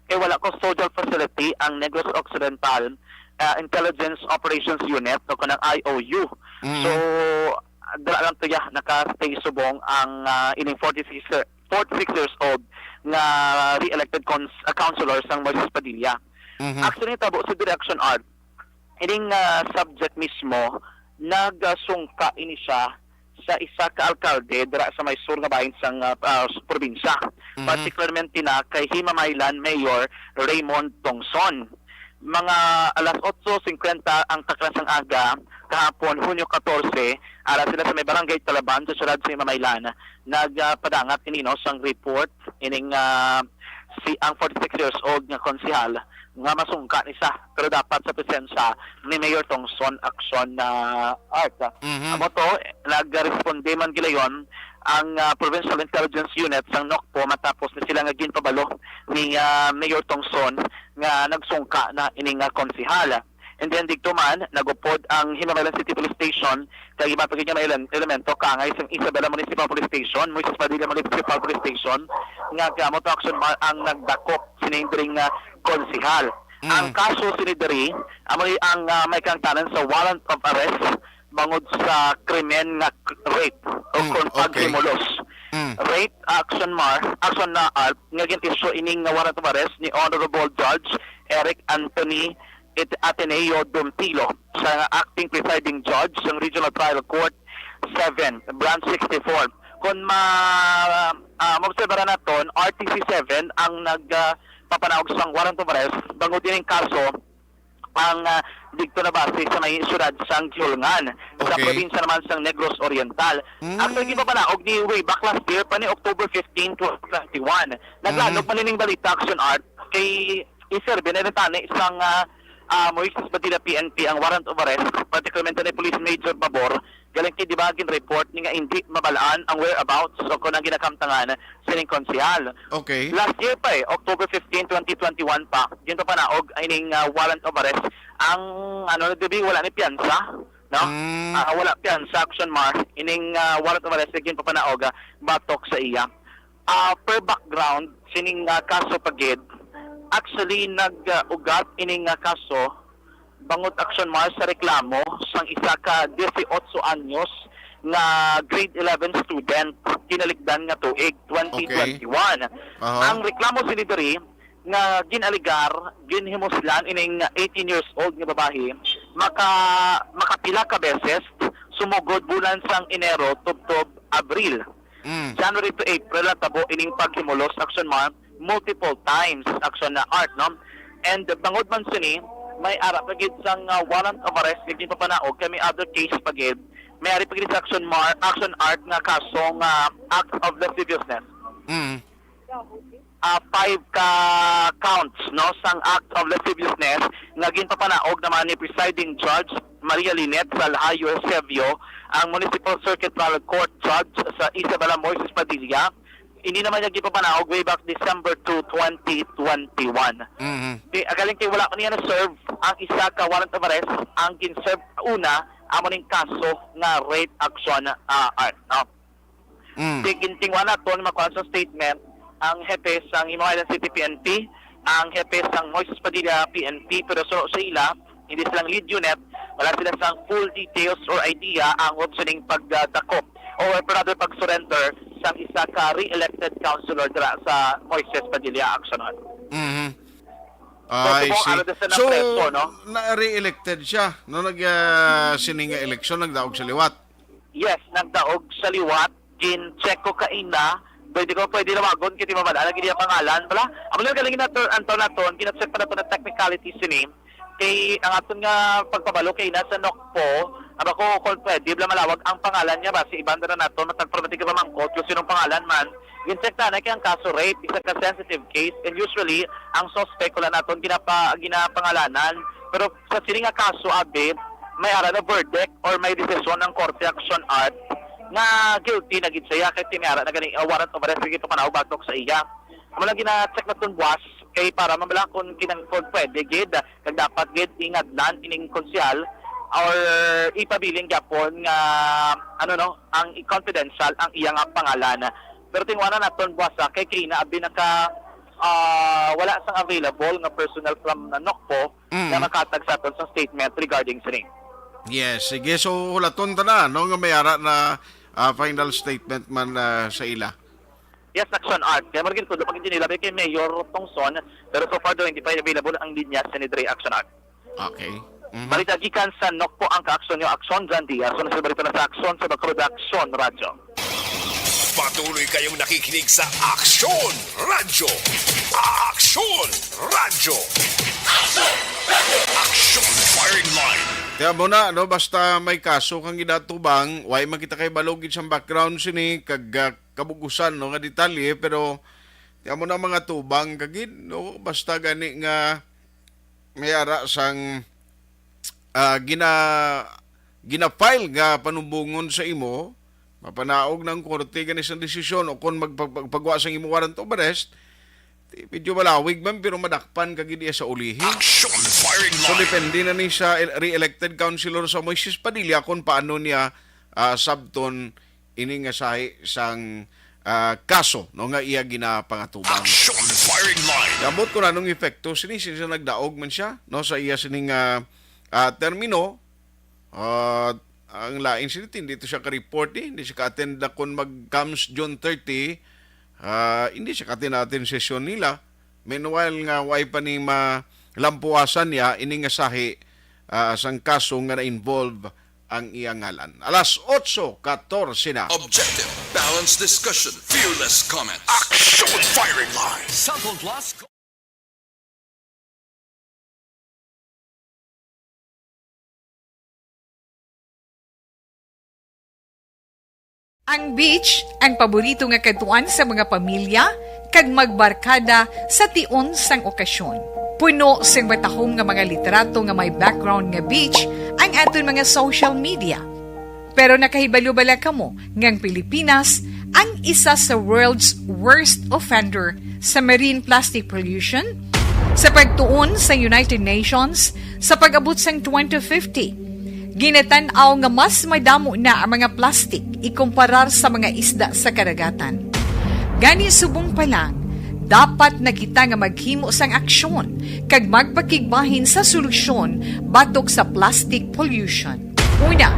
kay wala custodial facility ang Negros Occidental, ah, Intelligence Operations Unit o kanang I O U. Mm. So, dira lang to ya, naka-stay subong ang, ah, ining forty-six, forty-six years old nga re-elected cons-, ah, councilor sang Moises Padilla. Mhm. Actually, tabo sa Direction Art, ining, ah, subject mismo, nagasungka ini siya sa isa ka alkalde dira sa may sur nga bahin sang, ah, ah, s-, probinsya. Mhm. Particularmente na kay Himamaylan Mayor Raymond Tongson. Mga alas otso singkwenta ang takna sang aga kahapon, Hunyo katorse, ara sila sa may barangay Talaban sa siyudad sa Himamaylan. Nagpadangat ini, no, sang report ining, ah, si, ang forty-six years old nga konsehal nga masungka ni siya, pero dapat sa presensya ni Mayor Tongson Action na Art. Mhm. Amo to, nagresponde man gilayon ang, ah, Provincial Intelligence Unit sang Nocpo matapos ni sila nga ginpabalo ni, ah, Mayor Tongson nga nagsungka na ini nga konsehal. And then digto man, nagupod ang Himamaylan City Police Station kag iban pa gid nga mga ele-, elemento kaangay sang Isabela Municipal Police Station, Moises Padilla Municipal Police Station, nga kamo to, Action Mar, ang nagdakop sining diri nga konsehal. Ang kaso sini diri amo ni ang, ah, may kaangtanan sa warrant of arrest bangod sa krimen nga k-, rape o Mm, kon okay. paghimulos. Mm. Rape, Action Mar, Action na Art, nga gin-issue ining nga warrant of arrest ni Honorable Judge Eric Anthony It-, Ateneo Dompilo sa acting presiding judge sa Regional Trial Court seven, Branch sixty-four. Kung ma-, ah, maobserbaran naton, R T C seven ang nag, ah, papanaog sang warrant of arrest bangod ining kaso ang, ah, digto na base sa may siyudad sang Guihulngan, sa Okay. probinsya naman sang Negros Oriental. Mm. Actually, ginpapanaog ni way back last year pa ni October fifteen, twenty twenty-one. Naglanog Mm. man ining balita, Action Art, kay iserbi na rin tani sang, ah, ah, Moises Padilla P N P ang warrant of arrest, particularmente ni Police Major Pabor, galing kay di ba gin-report ni nga hindi mabalaan ang whereabouts o kung ang ginakamtangan sining konsehal. Okay. Last year pa eh, October fifteen, twenty twenty-one pa, ginpapanaog ining, ah, warrant of arrest. Ang, ano, dibi, wala ni piyansa, no? Mm. Ah, wala piyansa, Action Mar, ining, ah, warrant of arrest nga ginpapanaog, ah, batok sa iya. Ah, per background, sining, ah, kaso pa gid, actually, nag-ugat ining, ah, kaso bangod, Action Mar, sa reklamo sang isa ka dieciocho anyos nga grade eleven student kinalikdan nga tuig, Okay. twenty twenty-one. Aha. Ang reklamo sini diri nga gin-alegar, ginhimuslan ining eighteen years old nga babayi maka-, makapila ka beses sumugod bulan sang Enero tubtob Abril. Mm. January to April natabo ining paghimulos, Action Mar, multiple times, Action na Art, no? And bangod man sini, may ara pa gid sang, ah, warrant of arrest nga ginpapanaog kay may other case pa gid. May ari pa gid sa Action Mar, Action Art nga kaso nga act of lasciviousness. Mm. Ah, five ka counts, no, sang act of lasciviousness nga ginpapanaog naman ni Presiding Judge Maria Lynette Salhayo Eusebio, ang Municipal Circuit Trial Court Judge sa Isabela Moises Padilla. Ini naman yung ginpapanaog way back December two, twenty twenty-one. Mhm. Di, agaling kay wala pa niya na-serve ang isa ka warrant of arrest, ang gin-serve una amo ning kaso nga rape, Action, ah, Art, no? Mm. Di, gintinguha naton, makuha sa statement ang hepe sang Himamaylan City P N P, ang hepe sang Moises Padilla P N P, pero suno sa ila, hindi silang lead unit, wala sila sang full details or idea ang sining pagdakop o rather pag-surrender sang isa ka re-elected councilor dira sa Moises Padilla Action Hall. Mhm. So, I subong see. Ano na sila So, preso, no? Na-re-elected siya, no? Nag, ah, sini nga eleksyon, nagdaog sa liwat. Yes, nagdaog sa liwat. Gin-check ko kaina. Pwede ko, pwede lawagon kay di mabal-an ang iya pangalan. Bala, amo lang galing na to, ang taon naton, gina-check pa naton ang technicality sini. Kay ang aton nga pagpabalo kay na sa NOCPO, aba ko kung pwede bala malawag ang pangalan niya ba si iban na naton, matag permanente ka pamangkot kung sinong pangalan man. Gin-check na na kay ang kaso rape, isa ka sensitive case, and usually ang suspect wala naton ginapa-, ginapangalanan. Pero sa sini nga kaso, abi, may ara na verdict or may desisyon ang korte, Action Art, nga guilty na gid siya kay may ara na gani, uh, warrant of arrest nga ginpapanaog batok sa iya. Amo lang gina-check naton buwas kay para mabala kung kinang-, kung pwede gid kag dapat gid ingadlan ining konsehal or ipabilin gyapon nga, ano, no, ang i-, confidential ang iya nga pangalan. Pero tinguhanan naton buwas, ah, kay kaina abi naka, ah, wala sang available nga personnel from, ah, NOCPO Mm. nga makatag sa aton sa statement regarding sini. Yes, sige. So, hulaton ta na, no, nga may ara na, ah, final statement man, ah, sa ila. Yes, Action Art. Kaya mo rin tulo pag labi kay Mayor Tongson, pero so far daw hindi pa available ang linya sa Nidre, Action Art. Okay. Mhm. Balita gikan sa NOCPO ang kaaksyon niyo, Action John Diaz. Sunod sa balita na sa Action sa Bacolod, Action Radyo. Patuloy kayong nakikinig sa Action Radyo. Action Radyo. Action Firing Line. Kaya mo na, no, basta may kaso kang ginatubang, way man kita kay balog sa background sini, kag, ah, kabugusan, no, nga detalye, pero kaya mo na mga tubang kagid, no, basta gani nga may ara sang, ah, gina-, gina-file nga panumbongon sa imo, mapanaog ng korte gani sang desisyon o kung magpag-, magpagwa sang imo warrant of arrest, Medyo malawig man, pero madakpan ka gid iya sa ulihi. Action firing So, line. Depende na ni sa el-, re-elected councilor sa Moises Padilla kung paano niya, ah, sabton ini nga sahi sang, ah, kaso, no, nga iya ginapangatubang. Action firing line. Ambot ko na anong epekto sini, since nagdaog man siya, no, sa iya sining, ah, ah, termino. Ah, ang lain sini, hindi to siya ka-report, eh. Hindi siya ka-attend na kung mag-comes June thirty, ah, hindi siya ka-attend natin sesyon nila. Meanwhile nga, way pa ni malampuasan niya, ini nga sahi, ah, sang kaso nga na-involve ang iya ngalan. Alas otso katorse na. Objective, balanced discussion, fearless comment. Action firing line. Sample Plus. Ang beach, ang paborito nga kadtuan sa mga pamilya kag magbarkada sa tion sang okasyon. Puno sing matahom nga mga litrato nga may background nga beach ang aton mga social media. Pero nakahibalo bala kamo nga ang Pilipinas ang isa sa world's worst offender sa marine plastic pollution? Sa pagtuon sa United Nations, sa pag-abot sang twenty fifty, ginatan-aw nga mas madamo na ang mga plastic ikumparar sa mga isda sa kadagatan. Gani, subong pa lang, dapat na kita nga maghimo sang aksyon kag magpakigbahin sa solusyon batok sa plastic pollution. Una,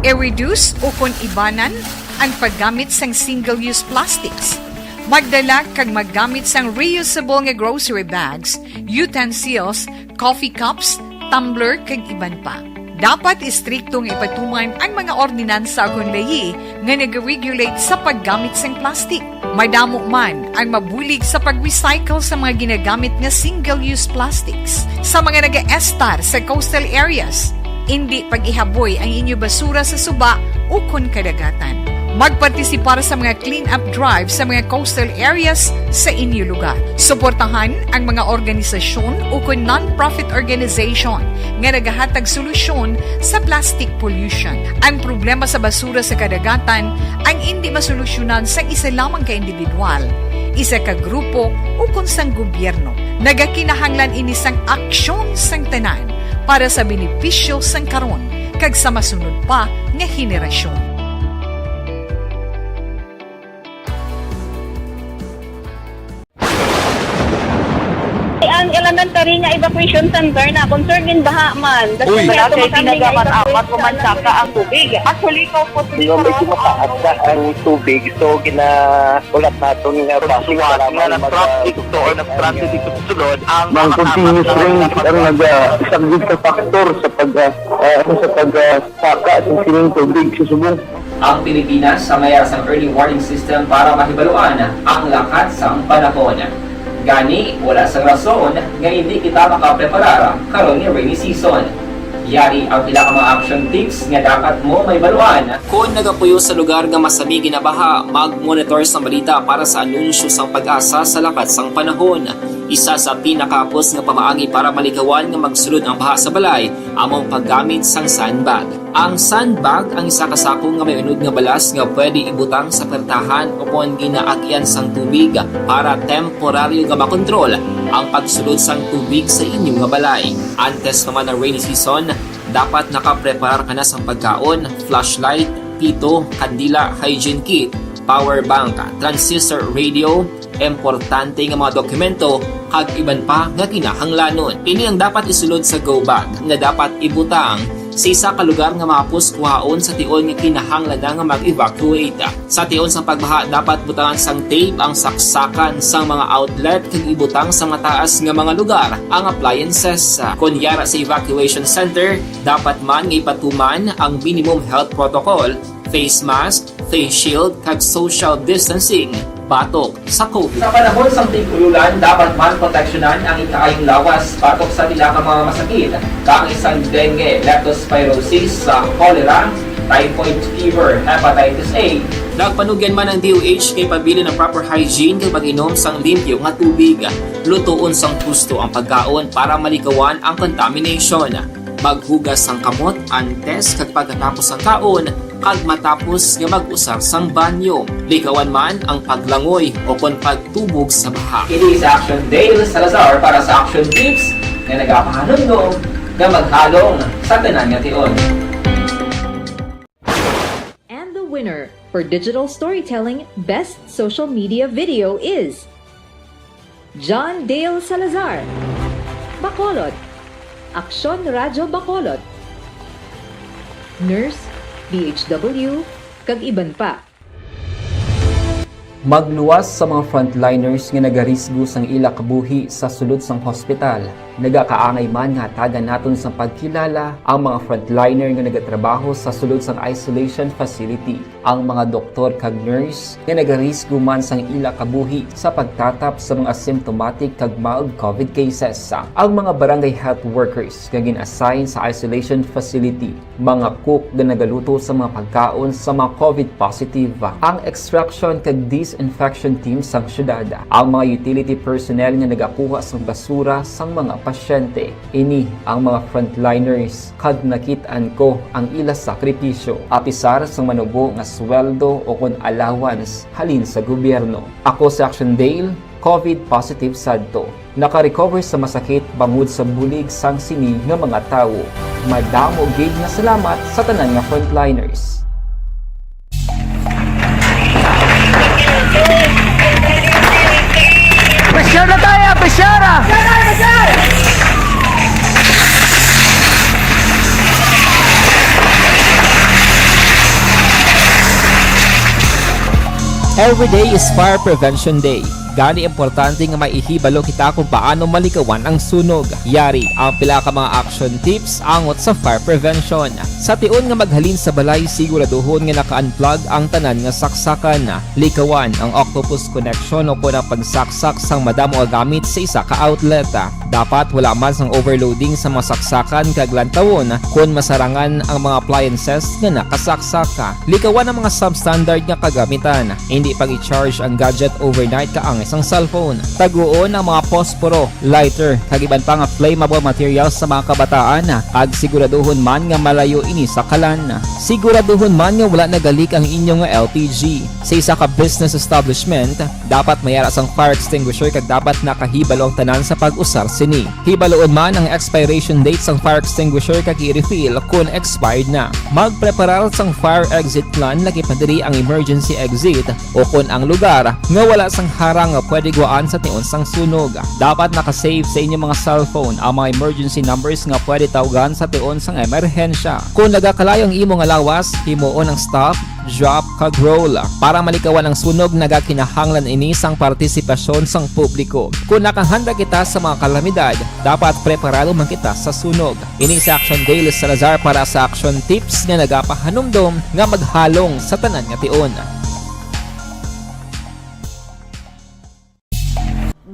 i-reduce ukon ibanan ang paggamit sang single-use plastics. Magdala kag maggamit sang reusable nga grocery bags, utensils, coffee cups, tumbler, kag iban pa. Dapat istrikto nga ipatuman ang mga ordinansa ukon layi nga nag-regulate sa paggamit sang plastic. Madamo man ang mabulig sa pag-recycle sa mga ginagamit nga single-use plastics. Sa mga nagaestar sa coastal areas, indi pag-ihaboy ang inyo basura sa suba ukon kadagatan. Magpartisipar sa mga clean-up drive sa mga coastal areas sa inyo lugar. Suportahan ang mga organisasyon ukon non-profit organization nga nagahatag solusyon sa plastic pollution. Ang problema sa basura sa kadagatan ang indi masolusyonan sang isa lamang ka individual, isa ka grupo, ukon sang gobyerno. Nagakinahanglan ini sang aksyon sang tanan para sa benepisyo sang karon kag sa masunod pa nga henerasyon. Ang elementary nga evacuation center na concerned in baha man. Uy. Wala kay tinaga man, apat ko man saka ang tubig. Actually, ikaw po, Di ba, medyo mataas na ang tubig, so ginaulat naton nga traffic, kailangan mag-, traffic to or nag-transit dito sa sulod ang Ang continuous rain ang naga-, isa gid ka factor sa pag, ah, ah, ano, sa pag, ah, saka sa sining tubig sa subong. Ang Pilipinas sa mayara sang early warning system para mahibaluan ang lakat sang panahon. Gani, wala sang rason nga indi kita makapreparar karon nga rainy season. Yari ang pila ka mga action tips nga dapat mo mahibaluan. Kon nagapuyo sa lugar nga masami ginabaha, mag-monitor sang balita para sa anunsyo sang PAGASA sa lakat sang panahon. Isa sa pinakahapos nga pamaagi para malikawan nga magsulod ang baha sa balay amo ang paggamit sang sandbag. Ang sandbag ang isa ka sako nga may unod nga balas nga pwede ibutang sa pertahan ukon ginaagian sang tubig para temporaryo nga makontrol ang pagsulod sang tubig sa inyo nga balay. Antes pa man ang rainy season, dapat nakapreparar ka na sang pagkaon, flashlight, pito, kandila, hygiene kit, power bank, transistor radio, importante nga mga dokumento, kag iban pa nga kinahanglanon. Ini ang dapat isulod sa go bag nga dapat ibutang sa isa ka lugar nga mahapos kuhaon sa tion nga kinahanglan na nga mag-evacuate. Sa tion sang pagbaha, dapat butangan sang tape ang saksakan sang mga outlet kag ibutang sa mataas nga mga lugar ang appliances. Kon yara sa evacuation center, dapat man nga ipatuman ang minimum health protocol, face mask, face shield, kag social distancing batok sa COVID. Sa panahon sang tig-ululan, dapat man proteksyonan ang ikaayong lawas batok sa pila ka mga masakit, kaangay sang dengue, leptospirosis, sa cholera, typhoid fever, hepatitis A. Nagpanugyan man ang D O H nga ipabilin ang proper hygiene kag pag-inom sang limpyo nga tubig. Lutoon sang husto ang pagkaon para malikawan ang contamination. Maghugas sang kamot antes kag pagkatapos sang kaon, kag matapos nga mag-usar sang banyo. Likawan man ang paglangoy o kon pagtubog sa baha. Ini sa Action Dale Salazar para sa Action Tips nga nagapahanumdom nga maghalong sa tanan nga tion. And the winner for digital storytelling best social media video is John Dale Salazar, Bacolod, Aksyon Radyo Bacolod, Nurse, D H W, kag iban pa. Magluwas sa mga frontliners nga nagarisgo sang ila kabuhi sa sulod sang hospital. Nagakaangay man nga hatagan naton sang pagkilala ang mga frontliner nga nagatrabaho sa sulod sang isolation facility, ang mga doktor kag nurse nga nagarisgo man sang ila kabuhi sa pagtatap sa mga asymptomatic kag mild COVID cases, ang mga barangay health workers nga gin-assign sa isolation facility, mga cook nga nagaluto sa mga pagkaon sa mga COVID positive, ang extraction kag disinfection team sang syudad, ang mga utility personnel nga nagakuha sang basura sang mga pasyente. Ini ang mga frontliners kag nakit-an ko ang ila sakripisyo, apisar sang manubo nga sweldo o kon allowance halin sa gobyerno. Ako si Action Dale, COVID positive sadto. Naka-recover sa masakit bangod sa bulig sang sini nga mga tawo. Madamo gid nga salamat sa tanan nga frontliners. Pressure na tayo! Pressure na! Every day is Fire Prevention Day. Gani importante nga may ihibalo kita kung paano malikawan ang sunog. Yari ang pila ka mga action tips angot sa fire prevention. Sa tion nga maghalin sa balay, siguraduhon nga naka-unplug ang tanan nga saksakan. Likawan ang octopus connection o kon ang pagsaksak sang madamo nga gamit sa isa ka outlet. Dapat wala man sang overloading sa mga saksakan kag lantawon kon masarangan ang mga appliances nga nakasaksak. Likawan ang mga substandard nga kagamitan. Indi pag-i-charge ang gadget overnight kaangay sang cellphone. Taguon ang mga posporo, lighter, kag iban pa nga flammable materials sa mga kabataan, kag siguraduhon man nga malayo ini sa kalan. Siguraduhon man nga wala nagalik ang inyo nga L P G. Sa isa ka business establishment, dapat may ara sang fire extinguisher kag dapat nakahibalo ang tanan sa pag-usar sini. Hibaluon man ang expiration date sang fire extinguisher kag i-refill kon expired na. Magpreparar sang fire exit plan, laki pa diri ang emergency exit o kon ang lugar nga wala sang harang nga pwede gwaan sa tion sang sunog. Dapat naka-save sa inyo mga cellphone ang mga emergency numbers nga pwede tawgan sa tion sang emerhensya. Kon nagakalayo ang imo nga lawas, himuon ang stop, drop, kag roll. Para malikawan ang sunog, nagakinahanglan ini sang partisipasyon sang publiko. Kon nakahanda kita sa mga kalamidad, dapat preparado man kita sa sunog. Ini si Action Dale Salazar para sa Action Tips nga nagapahanumdom nga maghalong sa tanan nga tion.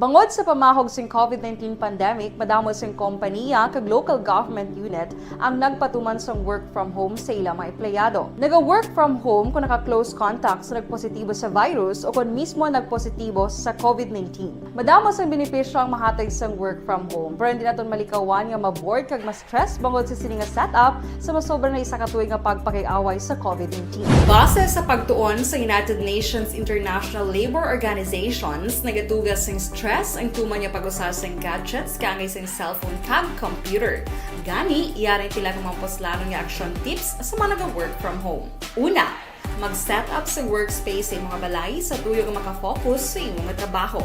Bangod sa pamahog sing COVID nineteen pandemic, madamo sing kompaniya kag local government unit ang nagpatuman sang work from home sa ila mga empleyado. Naga-work from home kung naka-close contact sa nagpositibo sa virus o kon mismo nagpositibo sa COVID nineteen. Madamo sang benepisyo ang mahatag sang work from home, pero hindi naton malikawan nga ma-bored kag ma-stress bangod sa sini nga setup sa masobra na isa ka tuig nga pagpakig-away sa COVID nineteen. Base sa pagtuon sa United Nations International Labour Organizations, nagatuga sing stress ang tuman nga pag-usar sing gadgets kaangay sing cellphone kag computer. Gani, yari ang pila ka mga puslanon nga action tips sa mga naga-work from home. Una, mag-set up sa workspace sa imong balay sa tuyo nga maka-focus sa imong trabaho.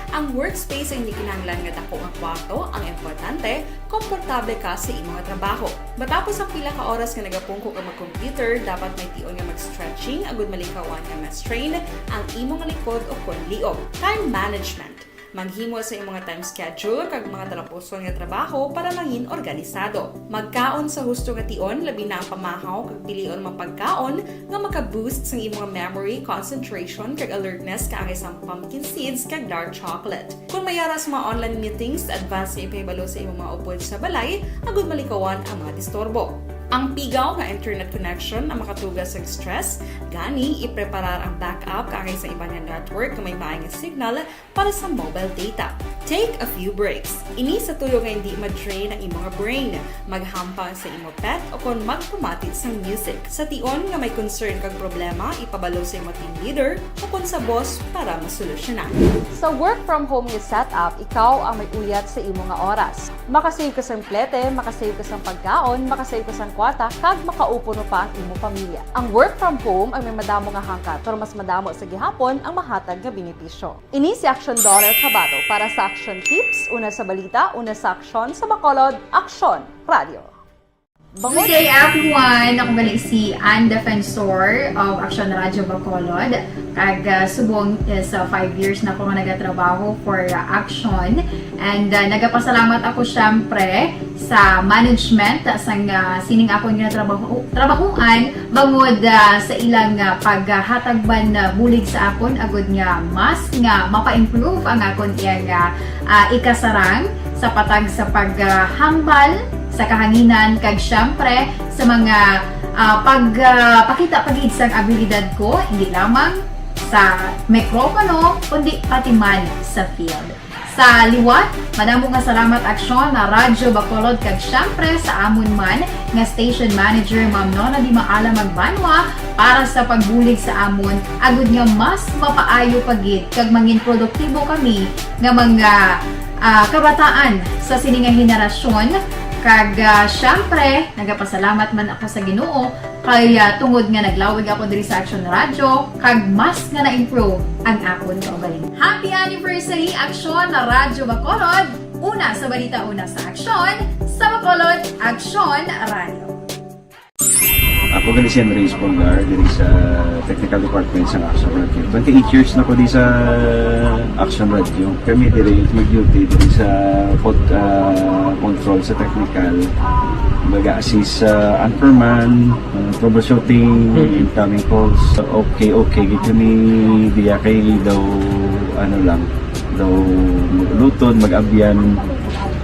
Ang workspace ay hindi kinahanglan nga dako nga kwarto, ang importante, komportable ka sa imong trabaho. Matapos ang pila ka oras nga nagapungko ka mag-computer, dapat may tion nga mag-stretching agud malikawan nga ma-strain ang imong likod o kon liog. Time management. Maghimo sa imong time schedule kag mga talapuson nga trabaho para mangin organisado. Magkaon sa husto nga tion, labi na ang pamahaw kag pilion mga pagkaon nga maka-boost sang imong memory, concentration, kag alertness kaangay sang pumpkin seeds kag dark chocolate. Kung may ara sa mga online meetings, advance nga ipahibalo sa imong mga upod sa balay agud malikawan ang mga disturbo. Ang pigaw nga internet connection ang makatuga sa stress, gani ipreparar ang backup kaangay sa iban nga network nga may maay nga signal para sa mobile data. Take a few breaks. Ini sa tuyo nga hindi ma-drain ang imo nga brain, maghampang sa imo pet o kon magpamati sang music. Sa tion nga may concern kag problema, ipabalo sa imo team leader o kon sa boss para masolusyonan. Sa work from home nga setup, ikaw ang may uyat sa imo nga oras. Makasave ka sang plete, makasave ka sang pagkaon, makasave ka sang kwarta, kag makaupo no pa ang imo pamilya. Ang work from home ang may madamo nga hangkat, pero mas madamo sa gihapon ang mahatag nga benepisyo. Ini si Action Daughter Kabato para sa Action Tips, una sa balita, una sa aksyon, sa Bacolod, Aksyon Radio. Good day, everyone! Ako gali si Ann Defensor of Action Radio Bacolod. Kag, ah, subong is, ah, five years na ako nga nagatrabaho for, ah, Action. And, ah, nagapasalamat ako, syempre, sa management sang, ah, sining akon nga trabaho, trabahuan bangod, ah, sa ilang, ah, paghatag man, ah, bulig sa akon agud nga mas nga mapa-improve ang akon iyang, ah, ah, ikasarang sa patag sa paghambal sa kahanginan kag, syempre, sa mga, ah, pag, ah, pakita pa gid sang abilidad ko, hindi lamang sa mikropono, kundi pati man sa field. Sa liwat, madamo nga salamat, Aksyon na Radyo Bacolod, kag syempre sa amon man nga station manager, Ma'am Nona Di Maala Magbanwa, para sa pagbulig sa amon, agud nga mas mapaayo pa gid kag mangin produktibo kami nga mga, ah, kabataan sa sini nga henerasyon. Kag, ah, syempre, nagapasalamat man ako sa Ginoo kay, ah, tungod nga naglawig ako diri sa Action Radio, kag mas nga na-improve ang akon kaugalingon. Happy anniversary, Aksyon na Radyo Bacolod! Una sa balita, una sa aksyon, sa Bacolod, Aksyon Radio. Ako gali si Andres Polgar, diri sa Technical Department sa Action Radio. Twenty-eight years na ko di sa Action Radio. Kami diri mag-duty diri sa pod-, ah, control sa technical. Mag-assist sa anchorman, ah, troubleshooting, Mm. incoming calls. Okay, okay, gid kami diya kay daw, ano lang, daw mag-ulutod, mag-abyan.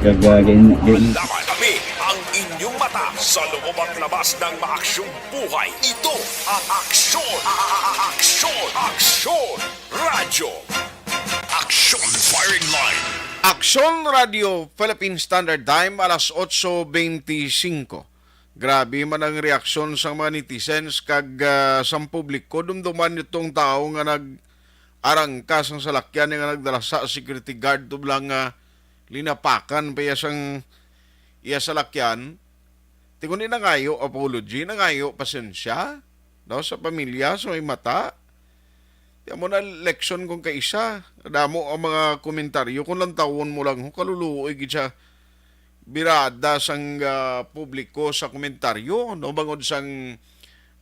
Kag, ah, gain-, gain- Malaman kami ang inyong mata sa loob at labas ng maaksyong buhay. Ito ang Aksyon, a-, a-, a-, Aksyon, Aksyon Radyo. Aksyon Firing Line. Aksyon Radio Philippine Standard Time, alas otso bente singko. Grabe man ang reaksyon sang mga netizens kag, ah, sang publiko. Dumduman niyo tong tawo nga nag-arangka sang salakyan nga nagdala sa security guard, tublang, ah, linapakan pa iya sang iya salakyan. Ti kon di nangayo apology, nangayo pasensya, no, sa pamilya, sa may mata. Ti amo na leksyon kung kaisa. Damo ang mga komentaryo. Kung lantawon mo lang, ho, kaluluoy gid sa birada sang, ah, publiko sa komentaryo, no, bangod sang,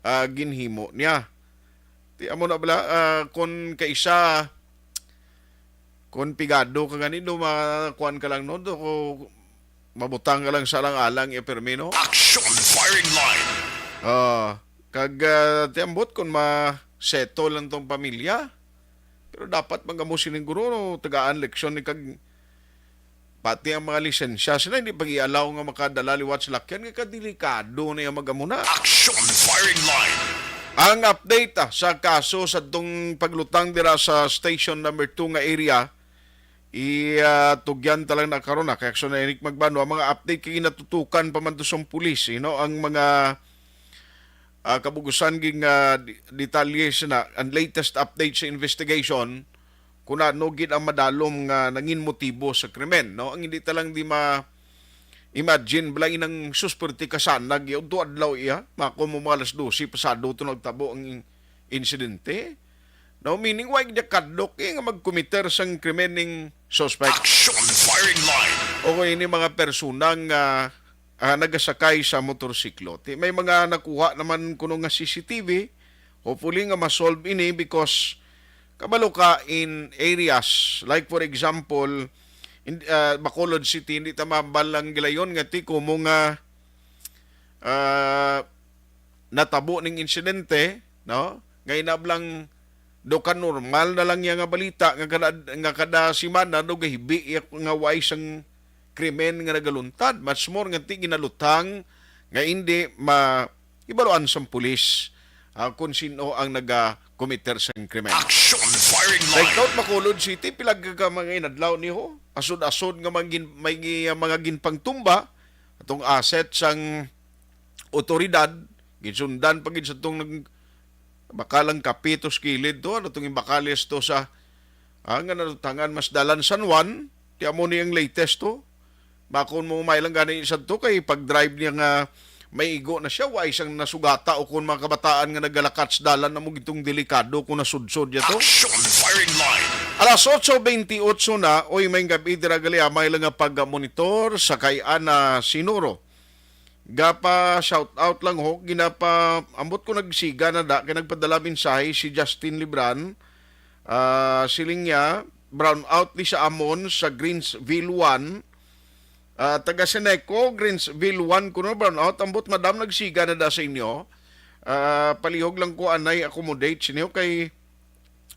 ah, ginhimo niya. Ti amo na bala, ah, kung kaisa, kung pigado ka gani, do, makuan ka lang, no, do, ko, mabutang ka lang sa alang-alang, eh, pirmi, no? Action Firing Line. Ah, kag, ah, ti ambot kung ma-settle lang tong pamilya. Pero dapat magamo sining guro, no, tagaan leksyon ni kag pati ang mga lisensya sila hindi pag-ialaw nga makadala liwat sa lakyan nga kadelikado na yung magamuna. Action Firing Line. Ang update, ah, sa kaso sa tong paglutang dira sa station number two nga area, i, ah, tugyan ta lang na karon, ah, kay Action Eric Magbanwa, mga update kay ginatutukan pa man to sang pulis, you know, ang mga, ah, kabugusan gid nga di-, detalye sina, ang latest update sa investigation kung ano gid ang madalom nga nangin motibo sa krimen, no? Ang hindi ta lang di ma-imagine, bala inang susperte kasanag, ya, udto adlaw iya, mako mo mga alas dose pasado to nagtabo ang in-, insidente. No, meaning, wa gid kadlok, eh, nga magkomiter sang krimen ning suspect. Action Firing Line. O ini mga persona nga, ah, nagasakay sa motorsiklo. Ti, may mga nakuha naman kuno nga C C T V. Hopefully nga ma-solve ini because kabalo ka in areas, like for example, in, ah, Bacolod City, hindi ta mabal ang gilayon nga ti kumo nga, ah, natabo ning insidente, no? Nga inablang do ka normal na lang iya nga balita nga kada, nga kada semana do gahibi iya nga way sang krimen nga nagaluntad. Much more nga ti ginalutang nga hindi ma-, ibaluan sang pulis, ah, kung sino ang naga-committer sang krimen. Action firing line. Take note, Bacolod City, pila ka mga inadlaw ni ho. Asod-asod nga mga gin-, may gi-, mga ginpangtumba atong asset sang otoridad, ginsundan pa gid sa tong nag-, baka lang kapitos kilid to, ano tong Imbacales to sa, ah, nga nadutangan mas dalan San Juan, ti amo ni ang latest to. Bakon mo may lang gani sa to kay pag-drive niya nga may igo na siya, wa isang nasugata o kung mga kabataan nga nagalakat sa dalan na mo gitong delikado kung nasudsod niya to. Action firing line. Alas otso bentiocho na, oy, may gabi dira gali, ah, may lang nga pag-monitor sa kay Ana Sinuro. Gapa shout out lang ho, ginapa ambot ko nagsiga na da kay nagpadala mensahe si Justin Libran. Ah, siling niya, brown out ni sa amon sa Greensville one. Ah, taga Seneco, Greensville one kuno, brown out. Ambot, madam, nagsiga na da sa inyo. Ah, palihog lang ko anay accommodate sa inyo kay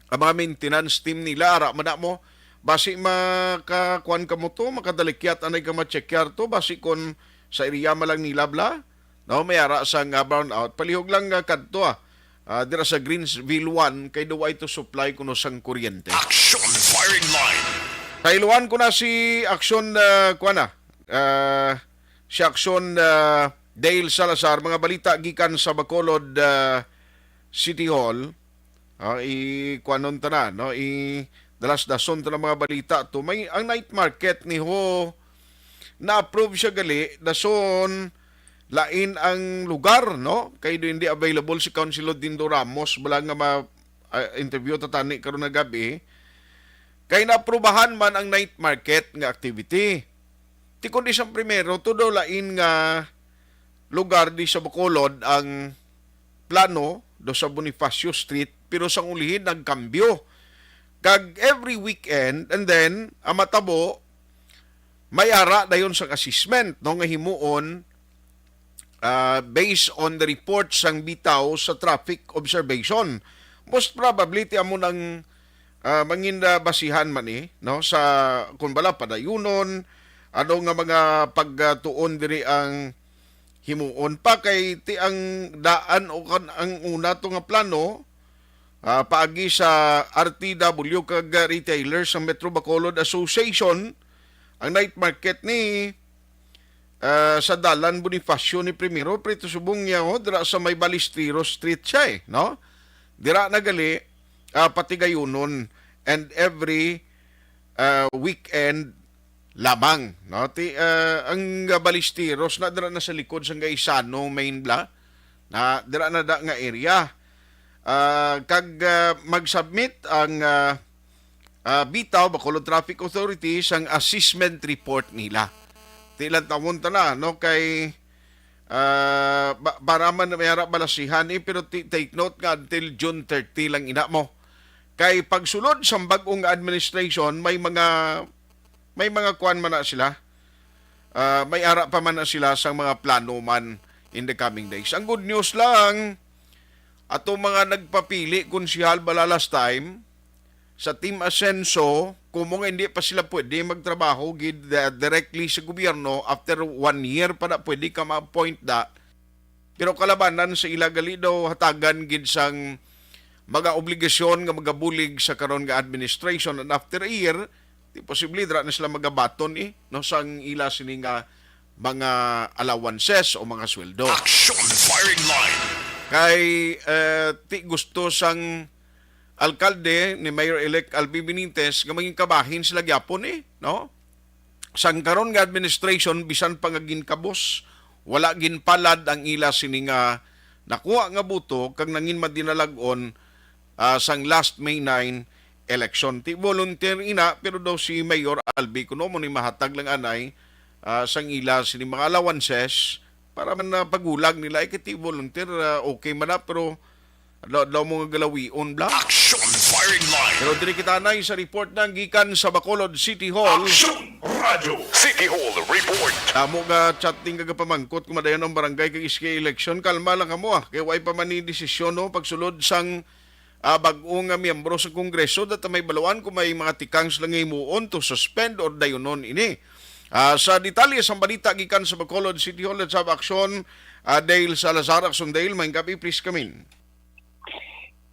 ang mga maintenance team nila, ara man na mo. Basi makakuan ka mo to, makadalikyat anay ka ma-check yar to, basi kon sa area man lang nila bla. No, may ara sa nga brown out. Palihog lang nga kadto, ah. Ah, dira sa Greensville one, kay duway to supply kuno sang kuryente. Action firing line. Kailuan ko na si Action, ah, kuan na. Ah, si Action, ah, Dale Salazar, mga balita gikan sa Bacolod, ah, City Hall. Ah, i-kuanon ta na, no? I-dalas-dason ta na mga balita to. May, ang night market ni ho, na-approve siya gali, dason lain ang lugar, no? Kay do hindi available si Councilor Dindo Ramos, bala nga ma-, ah, interview ta tani karon nga gabi. Kay naaprubahan man ang night market nga activity. Ti kundi sang primero, to daw lain nga lugar di sa Bacolod ang plano do sa Bonifacio Street, pero sang ulihin nagkambyo. Kag every weekend, and then, ang matabo, may ara dayon sang assessment, no, nga himuon, ah, based on the report sang bitaw sa traffic observation. Most probably, ti amo nang, ah, mangin, ah, basihan man, eh, no, sa kung bala padayunon, ano nga mga pagtuon diri ang himuon pa, kay ti ang daan o kan ang una to nga plano, ah, paagi sa R T W kag, ah, retailers sa Metro Bacolod Association, ang night market ni, ah, sa Dalan Bonifacio ni Primero, pero ti subong niya, oh, dira sa may Balestero Street siya, eh, no? Dira na gali, ah, patigayunon, and every, ah, weekend lamang, no? Ti, ah, ang Balesteros na dira na sa likod sang Gaisano main bla, na dira na da nga area. Ah, kag, ah, mag-submit ang, ah, ah, bitaw, Bacolod Traffic Authority, sang assessment report nila. Ti lang tawon ta na, no? Kay, ah, ba-, para man may ara balasihan, eh, pero ti-, take note nga until June thirty lang ina mo. Kay pagsulod sa bag-ong administration, may mga, may mga kuan man na sila. Ah, may ara pa man na sila sa mga plano man in the coming days. Ang good news lang, ato mga nagpapili konsehal bala last time, sa Team Asenso, kumo nga hindi pa sila pwede magtrabaho gid, uh, directly sa gobyerno, after one year pa na pwede ka ma-appoint da. Pero kalabanan sa ila gali daw hatagan gid sang mga obligasyon nga magabulig sa karon nga administration, and after a year, di posible dira na sila magabaton, eh, no, sang ila sini nga mga allowances o mga sweldo. Action firing line. Kay, eh, ti gusto sang alkalde ni Mayor-elect Albi Benitez nga maging kabahin sila gyapon, eh, no? Sang karon nga administration, bisan pa nga ginkabos, wala ginpalad ang ila sini nga nakuha nga boto kag nangin madinalag-on, ah, sang last May nine election. Ti volunteer ina, pero daw si Mayor Albi kuno mo ni mahatag lang anay, ah, sang ila sini mga allowances para man na pagulag nila, eh, kay ti volunteer, ah, okay man na, pero adlaw-adlaw mo nga galawion bla. Action firing line. Pero diri kita anay sa report na gikan sa Bacolod City Hall. Action Radio City Hall Report. Damo nga chatting kag pamangkot kung madayon ang barangay kag S K election. Kalma lang kamo, ah. Kay way pa man ni desisyon, no, pagsulod sang, ah, bag-o nga miyembro sa Kongreso, data may baluan kung may mga tikang sila nga himuon to suspend or dayunon ini. Ah, sa detalye sang balita gikan sa Bacolod City Hall, let's have Action, ah, Dale Salazar. Action Dale, maayong gabi, please come in.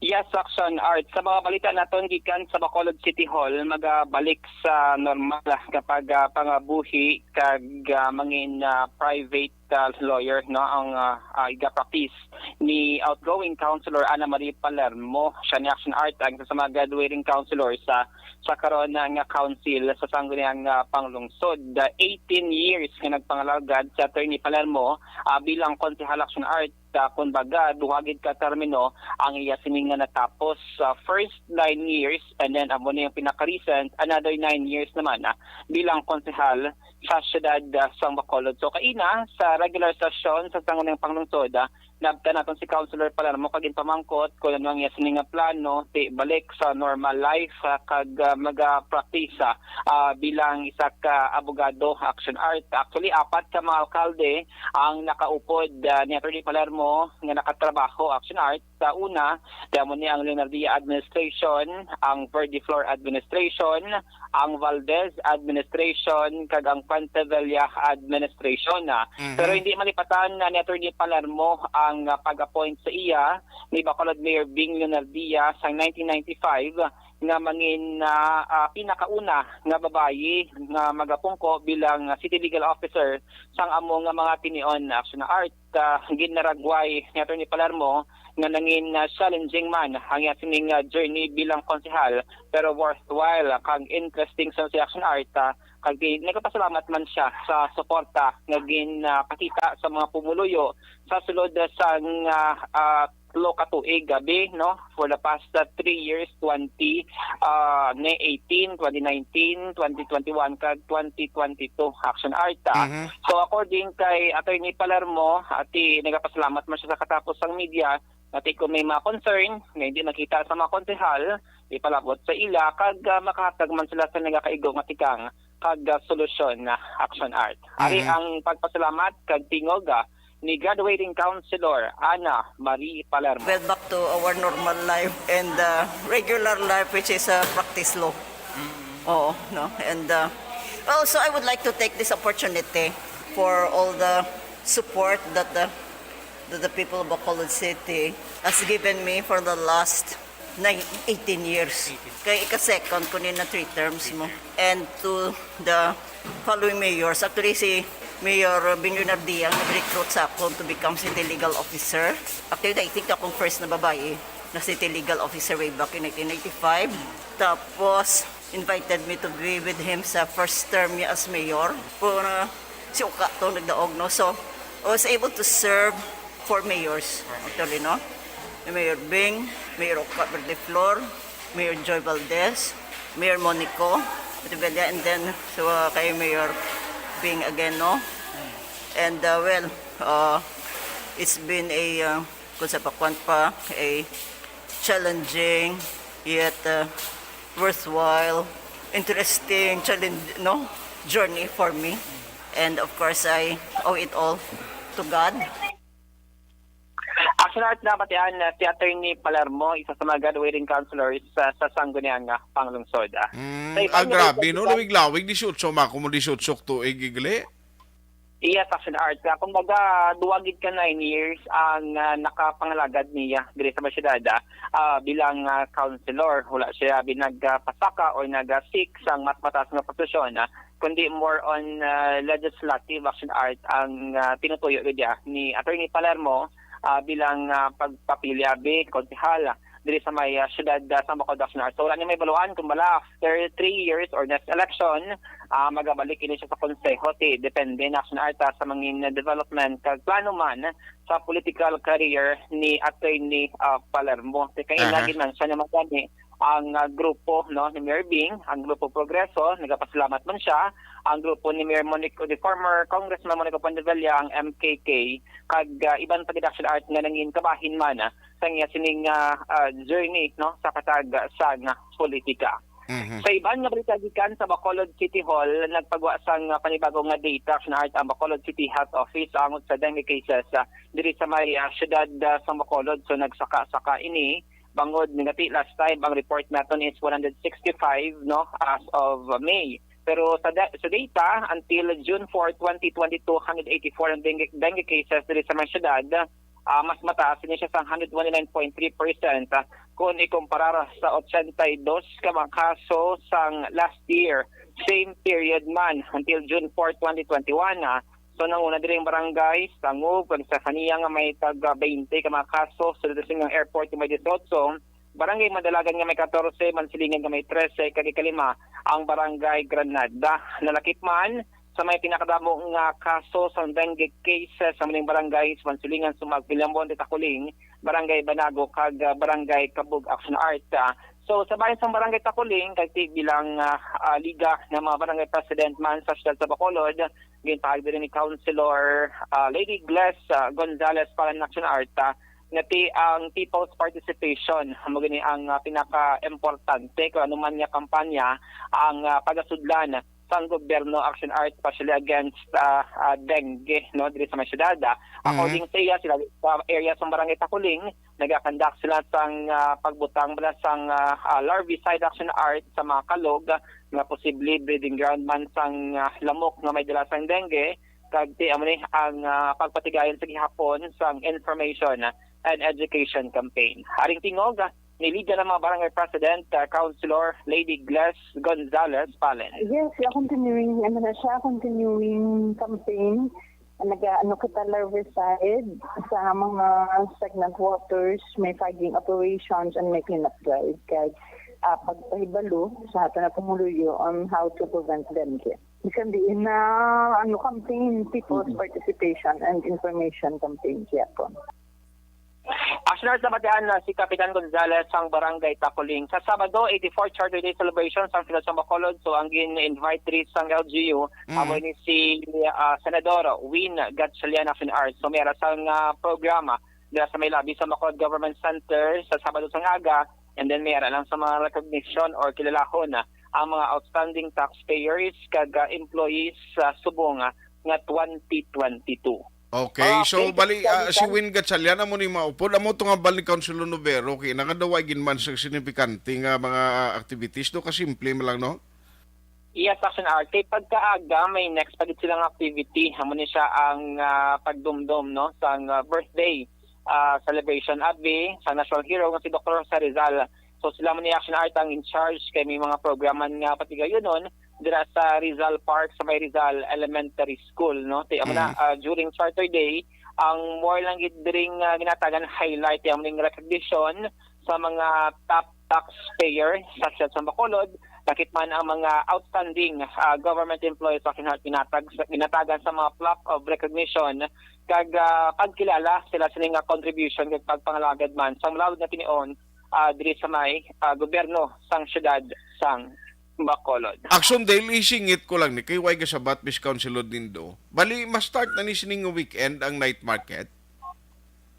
Yes, Action Art. Sa mga balita naton gikan sa Bacolod City Hall, magabalik sa normal nga pag ah, pangabuhi kag ah, mangin ah, private ah, lawyer, no, ang ah, ah, iga-practice ni outgoing Councilor Ana Marie Palermo. Siya ni Action Art, ang isa sa mga graduating councilor sa sa karon nga council sa Sangguniang ah, Panglungsod. Ah, eighteen years nga nagpangalagad si Attorney Palermo ah, bilang konsehal, Action Art. Ah, kumbaga, duha gid ka termino ang iya sini nga natapos. Sa first nine years, and then amo na yung pinaka-recent, another nine years naman ah, bilang konsehal sa siyudad ah, sang Bacolod. So kaina, sa regular session sa Sangguniang Panglungsod, ah, nabtan naton si Councilor Palermo kag ginpamangkot kung ano ang iya sini nga plano ti balik sa normal life ah, kag ah, maga-practice ah, ah, bilang isa ka abogado, Action Art. Actually, apat ka mga alkalde ang nakaupod ah, ni Attorney Palermo nga nakatrabaho, Action Art. Sa una, kamo ni ang Leonardia Administration, ang Verde Flor Administration, ang Valdez Administration, kag ang Fuentevilla Administration. Ah, Mhm. Pero hindi malipatan na ni Attorney Palermo ang ah, pag-appoint sa iya ni Bacolod Mayor Bing Leonardia sa nineteen ninety-five nga mangin ah, ah, pinakauna nga babayi nga magapungko bilang ah, City Legal Officer sang amo nga mga tinion, Action Art. Ah, ginaragway ni Attorney Palermo nga nangin ah, challenging man ang iya sining ah, journey bilang konsehal, pero worthwhile ah, kag interesting sa si Action Art. Ah, kag di, nagapasalamat man siya sa suporta nga ginpakita sa mga pumuluyo sa sulod sang ah, ah, tulo ka tuig, gabi, no, for the past ah, three years, twenty, ah, ni eighteen, twenty nineteen, twenty twenty-one, kag twenty twenty-two, Action Art. Ah. Mhm. So, according kay Attorney Palermo, ati, nagapasalamat man siya sa katapos sang media, ati, kung may mga concern nga hindi makita sa mga konsehal, ipalabot sa ila kag ah, makahatag man sila sa nagakaigo nga tikang kag ah, solusyon na, Action Art. Ari Mhm. ang pagpasalamat kag tingog ah, ni graduating councilor Ana Marie Palermo. Well, back to our normal life and uh, regular life, which is uh, practice law. Oo, no? And uh, also, I would like to take this opportunity for all the support that the, that the people of Bacolod City has given me for the last nine, eighteen years. Kay ika-second ko ni na three terms mo. And to the following mayors, actually si Mayor Bing Leonardia ang nag-recruit sa akon to become city legal officer. Actually, I think akong first na babae na city legal officer way back in nineteen ninety-five. Tapos, invited me to be with him sa first term niya as mayor. Pero uh, si Uka to nagdaog, no? So, I was able to serve four mayors, actually, no? Mayor Bing, Mayor Uka Verdeflor, Mayor Joy Valdez, Mayor Monico Revilla, and then so, uh, kay Mayor Bing again, no? And uh, well, uh, it's been a, uh, kung sa pakwan pa, a challenging, yet uh, worthwhile, interesting, challenge, no? Journey for me. And of course, I owe it all to God. Action Art, nabatian na si Attorney Palermo, isa sa mga graduating counselors sa, sa Sangguniang ah, Panglungsod. Ah. Mm, Sa iba ah, nga grabe, no? pagkakita- Lawig-lawig, disiotso, ma, kung disiotso tuig, igali. Yes, Action Art. Kaya kumbaga, duwa gid ka nine years ang ah, nakapangalagad niya diri sa Masyadada ah, bilang ah, counselor. Wala siya binagpasaka o nag-seek sang mas mataas nga posisyon, ah, kundi more on ah, legislative, Action Art, ang ah, tinutuyo gid niya ni Attorney Palermo ah, bilang ah, pagpapili abi konsehal diri sa may ah, siyudad ah, sa Bacolod, Action Art. So wala niya may baluan kung bala after three years or next election, ah, magabalik ini siya sa konseho. Ti depende na, Action Art, ah, sa mangin development kag plano man sa political career ni Attorney ah, Palermo. Ti kay Aha. Nagin man siya naman gani ang ah, grupo, no, ni Mayor Bing, ang Grupo Progreso, nagapasalamat man siya. Ang grupo ni Mayor Monico, the former Congressman Monico Pandevilla, ang M K K, kag ah, iban pa gid, Action Art, nga nangin kabahin man ah, sa iya sining ah, ah, journey, no, sa katag sang politika. Mhm. Sa iban nga balita gikan sa Bacolod City Hall, nagpagwa sang ah, panibago nga data, Action Art, ang Bacolod City Health Office angot sa dengue cases ah, diri sa may ah, siyudad ah, sa Bacolod. So nagsaka-saka ini bangod nga ti last time ang report naton is one hundred sixty-five, no, as of May. Pero sa da- sa data, until June four, twenty twenty-two, one hundred eighty-four ang dengue, dengue cases diri sa mga syudad. Ah, mas mataas ini siya sa one hundred twenty-nine point three percent, ah, kung ikumparar sa ochenta y dos ka mga kaso sang last year, same period man, until June four, twenty twenty-one. Ah. So, nanguna diri ang barangay Sangub, kag sa kaniya nga may taga twenty ka mga kaso, sa Dudusing nga airport nga may dieciocho, Barangay Madalagan nga may catorce, Mansilingan nga may trese, kag ikalima ang Barangay Granada. Nalakip man sa may pinakadamo nga kaso sang dengue cases sa maning barangay sa Mansilingan, Sumag, Villambon, Titakuling, Barangay Banago, kag, ah, Barangay Kabug Action Art. Ah, so, sa bahin sang Barangay Takuling, kag ti bilang, ah, ah, Liga ng mga Barangay President man sa Siyudad sa Bacolod, ginpahayag diri ni Councilor, ah, Lady Gles, ah, Gonzales Palan Action Art, ah, nga ti ang people's participation amo gani ang, ah, pinaka-importante kung ano man nga kampanya ang, ah, pagasudlan sang gobyerno Action Art, especially against, ah, ah, dengue, no, diri sa may syudad. Ah. Mm. According sa iya, sila sa area sa Barangay Takuling, nagakandak sila sang, ah, pagbutang bala sang, ah, ah, larvicide Action Art sa mga kalog nga posible breeding ground man sang, ah, lamok nga may dala sang dengue, kag ti amo ni ang, ah, pagpatigayon sa gihapon sang information and education campaign. Aring tingog ni Liga ng mga Barangay President, ah, Councilor Lady Gles Gonzales Palen. Yes, we are continuing, ano na siya, continuing campaign. Nag-ano kita, larvicide sa mga stagnant waters, may fogging operations, and may cleanup drive. Kag, ah, pagpahibalo sa ato na pumuluyo on how to prevent dengue. Bisan diin na, ano, campaign, people's Mm. participation and information campaign, gihapon. Action Art, nabatian na si Kapitan Gonzales sang Barangay Takuling. Sa Sabado, eighty-fourth Charter Day celebration sang Siyudad sa Bacolod. So, ang gin-invite diri sang L G U, Mm. amo ni si, ah, Senador Win Gatchalian, Action Art. So, may ara sang, ah, programa dira sa may lobby sa Bacolod Government Center sa Sabado sang aga. And then, may ara lang sa mga recognition or kilalahon, ah, ang mga outstanding taxpayers kag, ah, employees sa subong, ah, nga twenty twenty-two. Okay, Ah, so okay, bali, ah, si Kapitan. Win Gatchalian amo ni maupod. Amo to nga bali, Councilor Novero, kay nakadaway gid man sa sinipikante nga mga, ah, activities, do, kasimple man lang, no? Yes, Action Art. Kay pagkaaga, may next pa gid silang activity. Amo ni siya ang, ah, pagdumdom, no, sang, ah, birthday, ah, celebration abi sang national hero nga si Doktor Jose Rizal. So, sila man ni Action Art ang in charge kay may mga programan nga patigayunon dira sa Rizal Park sa may Rizal Elementary School, no? Ti amo na, Mm. ah, during Charter Day, ang more lang gid diri nga ginatagan highlight, ti amo ning recognition sa mga top taxpayer sa Siyudad sa Bacolod, lakip man ang mga outstanding, ah, government employees sa kinha-, ginatag-, ginatagan sa mga plaque of recognition kag, ah, pagkilala sila sini nga contribution kag pagpangalagad man sa malawig nga tinion, ah, diri sa may, ah, gobyerno sang siyudad sang Bacolod. Action Daily, isingit ko lang ni, kay way gasabat, Miss Councilor Dindo. Bali, ma-start na ni sining weekend ang night market?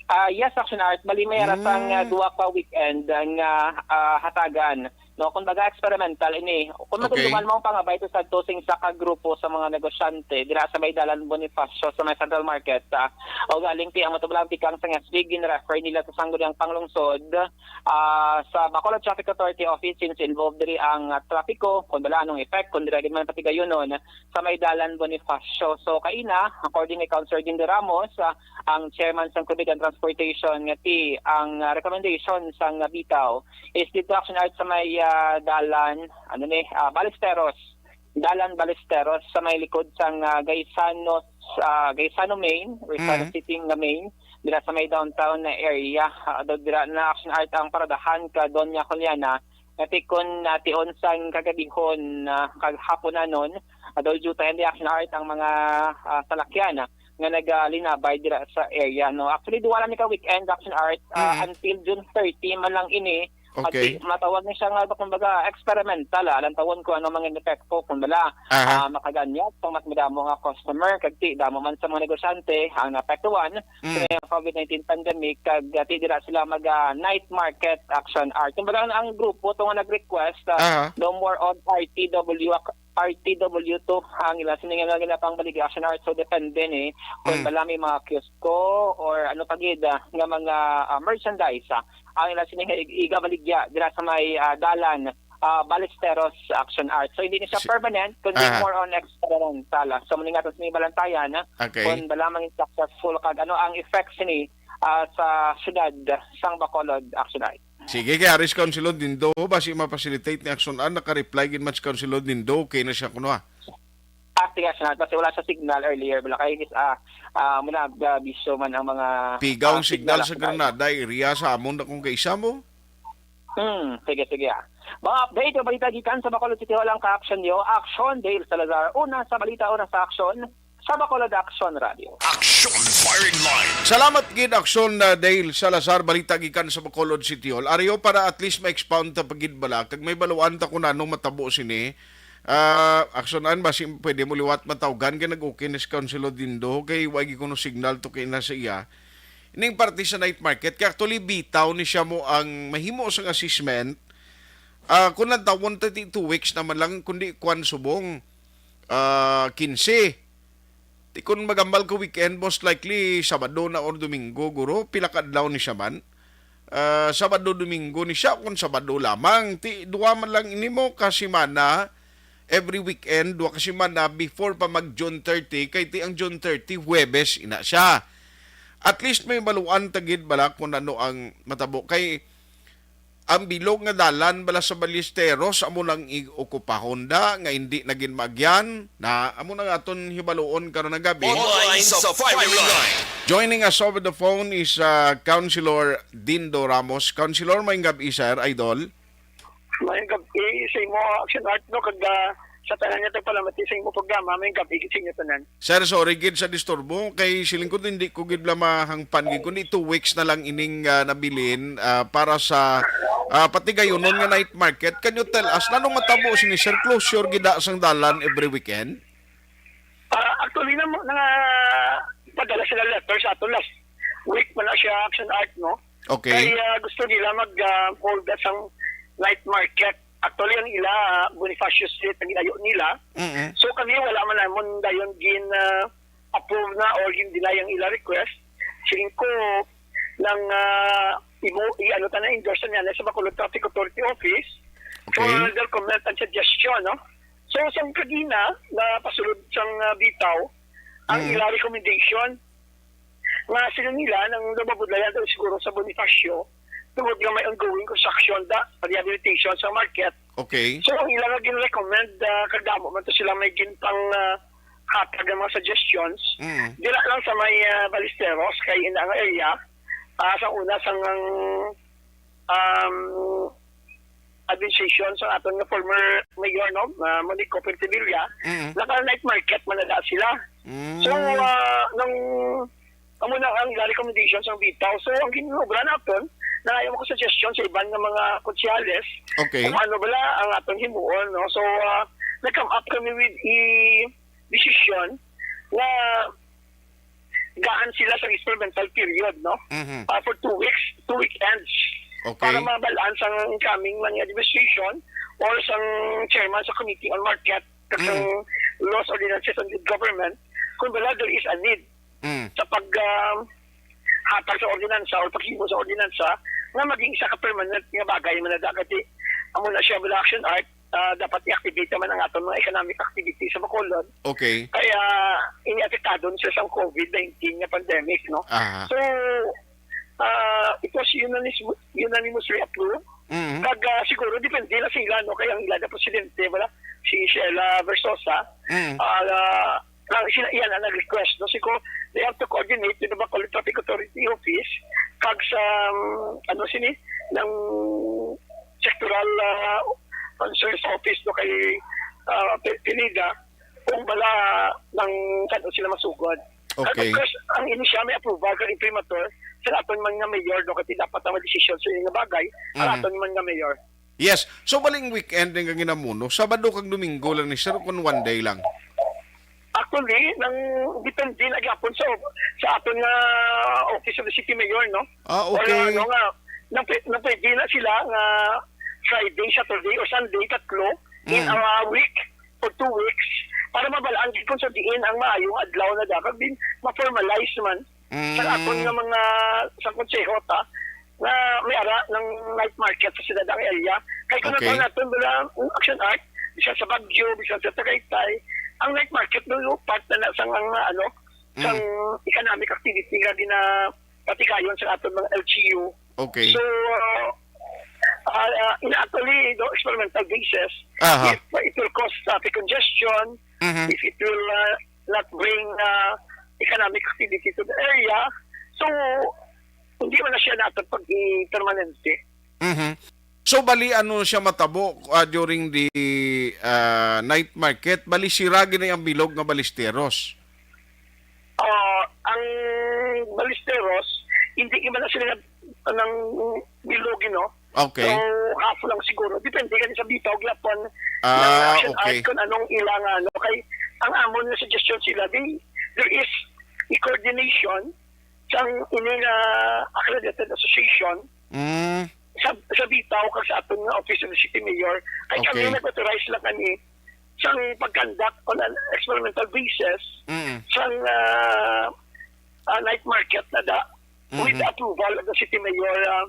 Ah, yes, Action Art. Bali, may ara sang, ah, Mm. duwa ka weekend nga, ah, hatagan. No, kumbaga, experimental ini. Kung Okay. madumduman mo ang pangabay to sa tusing sa ka grupo sa mga negosyante dira sa may Dalan Bonifacio sa may Central Market, ah, o galing ti ang matubalang tikang sa S P, gin-refer nila sa sangguniang panglungsod, ah, sa Bacolod Traffic Authority Office, since involved diri ang, ah, trapiko, kung bala anong effect, kung dira gid man patigayunon sa may Dalan Bonifacio. So, kaina, according kay Councilor Dinde Ramos, ah, ang chairman sang Committee on Transportation, nga ti ang, ah, recommendation sang, ah, bitaw is dito, Action Art, sa may, ah, dalan, ano ni, ah, Ballesteros. Dalan Ballesteros sa may likod sang, ah, Gaisano, ah, Gaisano Main, Gaisano Mm. City nga main, dira sa may downtown na area. Ah, do dira na, Action Art, ang paradahan ka Doña Juliana, nga ti kon, ah, tion sang kagabihon, ah, kag hapunanon, ah, do dyutayan di, Action Art, ang mga, ah, salakyan, ah, nga nagalinabay dira sa area, no? Actually, duwa lang ni ka weekend, Action Art, ah, Mm. until June thirty man lang ini. Okay. At matawag ni siya nga, kumbaga, experimental, ah. Lantawon ko ano mga epekto, kung bala, Aha. ah, makaganyat sang mas madamo nga customer, kag ti damo man sa mga negosyante ang naapektuhan Mm. sa COVID nineteen pandemic, kag, ah, ti dira sila mag, ah, night market, Action Art. Kumbaga, ang, ang grupo to nga nag-request, ah, Aha. no more on R T W ak-, R T W two ang ila sini nga ginapangbaligya, Action Art. So, depende ni kung Mm. bala may mga kiosko or ano pa gid, ah, nga mga, ah, merchandise, ah, ang ila sini nga ig-, igabaligya dira sa may, ah, dalan, ah, Ballesteros Action Art. So, hindi ni siya Si- permanent, kundi Aha. more on experimental. So, muna nga ito sa may balantayan, ah, Okay. kung bala maging successful kag ano ang effects ni, ah, sa syudad sang Bacolod Action Art. Sige, kay Aris Councilor Dindo, basi ma-facilitate ni Action Art, naka-reply gid man si Councilor Dindo, okay na siya kuno, ah. Ah, sige, Action Art, kasi wala sa signal earlier, bala kay, ah, ah, muna, ah, bisyo man ang mga, Pigaw ah, ang signal signal sa Action Art. Granada area sa amon na kung kaisa mo. Hmm, sige, sige, ah. Mga update o balita gikan sa Bacolod City Hall ang ka-action niyo. Action, Dale Salazar. Una sa balita, una sa action, sa Bacolod Action Radio. Action Firing Line. Salamat gid, Action, uh, Dale Salazar, balita gikan sa Bacolod City Hall. Ariyo, para at least ma-expound ta pa gid bala, kag may baluan ta kung anong matabo sini. Ah, Action An, basi pwede mo liwat matawgan kay nag-okay na si Councilor Dindo, kay wa gyud kuno signal to kay na sa iya. Ining parte sa night market, kay actually bitaw ni siya mo ang mahimo sang assessment. Ah, kung lantawon ta, ti two weeks naman lang, kundi kwan subong, ah, quince. Ti kung magambal ka weekend, most likely Sabado na or Domingo, guro. Pila ka adlaw ni siya man? Ah, Sabado, Domingo ni siya, kung Sabado lamang. Ti duwa man lang ini mo ka semana, every weekend, duwa ka semana before pa mag June thirty, kay ti ang June thirty, Huwebes ina siya. At least may baluan ta gid bala kung ano ang matabo. Kay ang bilog nga dalan bala sa Ballesteros amo nang i-, okupahon da nga hindi na gid maagyan. Na amo na nga aton hibaluon karon nga gabi. Online sa Firing Line. Joining us over the phone is, uh, Councilor Dindo Ramos. Councilor, maayong gabi, sir, idol. Maayong gabi sa imo, Action Art, no, kag, ah, sa tanan nga tagpalamati sa imo programa, maayong gabi sa inyo tanan. Sir, sorry gid sa disturbo, kay siling ko hindi ko gid bala mahangpan gid, kundi two weeks na lang ining, ah, nabilin, ah, para sa, ah, Patigayonon nga night market. Can you tell us, nanong matabo sini, sir? Closure gid da sang dalan every weekend? Ah, actually, na, na, padala sila letter sa ato last week pa na siya, Action Art, no? Okay. Kay, ah, gusto nila mag, ah, hold at sang night market. Actually, ang ila, ah, Bonifacio Street ang ginayo nila. Mm-mm. So, kami wala man namon dayon gin, ah, approve na or gin deny ang ila request. Siling ko nang, ah, imo, i-, ano ta na, endorse niya na sa Bacolod Traffic Authority Office Okay. for their comment and suggestion, no? So, sang kagina, na pasulod sang, ah, bitaw, ang Mm. ila recommendation, nga sila nila nang lumabudlayan daw siguro sa Bonifacio tungod nga may ongoing construction da, rehabilitation sa market. Okay. So, ang ila nga gin-recommend, ah, kag damo man to sila may ginpang, ah, hatag nga mga suggestions. Mm. Dira lang sa may, ah, Ballesteros, kay ina nga area, ah, sa una, sa ngang, um, administration sa aton nga former mayor, no, ah, Monico Pontevilla, Mm. naka-night market man na sila. Mm. So, ah, nang amo na ang ila recommendation sang bitaw. So, ang ginobra naton, nangayo ko suggestion sa iban nga mga konsyales Okay. kung ano bala ang aton himuon, no? So, ah, nag-come up kami with a decision nga gaan sila sa experimental period, no? Mhm. Ah, for two weeks, two weekends, Okay. para mabalaan sang incoming man nga administration or sang chairman sa Committee on Market, kag sang Mm. Laws, Ordinances, and Good Government, kung bala there is a need Mm. sa pag, ah, hatag sa ordinansa o paghimo sa ordinansa nga maging isa ka permanent nga bagay man na dapat, eh. Amo na siya, bala, Action Art, ah, dapat i-activate naman ang aton mga economic activity sa Bacolod. Okay. Kaya, ini apektado na siya sa covid nineteen nga pandemic, no? Aha. So, ah, it was unanimous-, unanimously approved. Mhm. Kag, ah, siguro, depende na sila, no? Kaya ang ila na presidente, wala, si Sheila Versosa, Mhm. ah, ang sila, iyan ang nag-request, no? Siguro, they have to coordinate with the Bacolod Traffic Authority Office, kag sa, um, ano sini, ng sectoral, ah, concerns office, no, kay, ah, Pe-, Pineda, kung bala nang kan sila masugod. Okay. Kag of course, ang ini siya may approval kag imprimatur sa aton man nga mayor, no, kasi dapat ang decision sa ini nga bagay, ang Mm. aton man nga mayor. Yes. So, baling weekend din kang ginamuno. Sabado kag Domingo lang ni sir, kung one day lang? Actually, nang depende na gyapon sa, sa aton nga Office of the City Mayor, no? Ah, Or, okay. ano nga, nang pwe-, nang pwede na sila nga Friday, Saturday, or Sunday, tatlo, in Mm. a week or two weeks, para mabalaan gid kung sa diin ang maayong adlaw na dapat din ma-formalize man sa Mm. aton nga mga, sa konseho, ta. nga may ara ng night market sa siyudad ang area. Kay kung Okay. nakuha natin, wala ang Action Art, bisan sa Baguio, bisan sa Tagaytay, ang night market, no, yung part na na sang, ang, ano, sang Mm. economic activity nga ginapatigayon sa aton mga L G U. Okay. So, uh, uh, uh, in actually, the experimental basis, Aha. if it will cause traffic congestion, Mhm. if it will, uh, not bring, uh, economic activity to the area, so, hindi man na siya natin pag-i-permanente. Mhm. So, bali, ano siya matabo, ah, during the, ah, night market? Bali, sira gid ang bilog nga Ballesteros. Ah, ang Ballesteros, hindi iba na sila ng bilog, no? Okay. So, half lang siguro. Depende kasi sa bitaw, gyapon, Ah, ng Action okay. Art, kung anong ilang, ano. Kay, ang amon nga suggestion sila, they, there is a coordination sang ini nga accredited association Mm. sa, sa bitaw kag sa aton nga Office of the City Mayor. Ay, kami Okay. nag-authorize lang kami sang pag-conduct on an experimental basis Mm. sang, ah, ah, night market na da with Mhm. the approval of the City Mayor, ah,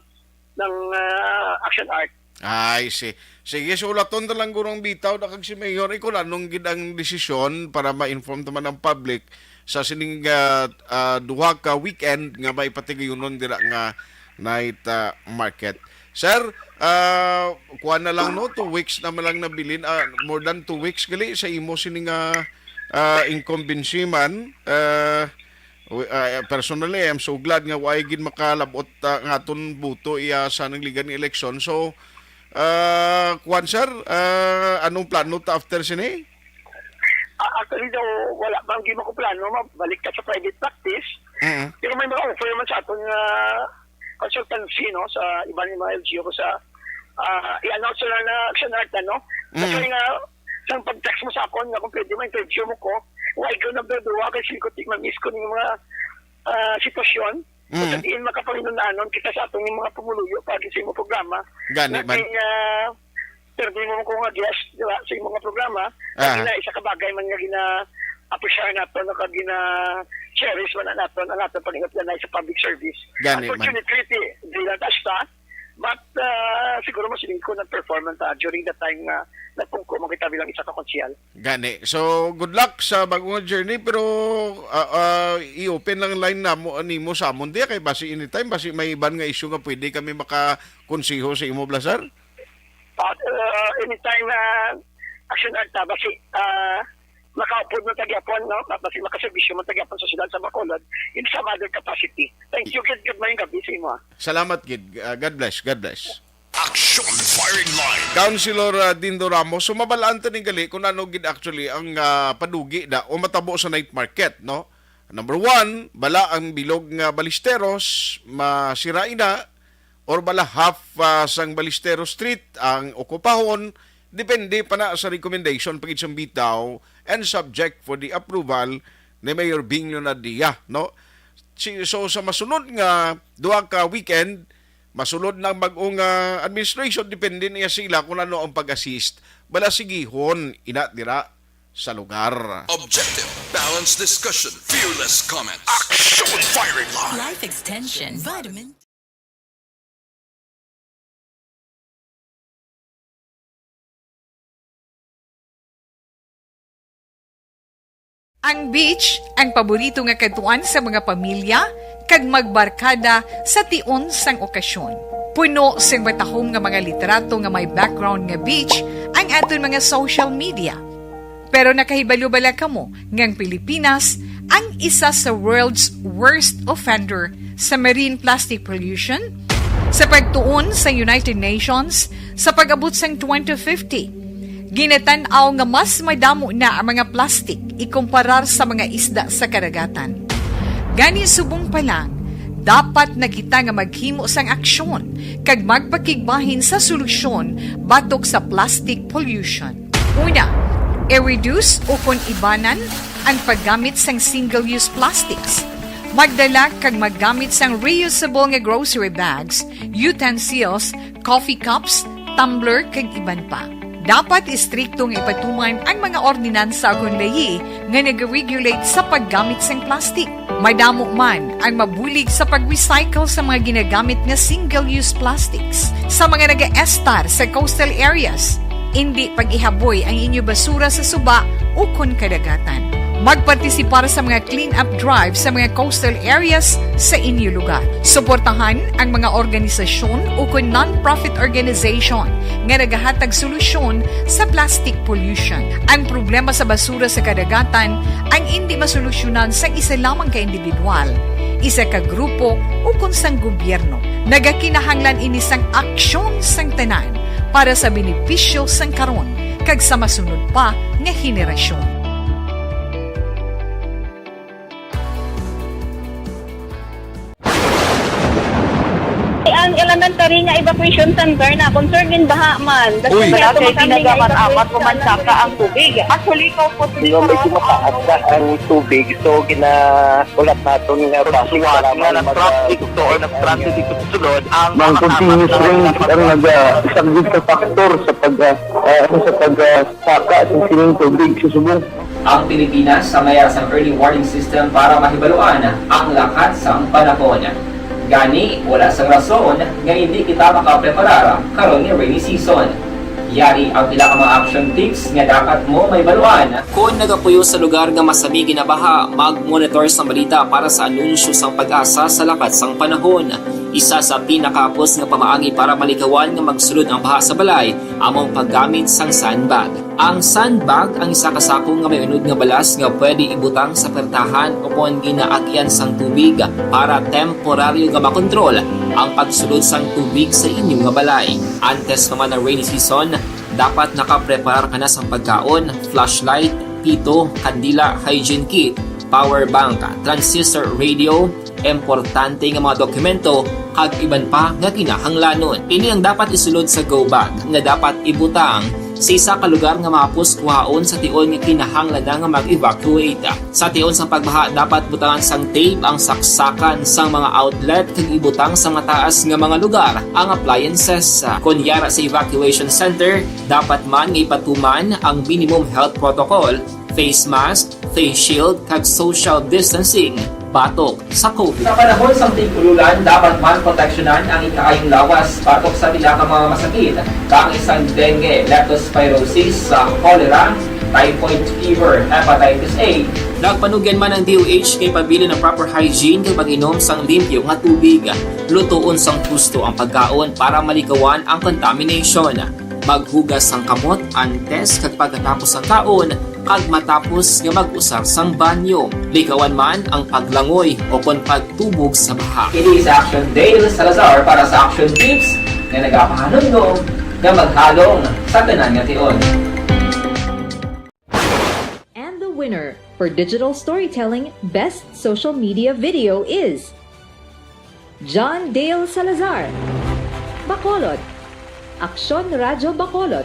ng, ah, Action Art. I see. Sige, so ulaton na lang gurong bitaw na kag si Mayor, eh, kung anong gid ang desisyon para ma-inform naman ang public sa sining, ah, ah, duha ka weekend nga may patigayunon dira nga night, ah, market. Sir, ah, kuha na lang, no, two weeks na man lang nabilin, ah, more than two weeks gali sa imo sini nga, ah, incumbency man. Ah, wi-, ah, personally, I'm so glad nga way gid makalabot, ah, ang aton boto iya sa nangligan nga eleksyon. So, ah, kuwan, sir, ah, anong plano ta after sini? Ah, actually daw, wala bang di ko plano, mabalik ka sa private practice. Mm. Pero may mga offer man sa aton nga consultancy, no, sa iban nga mga L G U ko sa, ah, i-announce na na Action Art, ano? Mm. Kasi nga, sa pag-text mo sa akon nga kung pwede ma-interview mo ko, wa ikaw nagduduwa kay singko ti ma-miss ko ning mga, ah, sitwasyon. Mm. Sa diin makapanginunanon kita sa atong mga pumuluyo para sa imong programa. Gani man. Natin, ah, pwede mo ko nga guest, di ba, sa imong mga programa. Aha. Kaya isa ka bagay man nga gina-appreciate nato, no, kag gina-cherish man nato ang atong pag-ingat sa public service. Gani man. Unfortunately, di lang ta siya, but, ah, siguro mas ko nag-perform man ta during the time nga nagpungko man kita bilang isa ka konsehal. Gani. So, good luck sa bagong journey, pero, ah, ah, i-open lang line namo, nimo sa amon diya, kay basi anytime, basi may iban nga issue nga pwede kami makakonseho sa imo, bala, sir? At, ah, anytime, ah, Action Art, ah, basi, ah, makaupod mo tagyapon, no? Basi makaservisyo mo tagyapon sa siyudad sa Bacolod in some other capacity. Thank you, good, good morning, gabi sa imo, ah. Salamat gid. Ah, God bless, God bless. Action Firing Line. Councilor, ah, Dindo Ramos, so mabalaan ta ni gali kung ano gid actually ang, ah, padugi na o matabo sa night market, no? Number one, bala ang bilog nga Ballesteros, masira ina, or bala half, ah, sang Ballesteros Street ang okupahon, depende pa na sa recommendation pa gid sang bitaw and subject for the approval ni Mayor Bing Leonardia, no? Si-, so sa masunod nga duha ka weekend, masulod na ang bag-ong, ah, administration, depende niya sila kung ano ang pag-assist. Bala sigihon ina dira sa lugar. Objective, balanced discussion, fearless comments. Action Firing Line. Life extension, vitamin. Ang beach, ang paborito nga kadtuan sa mga pamilya kag magbarkada sa tion sang okasyon. Puno sing matahom nga mga litrato nga may background nga beach ang aton mga social media. Pero nakahibalo bala kamo nga ang Pilipinas ang isa sa world's worst offender sa marine plastic pollution? Sa pagtuon sa United Nations, sa pag-abot sang twenty fifty, ginatan-aw nga mas madamo na ang mga plastik ikumparar sa mga isda sa kadagatan. Gani, subong pa lang, dapat na kita nga maghimo sang aksyon kag magpakigbahin sa solusyon batok sa plastic pollution. Una, i-reduce o kon ibanan ang paggamit sang single-use plastics. Magdala kag maggamit sang reusable nga grocery bags, utensils, coffee cups, tumbler, kag iban pa. Dapat istrikto nga ipatuman ang mga ordinansa ukon layi nga nag-regulate sa paggamit sang plastic. Madamo man ang mabulig sa pag-recycle sa mga ginagamit nga single-use plastics sa mga nagaestar sa coastal areas. Indi pag-ihaboy ang inyo basura sa suba ukon kadagatan. Magpartisipar sa mga clean-up drive sa mga coastal areas sa inyo lugar. Suportahan ang mga organisasyon ukon non-profit organization nga nagahatag solusyon sa plastic pollution. Ang problema sa basura sa kadagatan ang indi masolusyonan sang isa lamang ka individual, isa ka grupo, ukon sang gobyerno. Nagakinahanglan ini sang aksyon sang tanan para sa benepisyo sang karon kag sa masunod pa nga henerasyon. Ang elementary nga evacuation center na concern din baha man. Uy, wala kay kinagamat-amat, pumansaka ang tubig. Actually, ko po, medyo mataas na ang tubig, so ginaulat naton nga basi nga nag-traffic to or nag-transit dito sa sulod ang mga continuous rains ang nagasaglit sa factor sa pag, ah, ah, sa pag, ah, saka sa sining tubig sa subong. Ang Pilipinas ang may sang early warning system para mahibaluan ang lakat sang panahon. Gani, wala sang rason nga hindi kita makapreparar karon nga rainy season. Yari ang pila ka mga action tips nga dapat mo mahibaluan. Kon nagapuyo sa lugar nga masami ginabaha, mag-monitor sang balita para sa anunsyo sang PAGASA sa lakat sang panahon. Isa sa pinakahapos nga pamaagi para malikawan nga magsulod ang baha sa balay amo ang paggamit sang sandbag. Ang sandbag ang isa ka sako nga may unod nga balas nga pwede ibutang sa pertahan ukon ginaagian sang tubig para temporaryo nga makontrol ang pagsulod sang tubig sa inyo nga balay. Antes pa man ang rainy season, dapat nakapreparar ka na sang pagkaon, flashlight, pito, kandila, hygiene kit, power bank, transistor radio, importante nga mga dokumento, kag iban pa nga kinahanglanon. Ini ang dapat isulod sa go bag nga dapat ibutang sa isa ka lugar nga mahapos kuhaon sa tion nga kinahanglan na nga mag-evacuate. Sa tion sang pagbaha, dapat butangan sang tape ang saksakan sang mga outlet kag ibutang sa mataas nga mga lugar ang appliances. Kon yara sa evacuation center, dapat man nga ipatuman ang minimum health protocol, face mask, face shield, kag social distancing batok sa COVID. Sa panahon sang tig-ululan, dapat man proteksyonan ang ikaayong lawas batok sa pila ka mga masakit, kaangay sang dengue, leptospirosis, sa cholera, typhoid fever, hepatitis A. Nagpanugyan man ang D O H kay pabilin ang proper hygiene kag pag-inom sang limpyo nga tubig. Lutoon sang husto ang pagkaon para malikawan ang contamination. Maghugas sang kamot antes kag pagkatapos sang kaon kag matapos nga mag-usar sang banyo. Likawan man ang paglangoy ukon pagtubog sa baha. Ini si Action Dale Salazar para sa Action Tips nga nagapahanumdom nga maghalong sa tanan nga tion. And the winner for digital storytelling best social media video is John Dale Salazar, Bacolod, Aksyon Radyo Bacolod,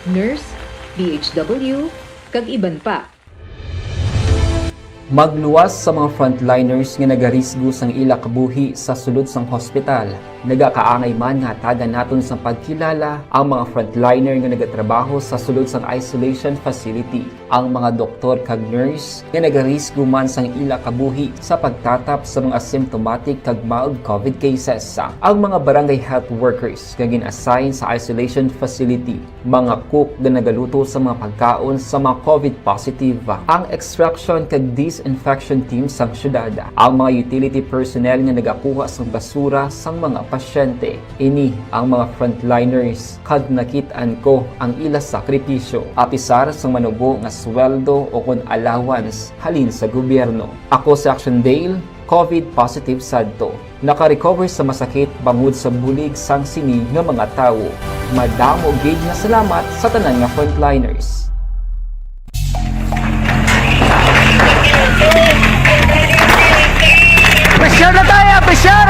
Nurse, D H W, kag iban pa. Magluwas sa mga frontliners nga nagarisgo sang ila kabuhi sa sulod sang hospital. Nagakaangay man nga hatagan naton sang pagkilala ang mga frontliner nga nagatrabaho sa sulod sang isolation facility, ang mga doktor kag nurse nga nagarisgo man sang ila kabuhi sa pagtatap sa mga symptomatic kag mild COVID cases, ang mga barangay health workers nga gin-assign sa isolation facility, mga cook nga nagaluto sa mga pagkaon sa mga COVID positive, ang extraction kag disinfection team sang syudad, ang mga utility personnel nga nagakuha sang basura sang mga pasyente. Ini ang mga frontliners kag nakit-an ko ang ila sakripisyo, apisar sang manubo nga sweldo ukon allowance halin sa gobyerno. Ako si Action Dale, COVID positive sadto. Naka-recover sa masakit bangod sa bulig sang sini nga mga tawo. Madamo gid nga salamat sa tanan nga frontliners. Pressure na tayo! Pressure!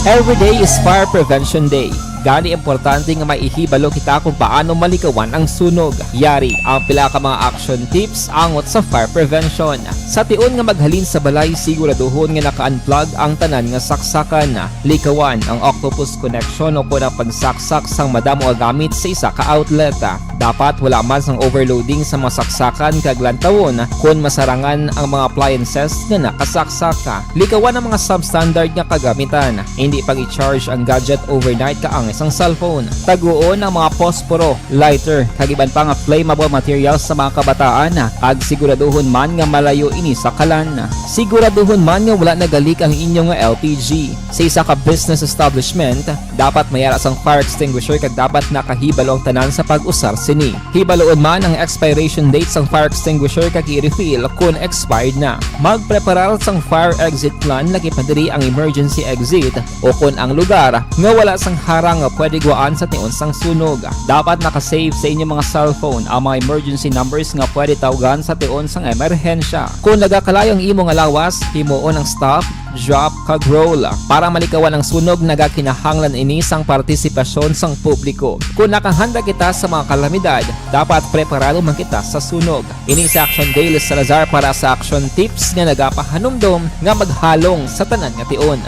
Every day is Fire Prevention Day. Gani, importante nga maihibalo kita kung paano malikawan ang sunog. Yari ang pila ka mga action tips angot sa fire prevention. Sa tion nga maghalin sa balay, siguraduhon nga naka-unplug ang tanan nga saksakan. Likawan ang octopus connection o kon ang pagsaksak sang madamo nga gamit sa isa ka outlet. Dapat wala man sang overloading sa mga saksakan kag lantawon kon masarangan ang mga appliances nga nakasaksak. Likawan ang mga substandard nga kagamitan. Hindi pag-i-charge ang gadget overnight kaangay sang cellphone. Taguon ang mga posporo, lighter, kag iban pa nga flammable materials sa mga kabataan, kag siguraduhon man nga malayo ini sa kalan. Siguraduhon man nga wala nagalik ang inyo nga L P G. Sa isa ka business establishment, dapat may ara sang fire extinguisher kag dapat nakahibalo ang tanan sa pag-usar sini. Hibaluon man ang expiration date sang fire extinguisher kag i-refill kon expired na. Magpreparar sang fire exit plan, lakip na diri ang emergency exit o kon ang lugar nga wala sang harang nga pwede guwaan sa tion sang sunog. Dapat naka-save sa inyo mga cellphone ang mga emergency numbers nga pwede tawgan sa tion sang emerhensya. Kon nagakalayo ang imo nga lawas, himuon ang stop, drop, kag roll. Para malikawan ang sunog, nagakinahanglan ini sang partisipasyon sang publiko. Kon nakahanda kita sa mga kalamidad, dapat preparado man kita sa sunog. Ini si Action Dale Salazar para sa Action Tips nga nagapahanumdom nga maghalong sa tanan nga tion.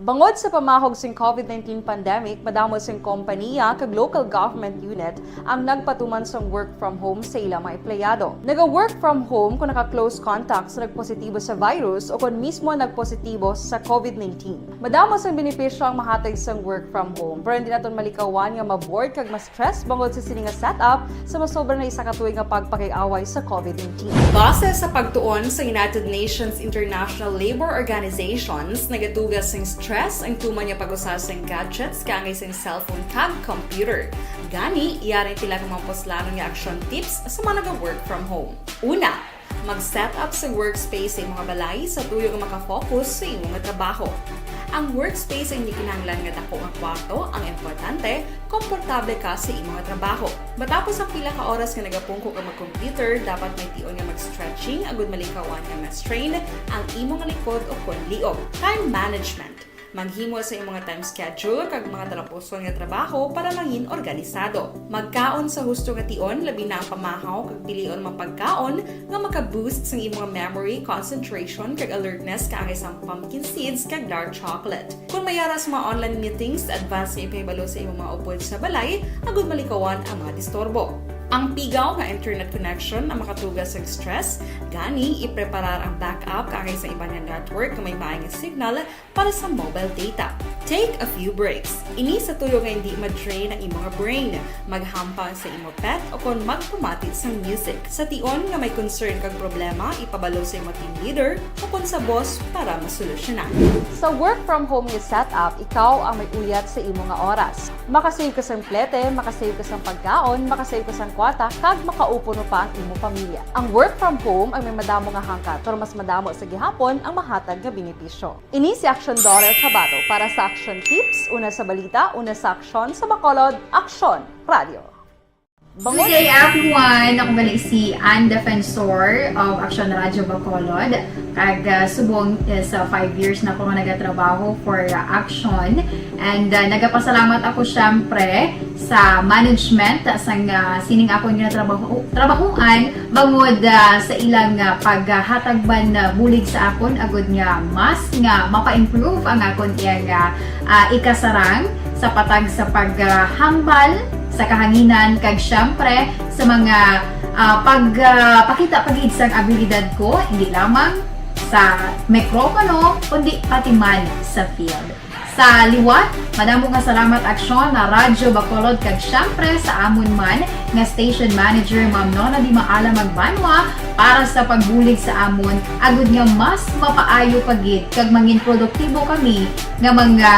Bangod sa pamahog sing covid nineteen pandemic, madamo sing kompaniya kag local government unit ang nagpatuman sang work from home sa ila mga empleyado. Naga-work from home kung naka-close contact sa nagpositibo sa virus o kon mismo nagpositibo sa covid nineteen. Madamo sang benepisyo ang mahatag sang work from home, pero hindi naton malikawan nga ma-bored kag ma-stress bangod sa sini nga setup sa masobra na isa ka tuig nga pagpakig-away sa covid nineteen. Base sa pagtuon sa United Nations International Labour Organizations, nagatuga sing stress ang tuman nga pag-usa sing gadgets kaangay sing cellphone kag computer. Gani, yari ang pila ka mga puslanon nga action tips sa mga naga-work from home. Una, mag-set up sa workspace sa imong balay sa tuyo nga makafocus sa imo nga trabaho. Ang workspace ay hindi kinahanglan nga dako nga kwarto, ang importante, komportable ka sa imo nga trabaho. Matapos ang pila ka oras nga nagapungko ka mag-computer, dapat may tion nga mag-stretching agud malikawan nga ma-strain ang imo nga likod o kon liog. Time management. Maghimo sa imong nga time schedule kag mga talapuson nga trabaho para mangin organisado. Magkaon sa husto nga tion, labi na ang pamahaw kag pilion mga pagkaon nga maka-boost sang imong memory, concentration, kag alertness kaangay sang pumpkin seeds kag dark chocolate. Kon may ara sa mga online meetings, advance nga ipahibalo sa imong mga upod sa balay agud malikawan ang mga disturbo. Ang pigaw nga internet connection ang makatuga sa stress, gani ipreparar ang backup kaangay sa iban nga network nga may maay nga signal para sa mobile data. Take a few breaks. Ini sa tuyo nga hindi ma-drain ang imo nga brain. Maghampang sa imo pet o kon magpamati sang music. Sa tion nga may concern kag problema, ipabalo sa imo team leader o kon sa boss para masolusyonan. Sa work from home nga setup, ikaw ang may uyat sa imo nga oras. Makasave ka sang plete, makasave ka sang pagkaon, makasave ka sang kwarta, kag makaupo pa ang imo pamilya. Ang work from home ang may madamo nga hangkat, pero mas madamo sa gihapon ang mahatag nga benepisyo. Ini si Action Daryl Cabato para sa Action Tips, una sa balita, una sa aksyon, sa Bacolod, Aksyon Radio. Good day, everyone! Ako gali si Ann Defensor of Action Radio Bacolod. Kag, ah, subong, eh, sa five years na ako nga nagatrabaho for, ah, Action. And, ah, nagapasalamat ako, syempre, sa management sang, ah, sining akon nga trabaho, trabahoan bangod, ah, sa ilang, ah, paghatag man, ah, bulig sa akon agud nga mas nga mapa-improve ang akon iyang, ah, ah, ikasarang sa patag sa paghambal sa kahanginan kag syempre sa mga, ah, pag, ah, pakita pa gid sang abilidad ko, hindi lamang sa mikropono, kundi pati man sa field. Sa liwat, madamo nga salamat Aksyon na Radyo Bacolod kag syempre sa amon man nga station manager, Ma'am Nona Di Maala Magbanwa, para sa pagbulig sa amon, agud nga mas mapaayo pa gid kag mangin produktibo kami nga mga,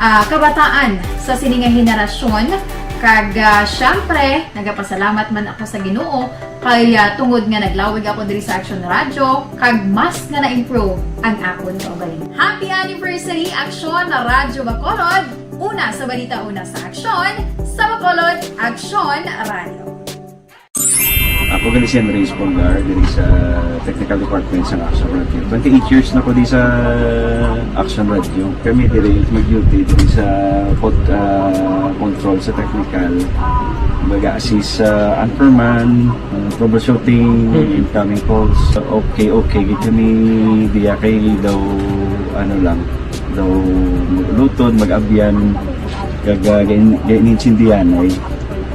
ah, kabataan sa sini nga henerasyon. Kag, ah, syempre, nagapasalamat man ako sa Ginoo kay, ah, tungod nga naglawig ako diri sa Aksyon Radyo, kag mas nga na-improve ang akon kaugalingon. Happy anniversary, Aksyon na Radyo Bacolod! Una sa balita, una sa aksyon, sa Bacolod, Aksyon Radyo. Ako gali si Henry Espolgar, diri sa technical department sa Action Radio. Twenty-eight years na ko di sa Action Radio. Kami diri mag-duty diri sa pod-, ah, control sa technical. Mag-assist sa anchorman, ah, troubleshooting, incoming calls. Okay, okay. Gid kami diya kay daw, ano lang, daw mag-ulutod, mag-abyan, kag, ah, gain-, gain-, inintindihan ay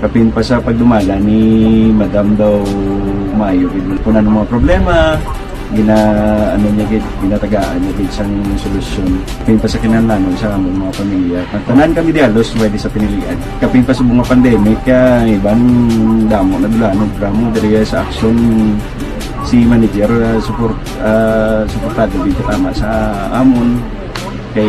kapin pa sa pagdumala ni Madam daw maayo gid. Kung ano mga problema, gina-, ano niya gid, ginatagaan niya gid sang solusyon. Kapin pa sa kinahanglanon sa among mga pamilya. Tanan kami di halos pwede sa pinilian. Kapin pa sa mga pandemic, ah, iban damo na dulanog, damo diri sa Action si manager, ah, support, ah, suportado gid tama sa amon. Kay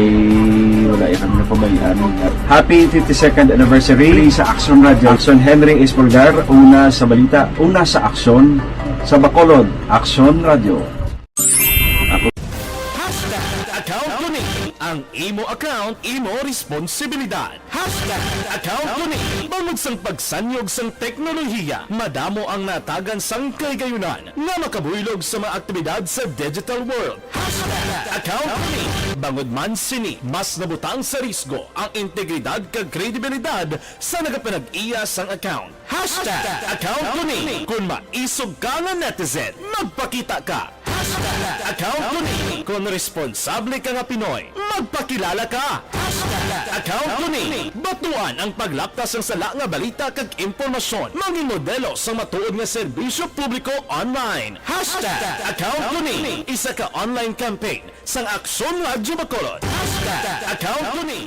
wala ya kami napabayaan. Happy fifty-second anniversary sa Action Radio. Action Henry Espolgar, una sa balita, una sa aksyon, sa Bacolod, Action Radio. Hashtag account ko ni. Ang imo account, imo responsibilidad. Hashtag account ko ni. Bangod sang pagsanyog sang teknolohiya, madamo ang natagan sang kahigayonan nga makabuylog sa mga aktibidad sa digital world. Hashtag account ko ni. Bangod man sini, mas nabutang sa risgo ang integridad kag kredibilidad sa nagapanag-iya sang account. Hashtag account ko ni. Kung maisog ka nga netizen, magpakita ka. Hashtag account ko ni. Kung responsable ka nga Pinoy, magpakilala ka. Hashtag account ko ni. Batuan ang paglaptas sang sala nga balita kag impormasyon. Mangin modelo sang matuod nga serbisyo publiko online. Hashtag account ko ni. Isa ka online campaign sang Aksyon Radyo Bacolod. Hashtag account ko ni.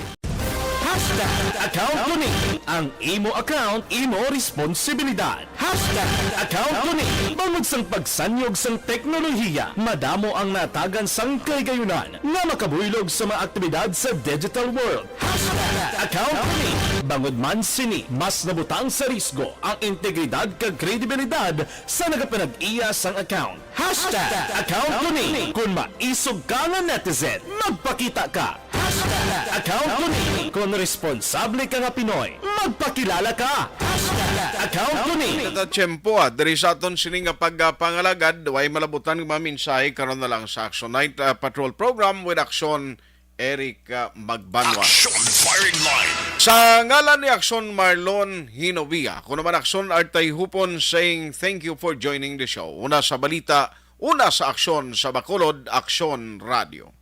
Hashtag account ko ni. Ang imo account, imo responsibilidad. Hashtag account ko ni. Bangod sang pagsanyog sang teknolohiya, madamo ang natagan sang kahigayonan nga makabuylog sa mga aktibidad sa digital world. Hashtag account ko ni. Bangod man sini, mas nabutang sa risgo ang integridad kag kredibilidad sa nagapanag-iya sang account. Hashtag account ko ni. Kung maisog ka nga netizen, magpakita ka. Hashtag account ko ni. Kung responsable ka nga Pinoy, magpakilala ka. Hashtag account ko ni. Ito tiyempo, ah, diri sa aton sini nga pagpangalagad, way malabutan nga mga mensahe karon na lang sa Action Night, ah, Patrol Program with Action Eric, ah, Magbanwa. Action Firing Line. Sa ngalan ni Action Marlon Hinovia, ako naman Action Artay Hupon saying thank you for joining the show. Una sa balita, una sa aksyon sa Bacolod, Action Radio.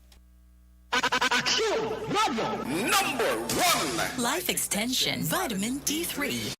Action Radio number one. Life Extension Vitamin D three.